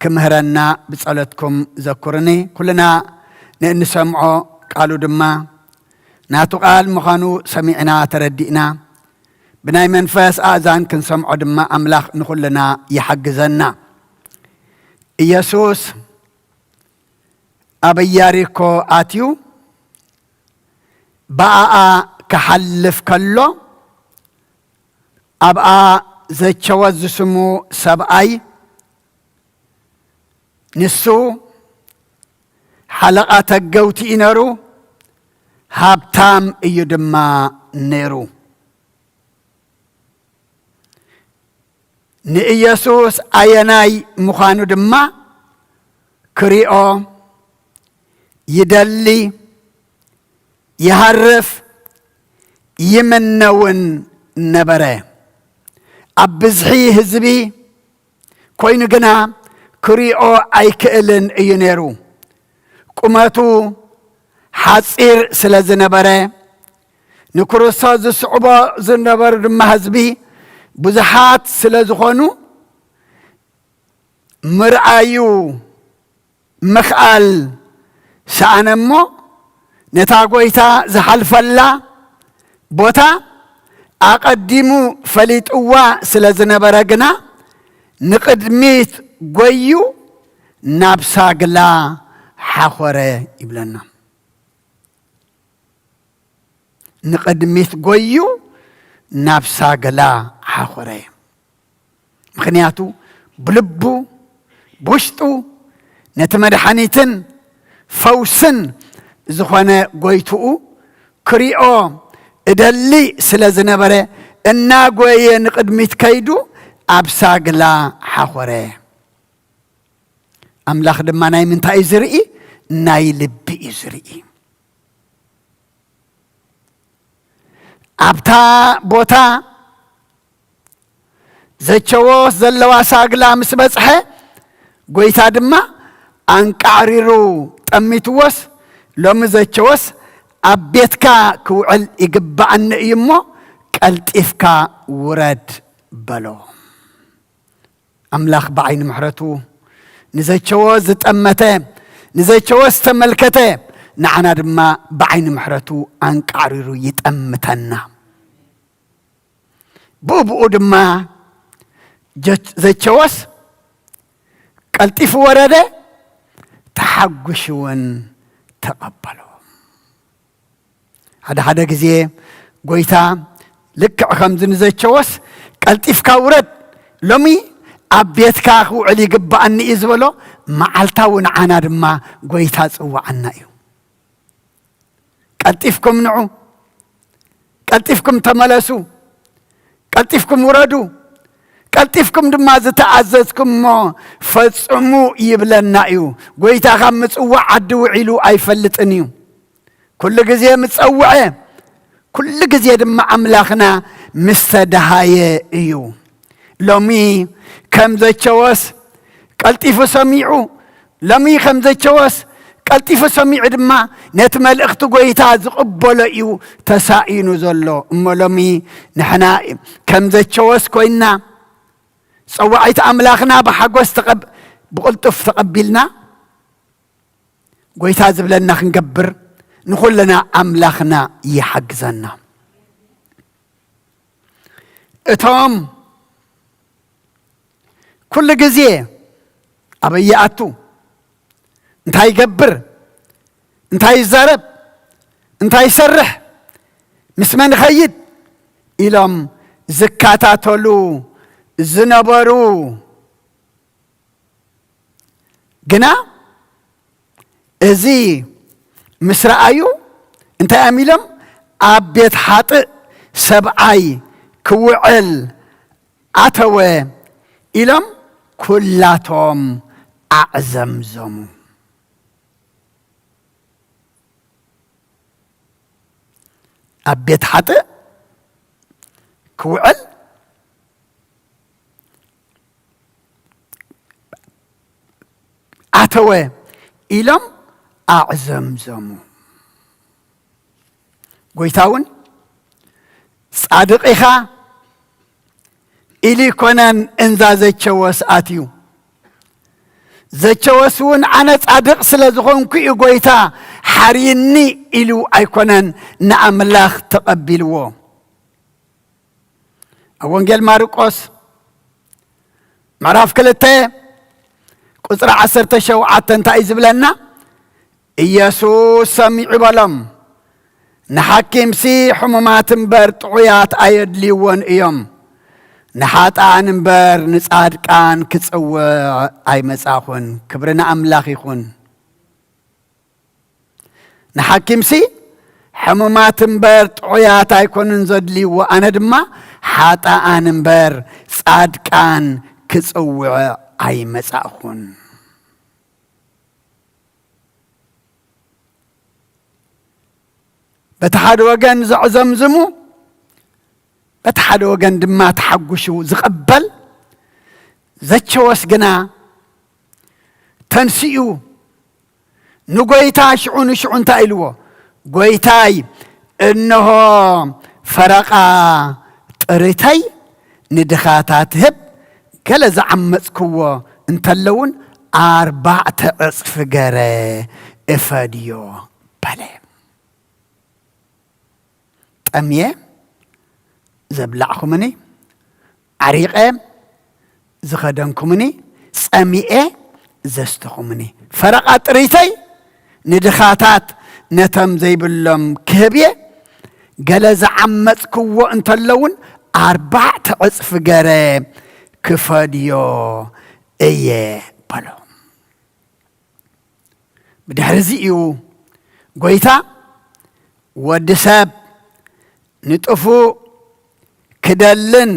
ክምህረና ብጸሎትኩም ዘኩርኒ። ኩልና ንእንሰምዖ ቃሉ ድማ ናቱ ቃል ምዃኑ ሰሚዕና ተረዲእና፣ ብናይ መንፈስ ኣእዛን ክንሰምዖ ድማ ኣምላኽ ንኹልና ይሓግዘና። ኢየሱስ ኣብ ኢያሪኮ ኣትዩ ብኣኣ ክሓልፍ ከሎ፣ ኣብኣ ዘቸወ ዝስሙ ሰብኣይ፣ ንሱ ሓለቓ ተገውቲ እዩ ነሩ፣ ሃብታም እዩ ድማ ነይሩ። ንኢየሱስ ኣየናይ ምዃኑ ድማ ክሪኦ ይደሊ፣ ይሃርፍ፣ ይምነ እውን ነበረ። ኣብ ብዝሒ ህዝቢ ኮይኑ ግና ክሪኦ ኣይክእልን እዩ ነይሩ። ቁመቱ ሓጺር ስለ ዝነበረ፣ ንክርስቶስ ዝስዕቦ ዝነበሩ ድማ ህዝቢ ብዙሓት ስለ ዝኾኑ፣ ምርኣዩ ምኽኣል ሰኣነ እሞ፣ ነታ ጐይታ ዝሓልፈላ ቦታ ኣቐዲሙ ፈሊጥዋ ስለ ዝነበረ ግና፣ ንቕድሚት ጐዩ ናብ ሳግላ ሓኾረ ይብለና። ንቕድሚት ጐዩ ናብ ሳግላ ሓኾረ። ምኽንያቱ ብልቡ፣ ብውሽጡ ነቲ መድሓኒትን ፈውስን ዝኾነ ጐይትኡ ክሪኦ እደሊ ስለ ዝነበረ፣ እናጎየ ንቕድሚት ከይዱ ኣብ ሳግላ ሓኾረ። ኣምላኽ ድማ ናይ ምንታይ እዩ ዝርኢ? ናይ ልቢ እዩ ዝርኢ። ኣብታ ቦታ ዘቸዎስ ዘለዋ ሳግላ ምስ በጽሐ፣ ጐይታ ድማ ኣንቃዕሪሩ ጠሚትዎስ፣ ሎሚ ዘቸዎስ ኣብ ቤትካ ክውዕል ይግብኣኒ እዩ እሞ፣ ቀልጢፍካ ውረድ በሎ። ኣምላኽ ብዓይኒ ምሕረቱ ንዘቸዎ ዝጠመተ፣ ንዘቸዎ ዝተመልከተ፣ ንዓና ድማ ብዓይኒ ምሕረቱ ኣንቃዕሪሩ ይጠምተና። ብኡ ብኡ ድማ ጀ-፣ ዘቸወስ ቀልጢፉ ወረደ፣ ተሓጒሱ እውን ተቐበሎ። ሓደ ሓደ ግዜ ጎይታ ልክዕ ከምዚ ንዘቸወስ፣ "ቀልጢፍካ ውረድ፣ ሎሚ ኣብ ቤትካ ክውዕል ይግብኣኒ" እዩ ዝበሎ። መዓልታዊ ንዓና ድማ ጎይታ ጽዋዓና እዩ። "ቀልጢፍኩም ንዑ፣ ቀልጢፍኩም ተመለሱ፣ ቀልጢፍኩም ውረዱ፣ ቀልጢፍኩም ድማ ዝተኣዘዝኩሞ ፈጽሙ" ይብለና እዩ። ጎይታ ካብ ምጽዋዕ ዓዲ ውዒሉ ኣይፈልጥን እዩ። ኩሉ ግዜ ምጸውዐ፣ ኩሉ ግዜ ድማ ኣምላኽና ምስ ተደሃየ እዩ። ሎሚ ከም ዘቸወስ ቀልጢፉ ሰሚዑ፣ ሎሚ ከም ዘቸወስ ቀልጢፉ ሰሚዑ ድማ ነቲ መልእኽቲ ጎይታ ዝቕበሎ እዩ ተሳኢኑ ዘሎ። እሞ ሎሚ ንሕና ከም ዘቸወስ ኮይንና፣ ጸዋዒት ኣምላኽና ብሓጎስ ተቐብ-፣ ብቕልጡፍ ተቐቢልና፣ ጎይታ ዝብለና ክንገብር ንኹልና ኣምላኽና ይሓግዘና። እቶም ኩሉ ግዜ ኣበይ ይኣቱ፣ እንታይ ይገብር፣ እንታይ ይዛረብ፣ እንታይ ይሰርሕ፣ ምስ መን ይኸይድ ኢሎም ዝከታተሉ ዝነበሩ ግና እዚ ምስ ረኣዩ እንታይ እዮም ኢሎም? "ኣብ ቤት ሓጥእ ሰብኣይ ክውዕል ኣተወ" ኢሎም ኩላቶም ኣዕዘምዘሙ። ኣብ ቤት ሓጥእ ክውዕል ኣተወ ኢሎም ኣዕዘምዘሙ። ጎይታ እውን "ጻድቕ ኢኻ" ኢሉ ይኮነን እንዛ ዘቸወስ ኣትዩ። ዘቸወስ እውን "ኣነ ጻድቕ ስለ ዝኾንኩ እዩ ጎይታ ሓርይኒ" ኢሉ ኣይኮነን ንኣምላኽ ተቐቢልዎ። ኣብ ወንጌል ማርቆስ ምዕራፍ ክልተ ቁጽሪ ዓሰርተ ሸውዓተ እንታይ እዩ ዝብለና? ኢየሱስ ሰሚዑ በሎም፣ "ንሓኪምሲ ሕሙማት እምበር ጥዑያት ኣየድልይዎን እዮም፣ ንሓጥኣን እምበር ንጻድቃን ክጽውዕ ኣይመጻኹን።" ክብሪ ንኣምላኽ ይኹን። ንሓኪምሲ ሕሙማት እምበር ጥዑያት ኣይኮኑን ዘድልይዎ፣ ኣነ ድማ ሓጥኣን እምበር ጻድቃን ክጽውዕ ኣይመጻእኹን። በቲ ሓደ ወገን ዘዕዘምዝሙ፣ በቲ ሓደ ወገን ድማ ተሓጒሱ ዝቕበል ዘቸወስ ግና ተንሲኡ ንጎይታ ሽዑ ንሽዑ እንታይ ኢልዎ? "ጎይታይ፣ እንሆ ፈረቓ ጥሪተይ ንድኻታት ህብ፣ ገለ ዝዓመጽክዎ እንተለውን ኣርባዕተ ዕጽፊ ገረ እፈድዮ" በለ። "ጠምየ ዘብላዕኩምኒ፣ ዓሪቐ ዝኸደንኩምኒ፣ ጸሚኤ ዘስተኹምኒ፣ ፈረቓ ጥሪተይ ንድኻታት ነቶም ዘይብሎም ክህብየ፣ ገለ ዝዓመጽክዎ እንተለውን ኣርባዕተ ዕጽፊ ገረ ክፈድዮ እየ" በሎ። ብድሕሪ እዚ እዩ ጎይታ፣ "ወዲ ሰብ ንጥፉእ ክደልን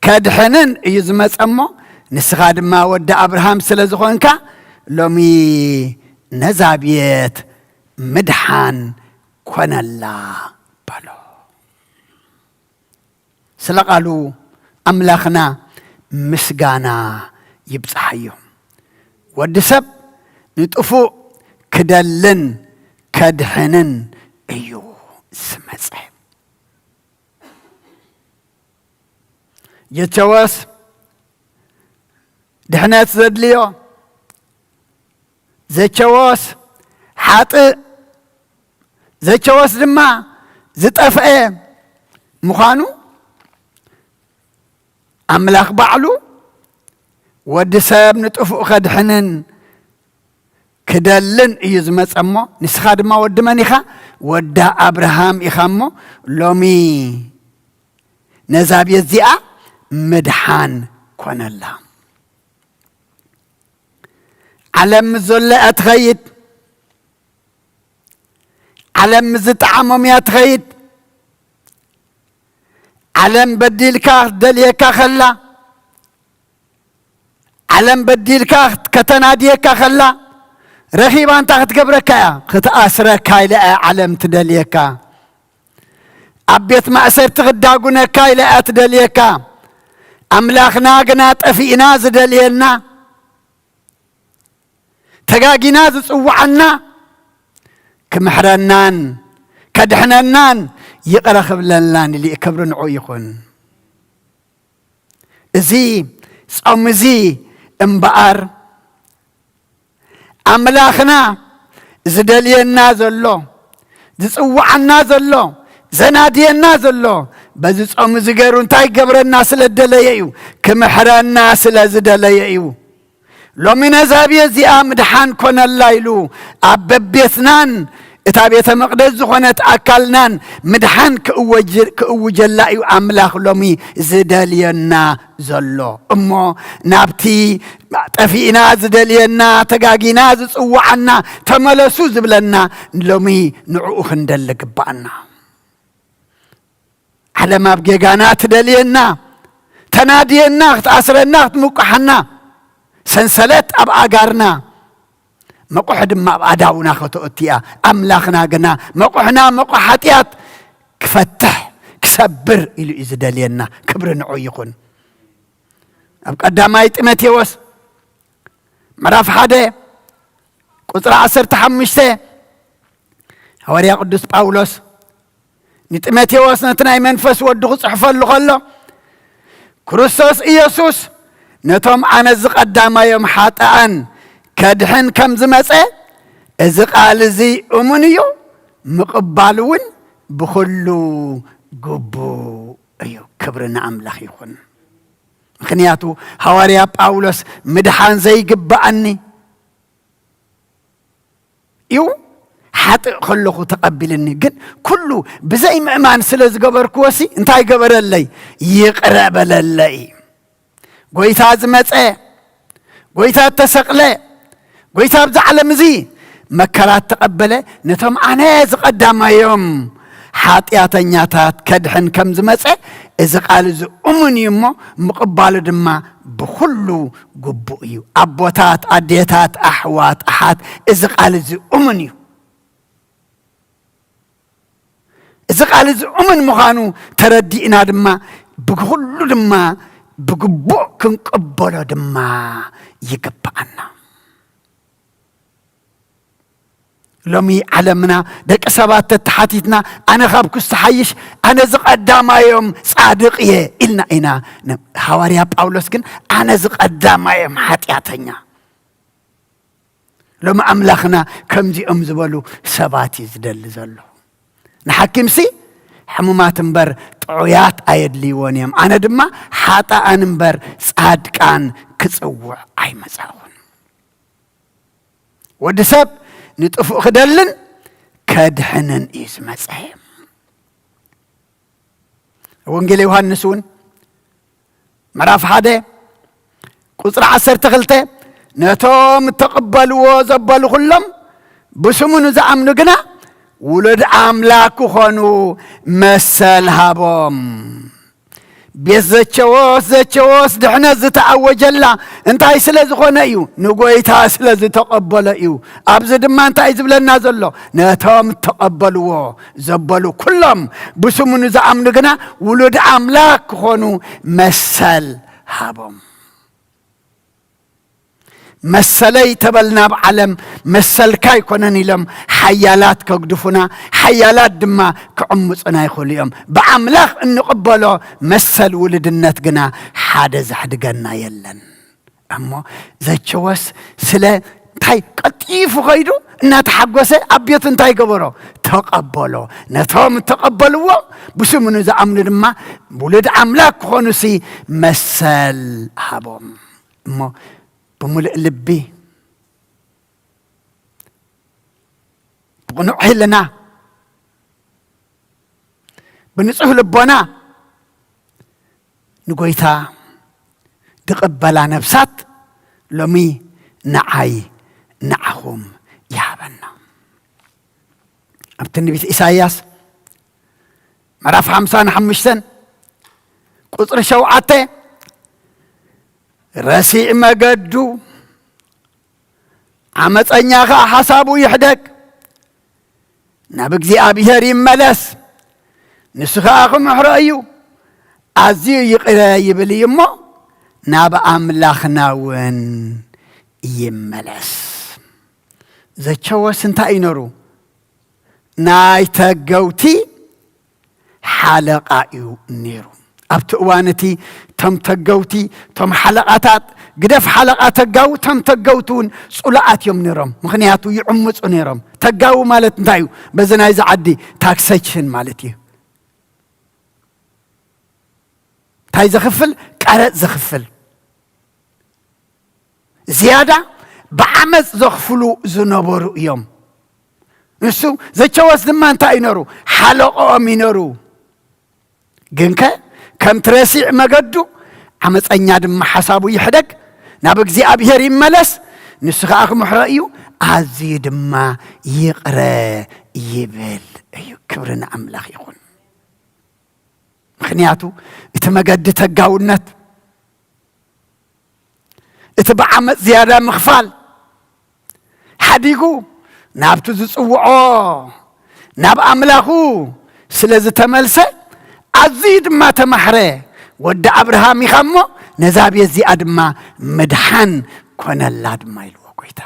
ከድሕንን እዩ ዝመጸ እሞ፣ ንስኻ ድማ ወዲ ኣብርሃም ስለ ዝኾንካ፣ ሎሚ ነዛ ቤት ምድሓን ኮነላ" በሎ። ስለ ቃሉ ኣምላኽና ምስጋና ይብጽሓዮ። ወዲ ሰብ ንጥፉእ ክደልን ከድሕንን እዩ ዝመጸ። ዘቸወስ ድሕነት ዘድልዮ፣ ዘቸወስ ሓጥእ ዘቸወስ ድማ ዝጠፍአ ምዃኑ ኣምላኽ ባዕሉ ወዲ ሰብ ንጥፍኡ ከድሕንን ክደልን እዩ ዝመጸ እሞ፣ ንስኻ ድማ ወዲ መን ኢኻ? ወዲ ኣብርሃም ኢኻ እሞ፣ ሎሚ ነዛ ቤት እዚኣ ምድሓን ኮነላ። ዓለም ምስ ዘሎ እያ ትኸይድ። ዓለም ምስ ዝጠዓሞም እያ ትኸይድ። ዓለም በዲልካ ክትደልየካ ከላ፣ ዓለም በዲልካ ከተናድየካ ከላ፣ ረኺባ እንታይ ክትገብረካ እያ? ክትኣስረካ ኢላ እያ ዓለም ትደልየካ። ኣብ ቤት ማእሰርቲ ክዳጉነካ ኢላ እያ ትደልየካ። ኣምላኽና ግና ጠፊእና ዝደልየና፣ ተጋጊና ዝጽውዓና፣ ክምሕረናን ከድሕነናን ይቕረ ክብለናን ኢሉ እዩ። ክብሪ ንዑ ይኹን። እዚ ጾም እዚ እምበኣር ኣምላኽና ዝደልየና ዘሎ፣ ዝጽውዓና ዘሎ፣ ዘናድየና ዘሎ፣ በዚ ጾም እዚ ገይሩ እንታይ ይገብረና ስለ ዝደለየ እዩ? ክምሕረና ስለ ዝደለየ እዩ። ሎሚ ነዛ ቤት እዚኣ ምድሓን ኮነላ ኢሉ ኣብ በቤትናን እታ ቤተ መቕደስ ዝኾነት ኣካልናን ምድሓን ክእወጅ-፣ ክእውጀላ እዩ ኣምላኽ ሎሚ ዝደልየና ዘሎ። እሞ ናብቲ ጠፊእና ዝደልየና፣ ተጋጊና ዝጽውዓና፣ ተመለሱ ዝብለና ሎሚ ንዕኡ ክንደሊ ግባኣና። ዓለም ኣብ ጌጋና ትደልየና፣ ተናድየና፣ ክትኣስረና፣ ክትምቋሓና፣ ሰንሰለት ኣብ ኣጋርና፣ መቑሕ ድማ ኣብ ኣዳውና ከተእቱ እያ። ኣምላኽና ግና መቑሕና፣ መቑሕ ሓጢኣት ክፈትሕ፣ ክሰብር ኢሉ እዩ ዝደልየና። ክብሪ ንዑ ይኹን። ኣብ ቀዳማይ ጢሞቴዎስ ምዕራፍ ሓደ ቁጽሪ ዓሰርተ ሓሙሽተ፣ ሃዋርያ ቅዱስ ጳውሎስ ንጢሞቴዎስ ነቲ ናይ መንፈስ ወዱ ክጽሕፈሉ ከሎ፣ ክርስቶስ ኢየሱስ ነቶም ኣነ ዝቐዳማዮም ሓጥኣን ከድሕን ከም ዝመጸ፣ እዚ ቃል እዚ እሙን እዩ፣ ምቕባል እውን ብኹሉ ግቡእ እዩ። ክብሪ ንኣምላኽ ይኹን። ምኽንያቱ ሃዋርያ ጳውሎስ ምድሓን ዘይግብኣኒ እዩ፣ ሓጥእ ከለኹ ተቐቢልኒ፣ ግን ኩሉ ብዘይ ምእማን ስለ ዝገበርክዎሲ እንታይ ገበረለይ? ይቕረ በለለይ። ጎይታ ዝመጸ፣ ጎይታ እተሰቕለ፣ ጎይታ ኣብዚ ዓለም እዚ መከራ እተቐበለ፣ ነቶም ኣነ ዝቐዳማዮም ሓጢኣተኛታት ከድሕን ከም ዝመጸ፣ እዚ ቃል እዚ እሙን እዩ እሞ፣ ምቕባሉ ድማ ብኹሉ ግቡእ እዩ። ኣቦታት፣ ኣዴታት፣ ኣሕዋት፣ ኣሓት፣ እዚ ቃል እዚ እሙን እዩ። እዚ ቃል እዚ እሙን ምዃኑ ተረዲእና ድማ፣ ብኹሉ ድማ ብግቡእ ክንቅበሎ ድማ ይግብኣና። ሎሚ ዓለምና፣ ደቂ ሰባት ተተሓቲትና፣ ኣነ ካብ ክሱ ሓይሽ፣ ኣነ ዝቐዳማዮም ጻድቕ እየ ኢልና ኢና። ነ-፣ ሃዋርያ ጳውሎስ ግን፣ ኣነ ዝቐዳማዮም ሓጢኣተኛ። ሎሚ ኣምላኽና ከምዚኦም ዝበሉ ሰባት እዩ ዝደሊ ዘሎ። ንሓኪምሲ ሕሙማት እምበር ጥዑያት ኣየድልይዎን እዮም። ኣነ ድማ ሓጥኣን እምበር ጻድቃን ክጽውዕ ኣይመጻኹን። ወዲ ሰብ ንጥፉእ ክደልን ከድሕንን እዩ ዝመጸ። ወንጌል ዮሃንስ እውን ምዕራፍ ሓደ ቁጽሪ ዓሰርተ ክልተ፣ ነቶም እተቐበልዎ ዘበሉ ኩሎም ብስሙ ንዝኣምኑ ግና ውሉድ ኣምላክ ክኾኑ መሰል ሃቦም። ቤት ዘቸዎስ፣ ዘቸዎስ ድሕነት ዝተኣወጀላ እንታይ ስለ ዝኾነ እዩ? ንጎይታ ስለ ዝተቐበሎ እዩ። ኣብዚ ድማ እንታይ ዝብለና ዘሎ? ነቶም እተቐበልዎ ዘበሉ ኩሎም ብስሙ ንዝኣምኑ ግና ውሉድ ኣምላክ ክኾኑ መሰል ሃቦም። መሰለይ ተበልና ኣብ ዓለም መሰልካ ኣይኮነን ኢሎም ሓያላት ከግድፉና፣ ሓያላት ድማ ክዕምጹና ይኽእሉ እዮም። ብኣምላኽ እንቕበሎ መሰል ውልድነት ግና ሓደ ዘሕድገና የለን። እሞ ዘቸወስ ስለ እንታይ ቀልጢፉ ኸይዱ እናተሓጎሰ ኣብ ቤቱ እንታይ ገበሮ? ተቐበሎ። ነቶም እተቐበልዎ፣ ብስሙ ንዝኣምኑ ድማ ውሉድ ኣምላኽ ክኾኑሲ መሰል ሃቦም። እሞ ብምሉእ ልቢ፣ ብቕኑዕ ህልና፣ ብንጹህ ልቦና ንጎይታ ዝቕበላ ነፍሳት ሎሚ ንዓይ ንዓኹም ይሃበና። ኣብ ትንቢት ኢሳይያስ ምዕራፍ ሓምሳን ሓሙሽተን ቁጽሪ ሸውዓተ፣ ረሲዕ መገዱ፣ ዓመፀኛ ኸዓ ሓሳቡ ይሕደግ፣ ናብ እግዚኣብሔር ይመለስ፣ ንሱ ኸዓ ክምሕሮ እዩ፣ ኣዝዩ ይቕረ ይብል እዩ እሞ፣ ናብ ኣምላኽና እውን ይመለስ። ዘቸዎስ እንታይ እዩ ነሩ? ናይ ተገውቲ ሓለቓ እዩ ነይሩ። ኣብቲ እዋን እቲ፣ እቶም ተገውቲ፣ እቶም ሓለቓታት፣ ግደፍ ሓለቓ ተጋዊ፣ እቶም ተገውቲ እውን ጽሉኣት እዮም ነይሮም። ምኽንያቱ ይዕምጹ ነይሮም። ተጋዊ ማለት እንታይ እዩ? በዚ ናይዚ ዓዲ ታክሰችን ማለት እዩ። እንታይ ዘኽፍል? ቀረጽ ዘኽፍል። ዝያዳ ብዓመጽ ዘኽፍሉ ዝነበሩ እዮም። ንሱ ዘቸወስ ድማ እንታይ እዩ ነሩ? ሓለቆኦም እዩ ነሩ። ግንከ ከምቲ ረሲዕ መገዱ፣ ዓመፀኛ ድማ ሓሳቡ ይሕደግ፣ ናብ እግዚኣብሔር ይመለስ፣ ንሱ ኸዓ ክምሕሮ እዩ፣ ኣዝዩ ድማ ይቕረ ይብል እዩ። ክብሪ ንኣምላኽ ይኹን። ምኽንያቱ እቲ መገዲ ተጋውነት፣ እቲ ብዓመፅ ዝያዳ ምኽፋል ሓዲጉ ናብቲ ዝፅውዖ ናብ ኣምላኹ ስለ ዝተመልሰ፣ ኣዝዩ ድማ ተማሕረ። ወዲ ኣብርሃም ኢኻ እሞ ነዛ ቤት እዚኣ ድማ ምድሓን ኮነላ ድማ ኢልዎ ጎይታ።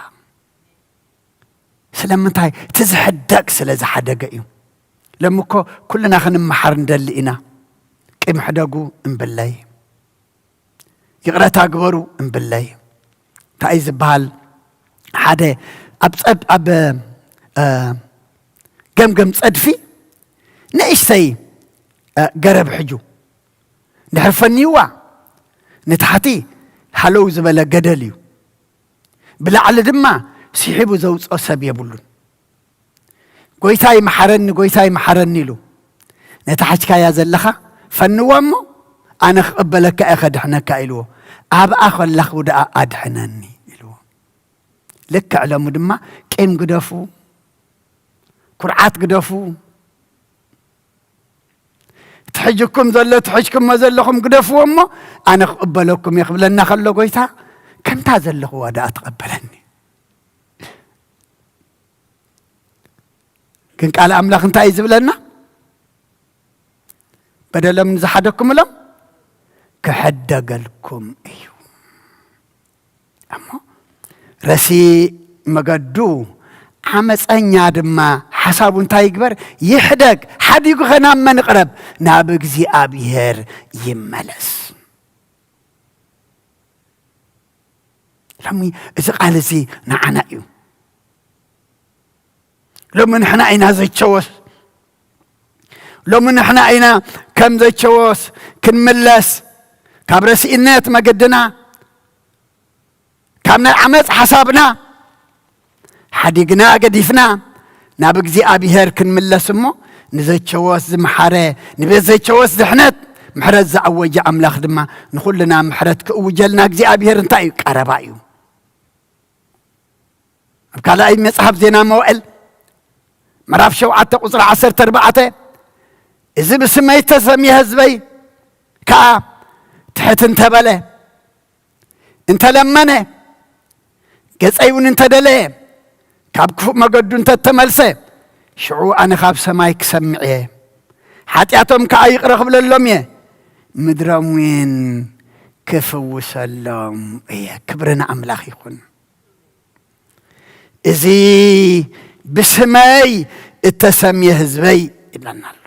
ስለምንታይ? እቲ ዝሕደግ ስለ ዝሓደገ እዩ። ሎሚ እኮ ኩልና ክንመሓር እንደሊ ኢና። ቂም ሕደጉ እምብለይ፣ ይቕረታ ግበሩ እምብለይ። እንታይ እዩ ዝበሃል? ሓደ ኣብ ጸድ-፣ ኣብ፣ እ፣ ገምገም ጸድፊ ንእሽተይ፣ እ፣ ገረብ ሕጁ እንድሕር ፈንይዋ፣ ንታሕቲ ሃለው ዝበለ ገደል እዩ። ብላዕሊ ድማ ስሒቡ ዘውፅኦ ሰብ የብሉን። "ጎይታይ መሓረኒ፣ ጎይታይ መሓረኒ" ኢሉ፣ "ነታ ሓጅካያ ዘለኻ ፈንዋ እሞ ኣነ ክቕበለካ እየ፣ ከድሕነካ" ኢልዎ። "ኣብኣ ከለኹ ደኣ ኣድሕነኒ" ኢልዎ። ልክዕ ሎሚ ድማ ቂም ግደፉ፣ ኩርዓት ግደፉ፣ ትሕጅኩም ዘሎ ትሕጅኩሞ ዘለኹም ግደፍዎ እሞ ኣነ ክቕበለኩም እየ ክብለና ከሎ ጎይታ፣ ከምታ ዘለኽዋ ደኣ ተቐበለኒ። ግን ቃል ኣምላኽ እንታይ እዩ ዝብለና? "በደሎም ንዝሓደኩምሎም ክሕደገልኩም እዩ" እሞ ረሲእ መገዱ፣ ዓመፀኛ ድማ ሓሳቡ እንታይ ይግበር? ይሕደግ። ሓዲጉ ኸ ናብ መን ይቕረብ? ናብ እግዚኣብሔር ይመለስ። ሎሚ እዚ ቃል እዚ ንዓና እዩ። ሎሚ ንሕና ኢና ዘቸወስ፣ ሎሚ ንሕና ኢና ከም ዘቸወስ ክንምለስ፣ ካብ ረሲእነት መገድና፣ ካብ ናይ ዓመፅ ሓሳብና ሓዲግና ገዲፍና ናብ እግዚኣብሔር ክንምለስ እሞ፣ ንዘቸወስ ዝመሓረ፣ ንቤት ዘቸወስ ድሕነት ምሕረት ዝኣወጀ ኣምላኽ ድማ ንኹልና ምሕረት ክእውጀልና እግዚኣብሔር እንታይ እዩ? ቀረባ እዩ። ኣብ ካልኣይ መጽሓፍ ዜና መዋእል ምዕራፍ ሸውዓተ ቁጽሪ ዓሰርተ ኣርባዕተ፣ "እዚ ብስመይ እተሰምየ ህዝበይ ከኣ ትሕት እንተበለ፣ እንተለመነ፣ ገጸይ እውን እንተደለየ፣ ካብ ክፉእ መገዱ እንተተመልሰ፣ ሽዑ ኣነ ካብ ሰማይ ክሰምዕ እየ፣ ሓጢኣቶም ከኣ ይቕረ ክብለሎም እየ፣ ምድሮም እውን ክፍውሰሎም እየ።" ክብሪ ንኣምላኽ ይኹን። "እዚ ብስመይ እተሰምየ ህዝበይ" ይብለና ኣሎ።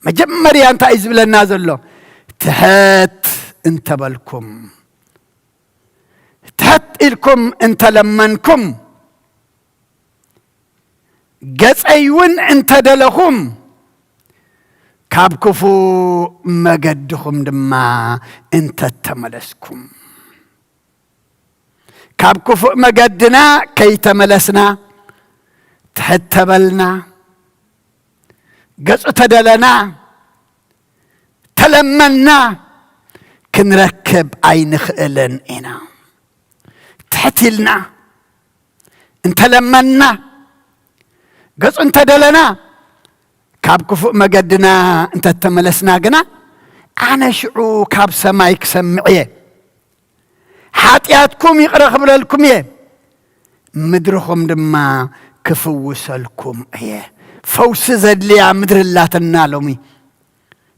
መጀመርያ እንታይ እዩ ዝብለና ዘሎ? ትሕት እንተበልኩም፣ ትሕት ኢልኩም እንተለመንኩም፣ ገጸይ እውን እንተደለኹም፣ ካብ ክፉእ መገድኹም ድማ እንተተመለስኩም። ካብ ክፉእ መገድና ከይተመለስና፣ ትሕት ተበልና፣ ገጹ ተደለና፣ ተለመና፣ ክንረክብ ኣይንኽእልን ኢና። ትሕት ኢልና እንተለመና፣ ገጹ እንተደለና፣ ካብ ክፉእ መገድና እንተተመለስና ግና፣ ኣነ ሽዑ ካብ ሰማይ ክሰምዕ እየ፣ ሓጢኣትኩም ይቕረ ክብለልኩም እየ፣ ምድርኹም ድማ ክፍውሰልኩም እየ። ፈውሲ ዘድልያ ምድሪ ኣላትና ሎሚ፣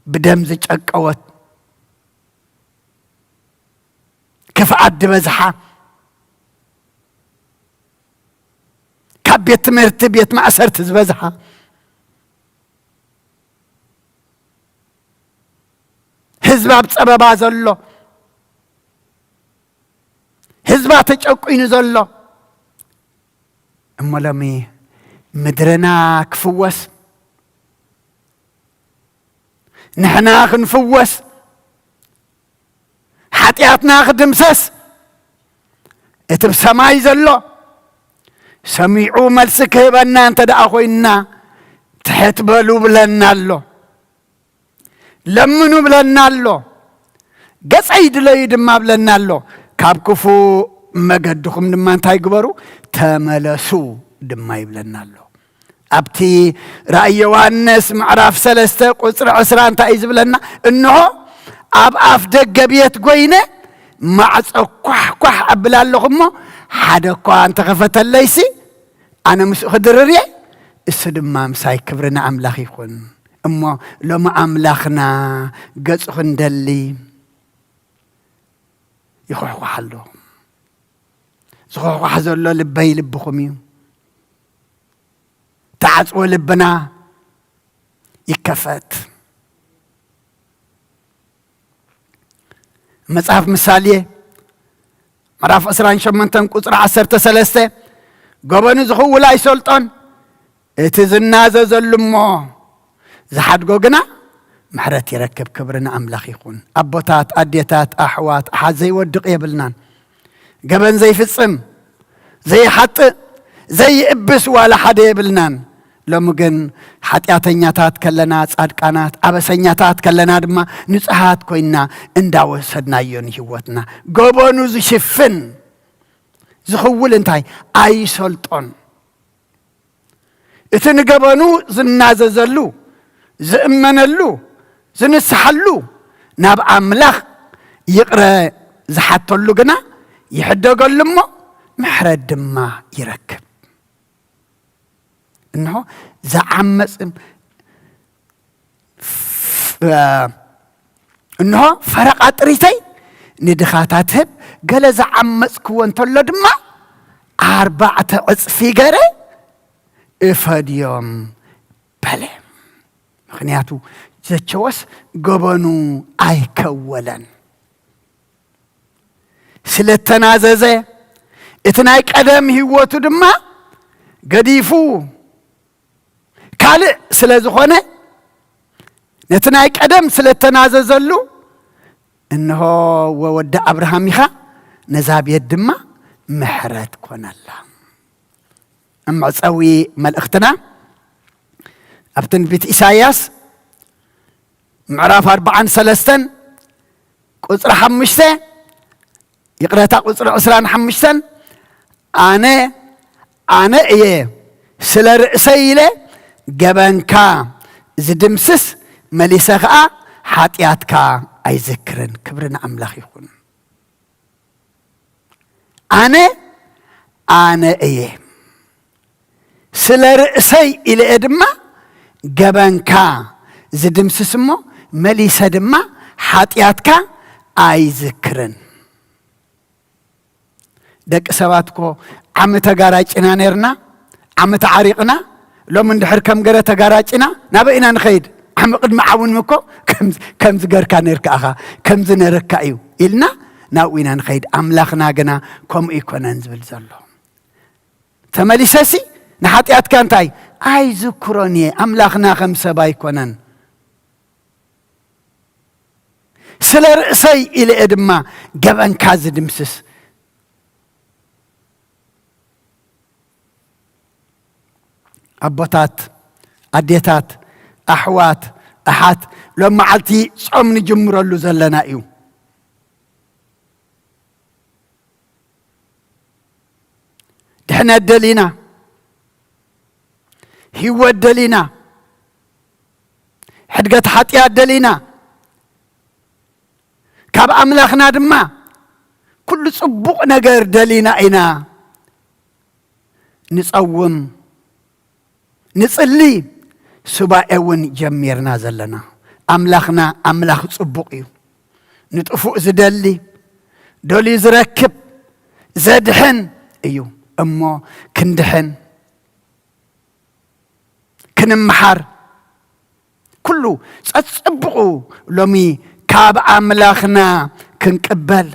ብደም ዝጨቀወት፣ ክፍኣት ዝበዝሓ፣ ካብ ቤት ትምህርቲ ቤት ማእሰርቲ ዝበዝሓ፣ ህዝቢ ኣብ ጸበባ ዘሎ፣ ህዝባ ተጨቁኑ ዘሎ። እሞ ሎሚ ምድርና ክፍወስ፣ ንሕና ክንፍወስ፣ ሓጢኣትና ክድምሰስ፣ እቲ ብሰማይ ዘሎ ሰሚዑ መልሲ ክህበና እንተ ደኣ ኮይንና፣ ትሕት በሉ ብለና ኣሎ። ለምኑ ብለና ኣሎ። ገጸይ ድለዩ ድማ ብለና ኣሎ። ካብ ክፉእ መገድኹም ድማ እንታይ ግበሩ? ተመለሱ ድማ ይብለና ኣሎ። ኣብቲ ራእይ ዮሃንስ ምዕራፍ ሰለስተ ቁጽሪ ዕስራ እንታይ እዩ ዝብለና? እንሆ፣ ኣብ ኣፍ ደገ ቤት ኮይነ ማዕጾ ኳሕ ኳሕ ኣብል ኣለኹ እሞ፣ ሓደ እኳ እንተኸፈተለይሲ፣ ኣነ ምስኡ ክድርር እየ፣ እሱ ድማ ምሳይ። ክብሪ ንኣምላኽ ይኹን። እሞ ሎሚ ኣምላኽና ገጹ ክንደሊ ይኹሕኳሕ ኣሎ። ዝኹሕኳሕ ዘሎ ልበይ ልብኹም እዩ። ተዓጽዎ ልብና ይከፈት። መጽሓፍ ምሳሌ ምዕራፍ ዕስራን ሸሞንተን ቁጽሪ ዓሰርተ ሰለስተ፣ "ገበኑ ዝኽውል ኣይሰልጦን፣ እቲ ዝናዘዘሉ እሞ ዝሓድጎ ግና ምሕረት ይረክብ።" ክብሪ ንኣምላኽ ይኹን። ኣቦታት፣ ኣዴታት፣ ኣሕዋት፣ ኣሓት ዘይወድቕ የብልናን። ገበን ዘይፍጽም፣ ዘይሓጥእ፣ ዘይእብስ ዋላ ሓደ የብልናን። ሎሚ ግን ሓጢኣተኛታት ከለና ጻድቃናት፣ ኣበሰኛታት ከለና ድማ ንጹሃት ኮይንና እንዳወሰድናዮ ንህይወትና። ገበኑ ዝሽፍን ዝኽውል እንታይ? ኣይሰልጦን። እቲ ንገበኑ ዝናዘዘሉ፣ ዝእመነሉ፣ ዝንስሓሉ፣ ናብ ኣምላኽ ይቕረ ዝሓተሉ ግና ይሕደገሉ እሞ ምሕረት ድማ ይረክብ። እንሆ ዝዓመጽ፣ እንሆ ፈረቓ ጥሪተይ ንድኻታት ህብ፣ ገለ ዝዓመጽክዎ እንተሎ ድማ ኣርባዕተ ዕጽፊ ገረ እፈድዮም በለ። ምኽንያቱ ዘቸወስ ገበኑ ኣይከወለን። ስለ እተናዘዘ፣ እቲ ናይ ቀደም ህይወቱ ድማ ገዲፉ ካልእ ስለ ዝኾነ፣ ነቲ ናይ ቀደም ስለ እተናዘዘሉ፣ እንሆ ወወዲ ኣብርሃም ኢኻ፣ ነዛ ቤት ድማ ምሕረት ኮነላ። ኣብ መዕጸዊ መልእኽትና፣ ኣብ ትንቢት ኢሳይያስ ምዕራፍ ኣርባዓን ሰለስተን ቁጽሪ ሓሙሽተ፣ ይቕረታ፣ ቁጽሪ ዕስራን ሓሙሽተን፣ "ኣነ፣ ኣነ እየ፣ ስለ ርእሰይ ኢለ ገበንካ ዝድምስስ፣ መሊሰ ኸኣ ሓጢኣትካ ኣይዝክርን።" ክብሪ ንኣምላኽ ይኹን። ኣነ፣ ኣነ እየ፣ ስለ ርእሰይ ኢለ እየ ድማ ገበንካ ዝድምስስ እሞ፣ መሊሰ ድማ ሓጢኣትካ ኣይዝክርን። ደቂ ሰባት እኮ ዓሚ ተጋራጭና ነርና፣ ዓሚ ተዓሪቕና፣ ሎም እንድሕር ከም ገረ ተጋራጭና፣ ናበይ ኢና ንኸይድ? ዓሚ ቅድሚ ዓውን እኮ ከም፣ ከምዚ ገርካ ነርካ ኣኻ፣ ከምዚ ነረካ እዩ ኢልና ናብኡ ኢና ንኸይድ። ኣምላኽና ግና ከምኡ ኣይኮነን ዝብል ዘሎ። ተመሊሰሲ ንሓጢኣትካ እንታይ ኣይዝክሮን እየ። ኣምላኽና ከም ሰብ ኣይኮነን። ስለ ርእሰይ ኢለ እየ ድማ ገበንካ ዝድምስስ። ኣቦታት፣ ኣዴታት፣ ኣሕዋት፣ ኣሓት፣ ሎም መዓልቲ ጾም ንጅምረሉ ዘለና እዩ። ድሕነት ደሊና፣ ህይወት ደሊና፣ ሕድገት ሓጢኣት ደሊና፣ ካብ ኣምላኽና ድማ ኩሉ ጽቡቕ ነገር ደሊና ኢና ንጸውም፣ ንጽሊ፣ ሱባኤ እውን ጀሚርና ዘለና። ኣምላኽና ኣምላኽ ጽቡቕ እዩ። ንጥፉእ ዝደሊ፣ ደልዩ ዝረክብ፣ ዘድሕን እዩ። እሞ ክንድሕን፣ ክንምሓር፣ ኩሉ ጸጽብቑ ሎሚ ካብ ኣምላኽና ክንቅበል፣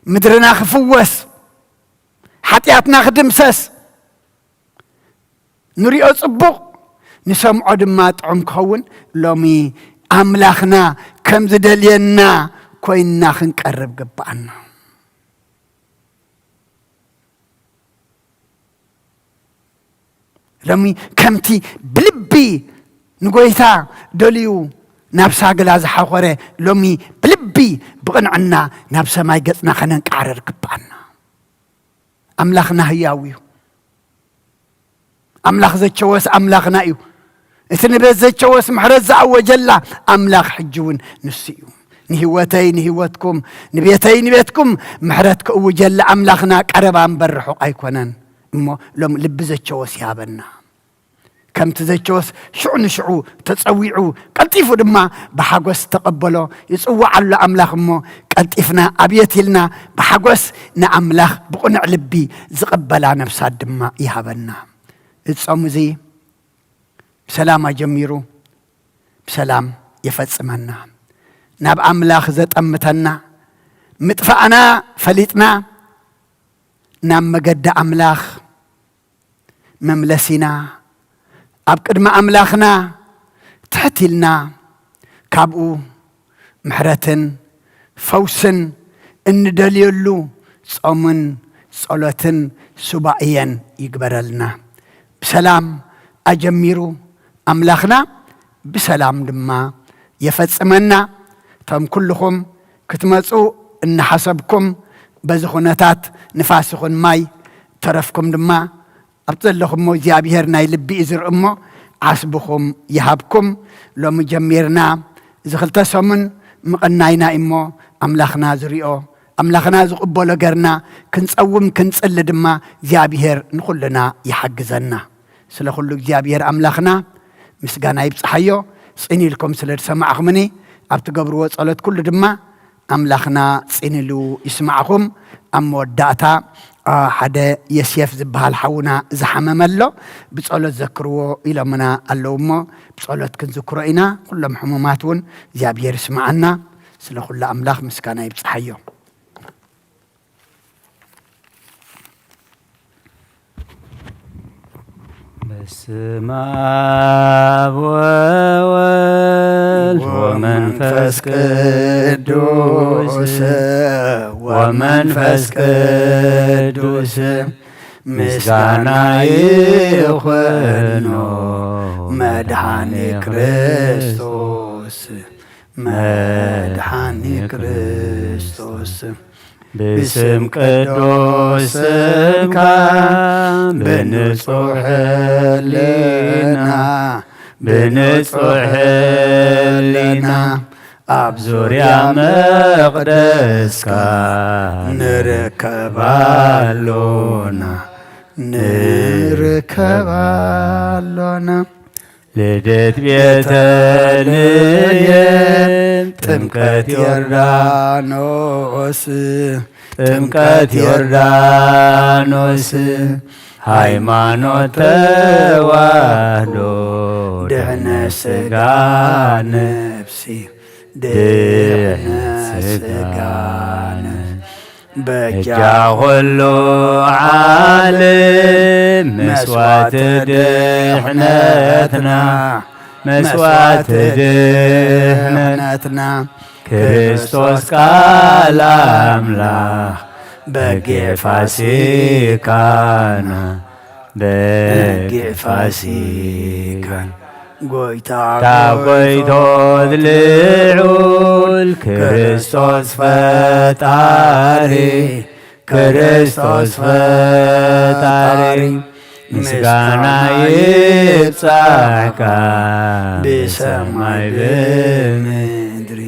ምድርና ክፍወስ፣ ሓጢኣትና ክድምሰስ፣ ንሪኦ ጽቡቕ፣ ንሰምዖ ድማ ጥዑም ክኸውን፣ ሎሚ ኣምላኽና ከም ዝደልየና ኮይንና ክንቀርብ ግብኣና። ሎሚ ከምቲ ብልቢ ንጎይታ ደልዩ ናብ ሳግላ ዝሓኾረ፣ ሎሚ ብልቢ ብቕንዕና ናብ ሰማይ ገጽና ከነንቃዕረር ግብኣና። ኣምላኽና ህያው እዩ። ኣምላኽ ዘቸወስ ኣምላኽና እዩ። እቲ ንቤት ዘቸወስ ምሕረት ዝኣወጀላ ኣምላኽ ሕጂ እውን ንሱ እዩ። ንህይወተይ ንህይወትኩም፣ ንቤተይ ንቤትኩም ምሕረት ክእውጀላ ኣምላኽና ቀረባ እምበር ርሑቕ ኣይኮነን። እሞ ሎም ልቢ ዘቸወስ ይሃበና። ከምቲ ዘቸወስ ሽዑ ንሽዑ ተጸዊዑ ቀልጢፉ ድማ ብሓጎስ ተቐበሎ። ይጽዋዕ ኣሎ ኣምላኽ እሞ ቀልጢፍና ኣብየት ኢልና ብሓጎስ ንኣምላኽ ብቕኑዕ ልቢ ዝቕበላ ነፍሳት ድማ ይሃበና። እዚ ጾም እዚ ብሰላም ኣጀሚሩ ብሰላም የፈጽመና። ናብ ኣምላኽ ዘጠምተና፣ ምጥፋእና ፈሊጥና ናብ መገዲ ኣምላኽ መምለሲና፣ ኣብ ቅድሚ ኣምላኽና ትሕት ኢልና ካብኡ ምሕረትን ፈውስን እንደልየሉ ጾምን ጸሎትን ሱባኤን ይግበረልና። ብሰላም ኣጀሚሩ ኣምላኽና ብሰላም ድማ የፈጽመና። እቶም ኩልኹም ክትመጹ እናሓሰብኩም በዚ ኩነታት ንፋስ ይኹን ማይ ተረፍኩም ድማ ኣብቲ ዘለኹሞ እግዚኣብሄር ናይ ልቢ እዩ ዝርኢ እሞ ዓስብኹም ይሃብኩም። ሎሚ ጀሚርና እዚ ክልተ ሰሙን ምቕናይና እሞ ኣምላኽና ዝሪኦ ኣምላኽና ዝቕበሎ ገርና ክንጸውም ክንጽሊ ድማ እግዚኣብሄር ንኹልና ይሓግዘና። ስለ ኩሉ እግዚኣብሄር ኣምላኽና ምስጋና ይብጽሓዮ። ጽን ኢልኩም ስለ ዝሰማዕኹምኒ ኣብ ትገብርዎ ጸሎት ኩሉ ድማ ኣምላኽና ጽን ኢሉ ይስማዕኹም። ኣብ መወዳእታ ሓደ የስየፍ ዝበሃል ሓውና ዝሓመመ ኣሎ፣ ብጸሎት ዘክርዎ ኢሎምና ኣለዉ እሞ ብጸሎት ክንዝክሮ ኢና። ኩሎም ሕሙማት እውን እግዚኣብሔር ይስምዓና። ስለ ኩሉ ኣምላኽ ምስጋና ይብጽሓዮ። በስመ ኣብ ወወልድ ወመንፈስ ቅዱስ ወመንፈስ ቅዱስ ምስጋና ይኹኖ መድኃኒ ክርስቶስ መድኃኒ ክርስቶስ። ብስም ቅዱስ ስምካ ብንጹሕ ሕሊና ብንጹሕ ሕሊና ኣብ ዙርያ መቕደስካ ንርከብ ኣሎና ንርከብ ኣሎና። ልደት ቤተልሔም ጥምቀት ዮርዳኖስ ጥምቀት ዮርዳኖስ ሃይማኖት ተዋህዶ ድሕነ ስጋ ነፍሲ ድሕነ ስጋ ነፍሲ በጃ ኩሉ ዓለም መስዋዕቲ ድሕነትና፣ መስዋዕቲ ድሕነትና፣ ክርስቶስ ቃል ኣምላኽ በጊዕ ፋሲካና፣ በጊዕ ፋሲካና። ጎይታ ጎይቶት ልዑል ክርስቶስ ፈጣሪ፣ ክርስቶስ ፈጣሪ፣ ምስጋና ይብጻሕካ ብሰማይ ብምድሪ፣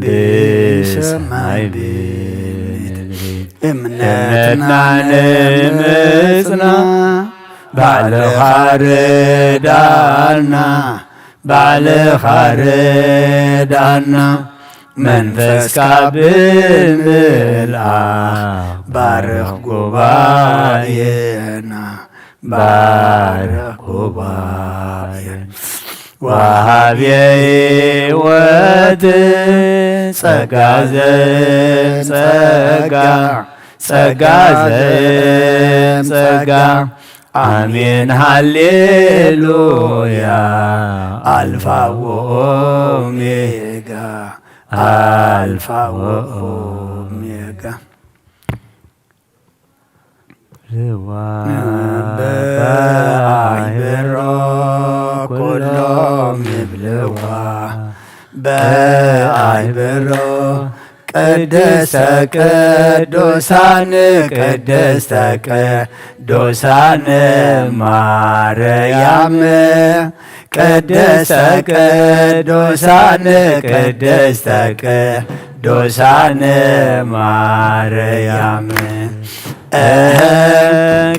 ብሰማይ ብምድሪ። እምነትና ንምጽና ባዕልኻ ርዳና፣ ባዕልኻ ርዳና፣ መንፈስካ ብምልኣኽ ባርኽ ጉባኤና፣ ባርኽ ጉባኤና። ወሃብየ ሕይወት ጸጋ ዘጸጋ፣ ጸጋ ዘጸጋ፣ ኣሜን ሃሌሉያ፣ ኣልፋ ወኦሜጋ፣ ኣልፋ ወኦሜጋ። በኣይብሮ ኩሎም ይብልዋ፣ በኣይብሮ ቅድስተ ቅዱሳን፣ ቅድስተ ቅዱሳን ማርያም፣ ቅድስተ ቅዱሳን፣ ቅድስተ ቅዱሳን ማርያም፣ እህ፣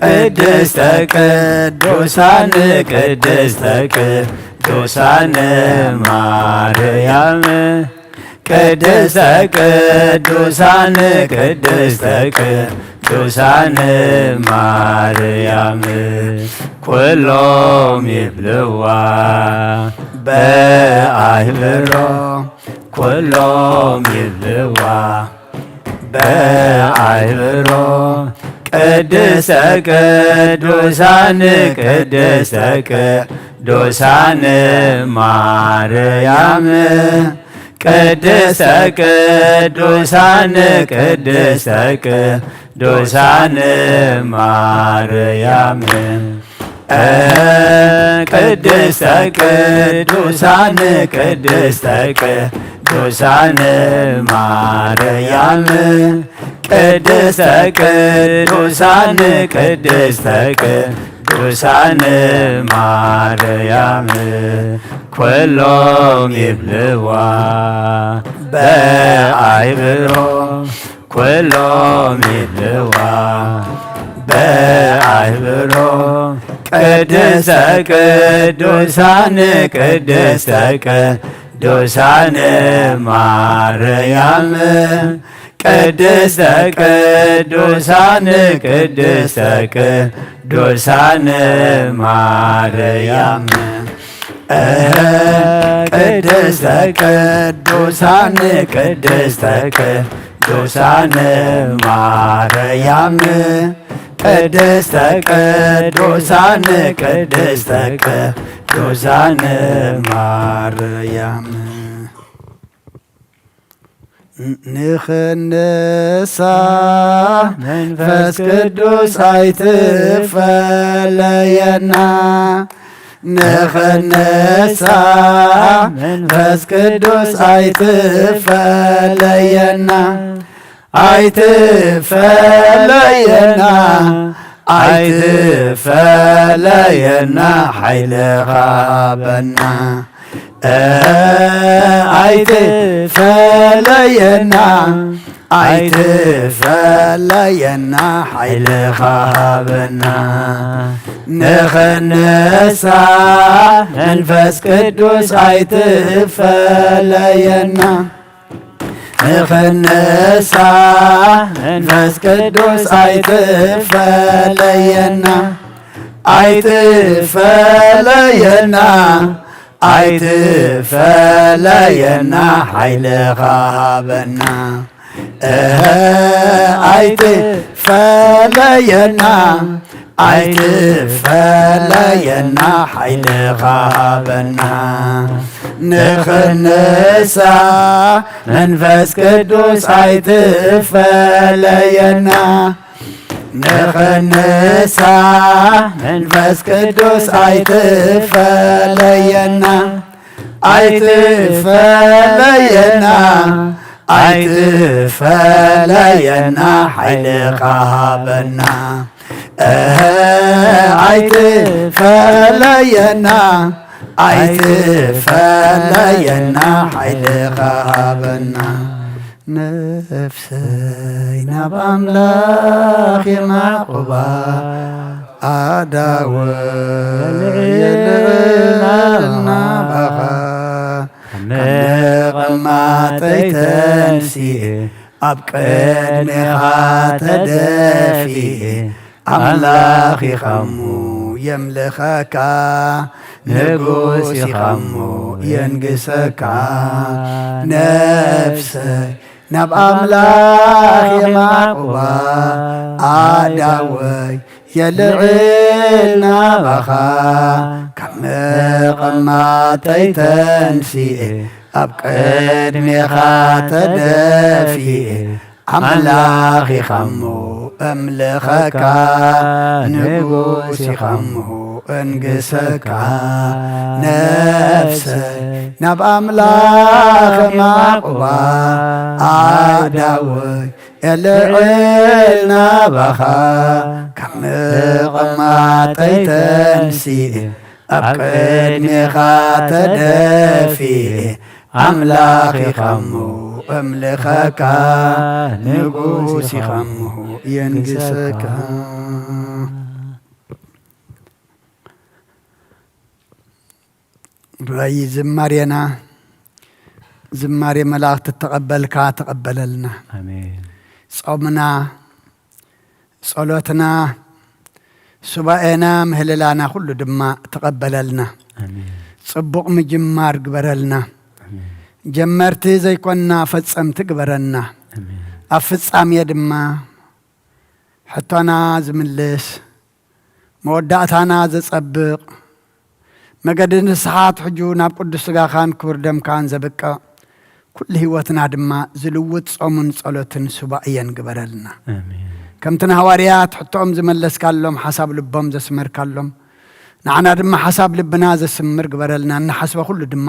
ቅድስተ ቅዱሳን፣ ቅድስተ ቅዱሳን ማርያም፣ ቅድስተ ቅዱሳን፣ ቅድስተ ቅዱሳን ማርያም፣ ኩሎም ይብልዋ በኣይብሮ፣ ኩሎም ይብልዋ በኣይብሮ፣ ቅድስተ ቅዱሳን፣ ቅድስተ ቅዱሳን ማርያም፣ ቅድስተ ቅዱሳን፣ ቅድስተ ቅዱሳን ማርያም፣ እህ፣ ቅድስተ ቅዱሳን፣ ቅድስተ ቅዱሳን ማርያም፣ ቅድስተ ቅዱሳን፣ ቅድስተ ቅዱሳን ማርያም፣ ኩሎም ይብልዋ በኣይብሮ፣ ኩሎም ይብልዋ በኣይብሮ፣ ቅድስተ ቅዱሳን፣ ቅድስተ ቅዱሳን ማርያም፣ ቅድስተ ቅዱሳን፣ ቅድስተ ቅዱሳን ማርያም፣ እህ፣ ቅድስተ ቅዱሳን፣ ቅድስተ ቅዱሳን ማርያም፣ ቅድስተ ቅዱሳን፣ ቅድስተ ቅዱሳን ማርያም። ንኽንሳ መንፈስ ቅዱስ ኣይትፈለየና፣ ንኽንሳ መንፈስ ቅዱስ ኣይትፈለየና፣ ኣይትፈለየና፣ ኣይትፈለየና፣ ሓይልኻ ሃበና። እህ፣ ኣይትፈለየና፣ ኣይትፈለየና፣ ሓይልኻ ሃበና። ንኽንሳ መንፈስ ቅዱስ ኣይትፈለየና። ንኽንሳ መንፈስ ቅዱስ ኣይትፈለየና፣ ኣይትፈለየና፣ ኣይትፈለየና፣ ሓይልኻ ሃበና። እህ ኣይትፈለየና፣ ኣይትፈለየና፣ ሓይልኻ ሃበና። ንኽንሳ መንፈስ ቅዱስ ኣይትፈለየና፣ ንኽንሳ መንፈስ ቅዱስ ኣይትፈለየና፣ ኣይትፈለየና፣ ኣይትፈለየና፣ ሓይልኻ ሃበና። እህ ኣይትፈለየና፣ ኣይትፈለየና፣ ሓይልኻ ሃበና። ነፍሰይ ናብ ኣምላኽ የማዕቁባ፣ ኣዳወ የልዕልና ባኻ። ካብ መቐማጠይ ተንሲኤ፣ ኣብ ቅድሜኻ ተደፊኤ፣ ኣምላኽ ኢኻሞ የምልኸካ፣ ንጉስ ኢኻሞ የንግሰካ። ነፍሰይ ናብ ኣምላኽ የማዕቁባ፣ ኣዳወይ የልዕል ናባኻ። ካብ መቐማጠይ ተንሲኤ፣ ኣብ ቅድሜኻ ተደፊኤ፣ ኣምላኽ ኢኻሞ እምልኸካ፣ ንጉስ ኢኻሞ እንግሰካ። ነፍሰይ ናብ ኣምላኽ የማዕቁባ፣ ኣዳወይ የልዕል ናባኻ። ካብ መቐማጠይ ተንሲኤ፣ ኣብ ቅድሜኻ ተደፊኤ፣ ኣምላኽ ኢኻሞ እምልኸካ፣ ንጉስ ኢኻሞ የንግሰካ። ራይ ዝማሬና፣ ዝማሬ መላእኽቲ ተቐበልካ፣ ተቐበለልና። ኣሜን። ጾምና፣ ጸሎትና፣ ሱባኤና፣ ምህልላና ኩሉ ድማ ተቐበለልና። ኣሜን። ጽቡቕ ምጅማር ግበረልና። ኣሜን። ጀመርቲ ዘይኮንና ፈጸምቲ ግበረና። ኣሜን። ኣብ ፍጻሜ ድማ ሕቶና ዝምልስ፣ መወዳእታና ዘጸብቕ፣ መገዲ ንስሓ ኣትሕጁ ናብ ቅዱስ ስጋኻን ክቡር ደምካን ዘብቅዕ፣ ኩሉ ህይወትና ድማ ዝልውጥ ጾምን ጸሎትን ሱባኤን ግበረልና። ኣሜን። ከምቲ ንሃዋርያት ሕቶኦም ዝመለስካሎም፣ ሓሳብ ልቦም ዘስመርካሎም፣ ንዓና ድማ ሓሳብ ልብና ዘስምር ግበረልና። እንሓስቦ ኩሉ ድማ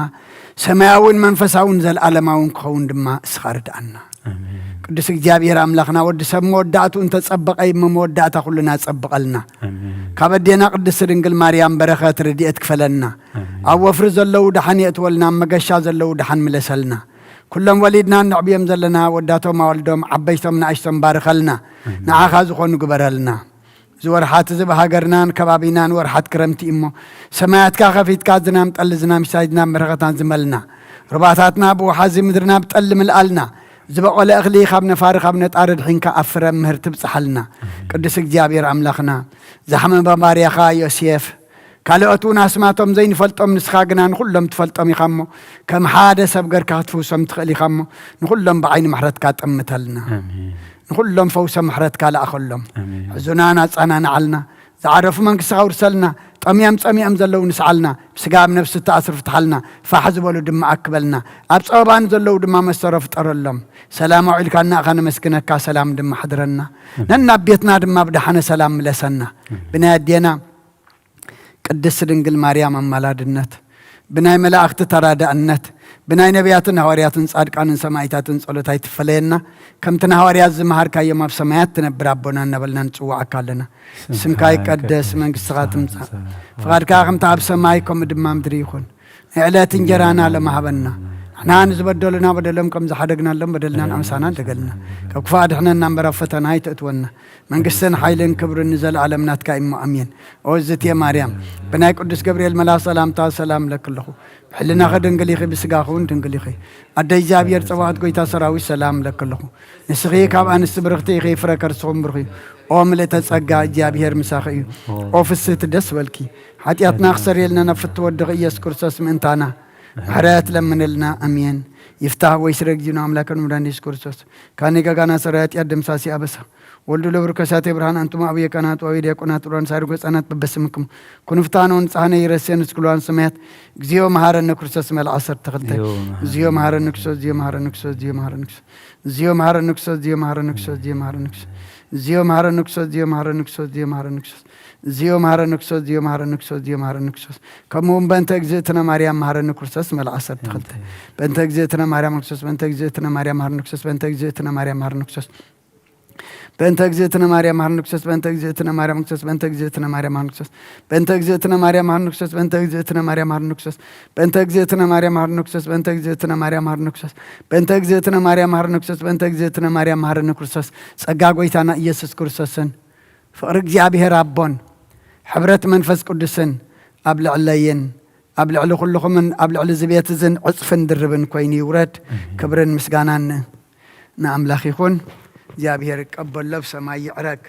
ሰማያውን መንፈሳውን ዘልኣለማውን ክኸውን ድማ እስኻ ርድኣና። ኣሜን። ቅዱስ እግዚኣብሔር ኣምላኽና፣ ወዲ ሰብ መወዳእትኡ እንተጸበቐ እሞ መወዳእታ ኩልና ጸብቐልና። ኣሜን። ካብ ኣዴና ቅድስት ድንግል ማርያም በረኸት ረድኤት ክፈለና። ኣሜን። ኣብ ወፍሪ ዘለዉ ደሓን የእትወልና፣ ኣብ መገሻ ዘለዉ ደሓን ምለሰልና። ኩሎም ወሊድና እነዕብዮም ዘለና ወዳቶም ኣወልዶም ዓበይቶም ንኣሽቶም ባርኸልና። ኣሜን። ንዓኻ ዝኾኑ ግበረልና። እዚ ወርሓት እዚ ብሃገርናን ከባቢናን ወርሓት ክረምቲ እዩ እሞ፣ ሰማያትካ ከፊትካ ዝናም ጠሊ፣ ዝናም ሲሳይ፣ ዝናም በረኸትና ዝመልና። ሩባታትና ብውሓዚ፣ ምድርና ብጠሊ ምልኣልና። ዝበቖለ እኽሊ ካብ ነፋሪ ካብ ነጣሪ ድሒንካ ኣብ ፍረ ምህርቲ ብጽሓልና። ኣሜን። ቅዱስ እግዚኣብሔር ኣምላኽና፣ ዝሓመመ ባርያኻ ዮሴፍ፣ ካልኦት እውን ኣስማቶም ዘይንፈልጦም፣ ንስኻ ግና ንኹሎም ትፈልጦም ኢኻ እሞ፣ ከም ሓደ ሰብ ገርካ ክትፍውሶም ትኽእል ኢኻ እሞ፣ ንኹሎም ብዓይኒ ምሕረትካ ጠምተልና። ኣሜን። ንኹሎም ፈውሰ ምሕረትካ ለኣኸሎም። ኣሜን። ሕዙናን ኣጻናንዓልና፣ ዝዓረፉ መንግስትኻ ውርሰልና፣ ጠምዮም ጸሚኦም ዘለዉ ንስዓልና፣ ብስጋ ኣብ ነፍሲ ተኣስሩ ፍትሓልና፣ ፋሕ ዝበሉ ድማ ኣክበልና፣ ኣብ ጸበባን ዘለዉ ድማ መሰሮ ፍጠረሎም። ሰላም ኣውዒልካና ኢኻ ነመስግነካ፣ ሰላም ድማ ሓድረና። ኣሜን። ነናብ ቤትና ድማ ብደሓነ ሰላም ምለሰና። ኣሜን። ብናይ ኣዴና ቅድስት ድንግል ማርያም ኣማላድነት፣ ብናይ መላእኽቲ ተራዳእነት፣ ብናይ ነቢያትን ሃዋርያትን ጻድቃንን ሰማዕታትን ጸሎት ኣይትፈለየና። ከምቲ ንሃዋርያት ዝመሃርካዮም ኣብ ሰማያት ትነብር ኣቦና እናበልና ንጽውዓካ ኣለና። ስምካ ስምካ ይቀደስ፣ ይቀደስ፣ መንግስትኻ መንግስትኻ ትምጻእ፣ ትምጻእ፣ ፍቓድካ ከምቲ ኣብ ሰማይ ከምኡ ድማ ምድሪ ይኹን። ንዕለት እንጀራና ሎም ሃበና። ንሕና ንዝበደሉና በደሎም ከም ዝሓደግናሎም በደልናን ኣምሳና ኣደገልና። ካብ ክፉእ ኣድሕነና እምበር ኣብ ፈተና ኣይተእትወና። መንግስትን ሓይልን ክብርን ንዘለኣለም ናትካ እሞ ኣሜን። ኦ እዝትየ ማርያም፣ ብናይ ቅዱስ ገብርኤል መልኣኽ ሰላምታ ሰላም እለኪ ኣለኹ። ብሕልናኺ ድንግል ኢኺ፣ ብስጋኺ እውን ድንግል ኢኺ። ኣደ እግዚኣብሔር ጸባኦት፣ ጎይታ ሰራዊት፣ ሰላም እለኪ ኣለኹ። ንስኺ ካብ ኣንስቲ ብርኽቲ ኢኺ፣ ፍረ ከርስኹም ብሩኽ እዩ። ኦ ምልእተ ጸጋ፣ እግዚኣብሔር ምሳኺ እዩ። ኦ ፍስህቲ ደስ በልኪ፣ ሓጢኣትና ክሰርየልና ናብ ፍትወ ወድኺ ኢየሱስ ክርስቶስ ምእንታና ምሕረት ለምንልና። ኣሜን። ይፍታህ ወይ ስረግ ዚኑ ኣምላከን መድኃኒት ኢየሱስ ክርስቶስ ካኔ ጋጋና ሰራያት ያደምሳሲ አበሳ ወልዱ ለብሩ ከሳቴ ብርሃን አንቱም አብየ ካህናት ወአብየ ዲያቆናት ሩራን ሳይርጎ ህፃናት በበስምክሙ ኩንፍታነ ወንጽሐነ ይረሴን እስክልዋን ሰማያት እግዚኦ መሐረነ ክርስቶስ መልዓ ዓሰርተ ክልተ እግዚኦ መሐረነ ክርስቶስ። እግዚኦ መሐረነ ክርስቶስ። እግዚኦ መሐረነ ክርስቶስ። እግዚኦ መሐረነ ክርስቶስ። እግዚኦ መሐረነ ክርስቶስ። እግዚኦ መሐረነ ክርስቶስ። እግዚኦ መሐረነ ክርስቶስ። ከምኡ እውን በእንተ እግዝእትነ ማርያም መሐረነ ክርስቶስ መልዓ ዓሰርተ ክልተ። በእንተ እግዝእትነ ማርያም ክርስቶስ። በእንተ እግዝእትነ ማርያም መሐረነ ክርስቶስ። በእንተ እግዝእትነ ማርያም መሐረነ ክርስቶስ። በእንተ እግዝእትነ ማርያም መሐረነ ክርስቶስ። በእንተ እግዝእትነ ማርያም ክርስቶስ። በእንተ እግዝእትነ ማርያም መሐረነ ክርስቶስ። በእንተ እግዝእትነ ማርያም መሐረነ ክርስቶስ። በእንተ እግዝእትነ ማርያም መሐረነ ክርስቶስ። በእንተ እግዝእትነ ማርያም መሐረነ ክርስቶስ። በእንተ እግዝእትነ ማርያም መሐረነ ክርስቶስ። በእንተ እግዝእትነ ማርያም መሐረነ ክርስቶስ። ጸጋ ጎይታና ኢየሱስ ክርስቶስን ፍቕሪ እግዚኣብሔር ኣቦን ሕብረት መንፈስ ቅዱስን ኣብ ልዕለይን ኣብ ልዕሊ ኩልኹምን ኣብ ልዕሊ እዚ ቤት እዝን ዕጽፍን ድርብን ኮይኑ ይውረድ። ክብርን ምስጋናን ንኣምላኽ ይኹን። እግዚኣብሔር ይቀበሎ፣ ብሰማይ ይዕረግ።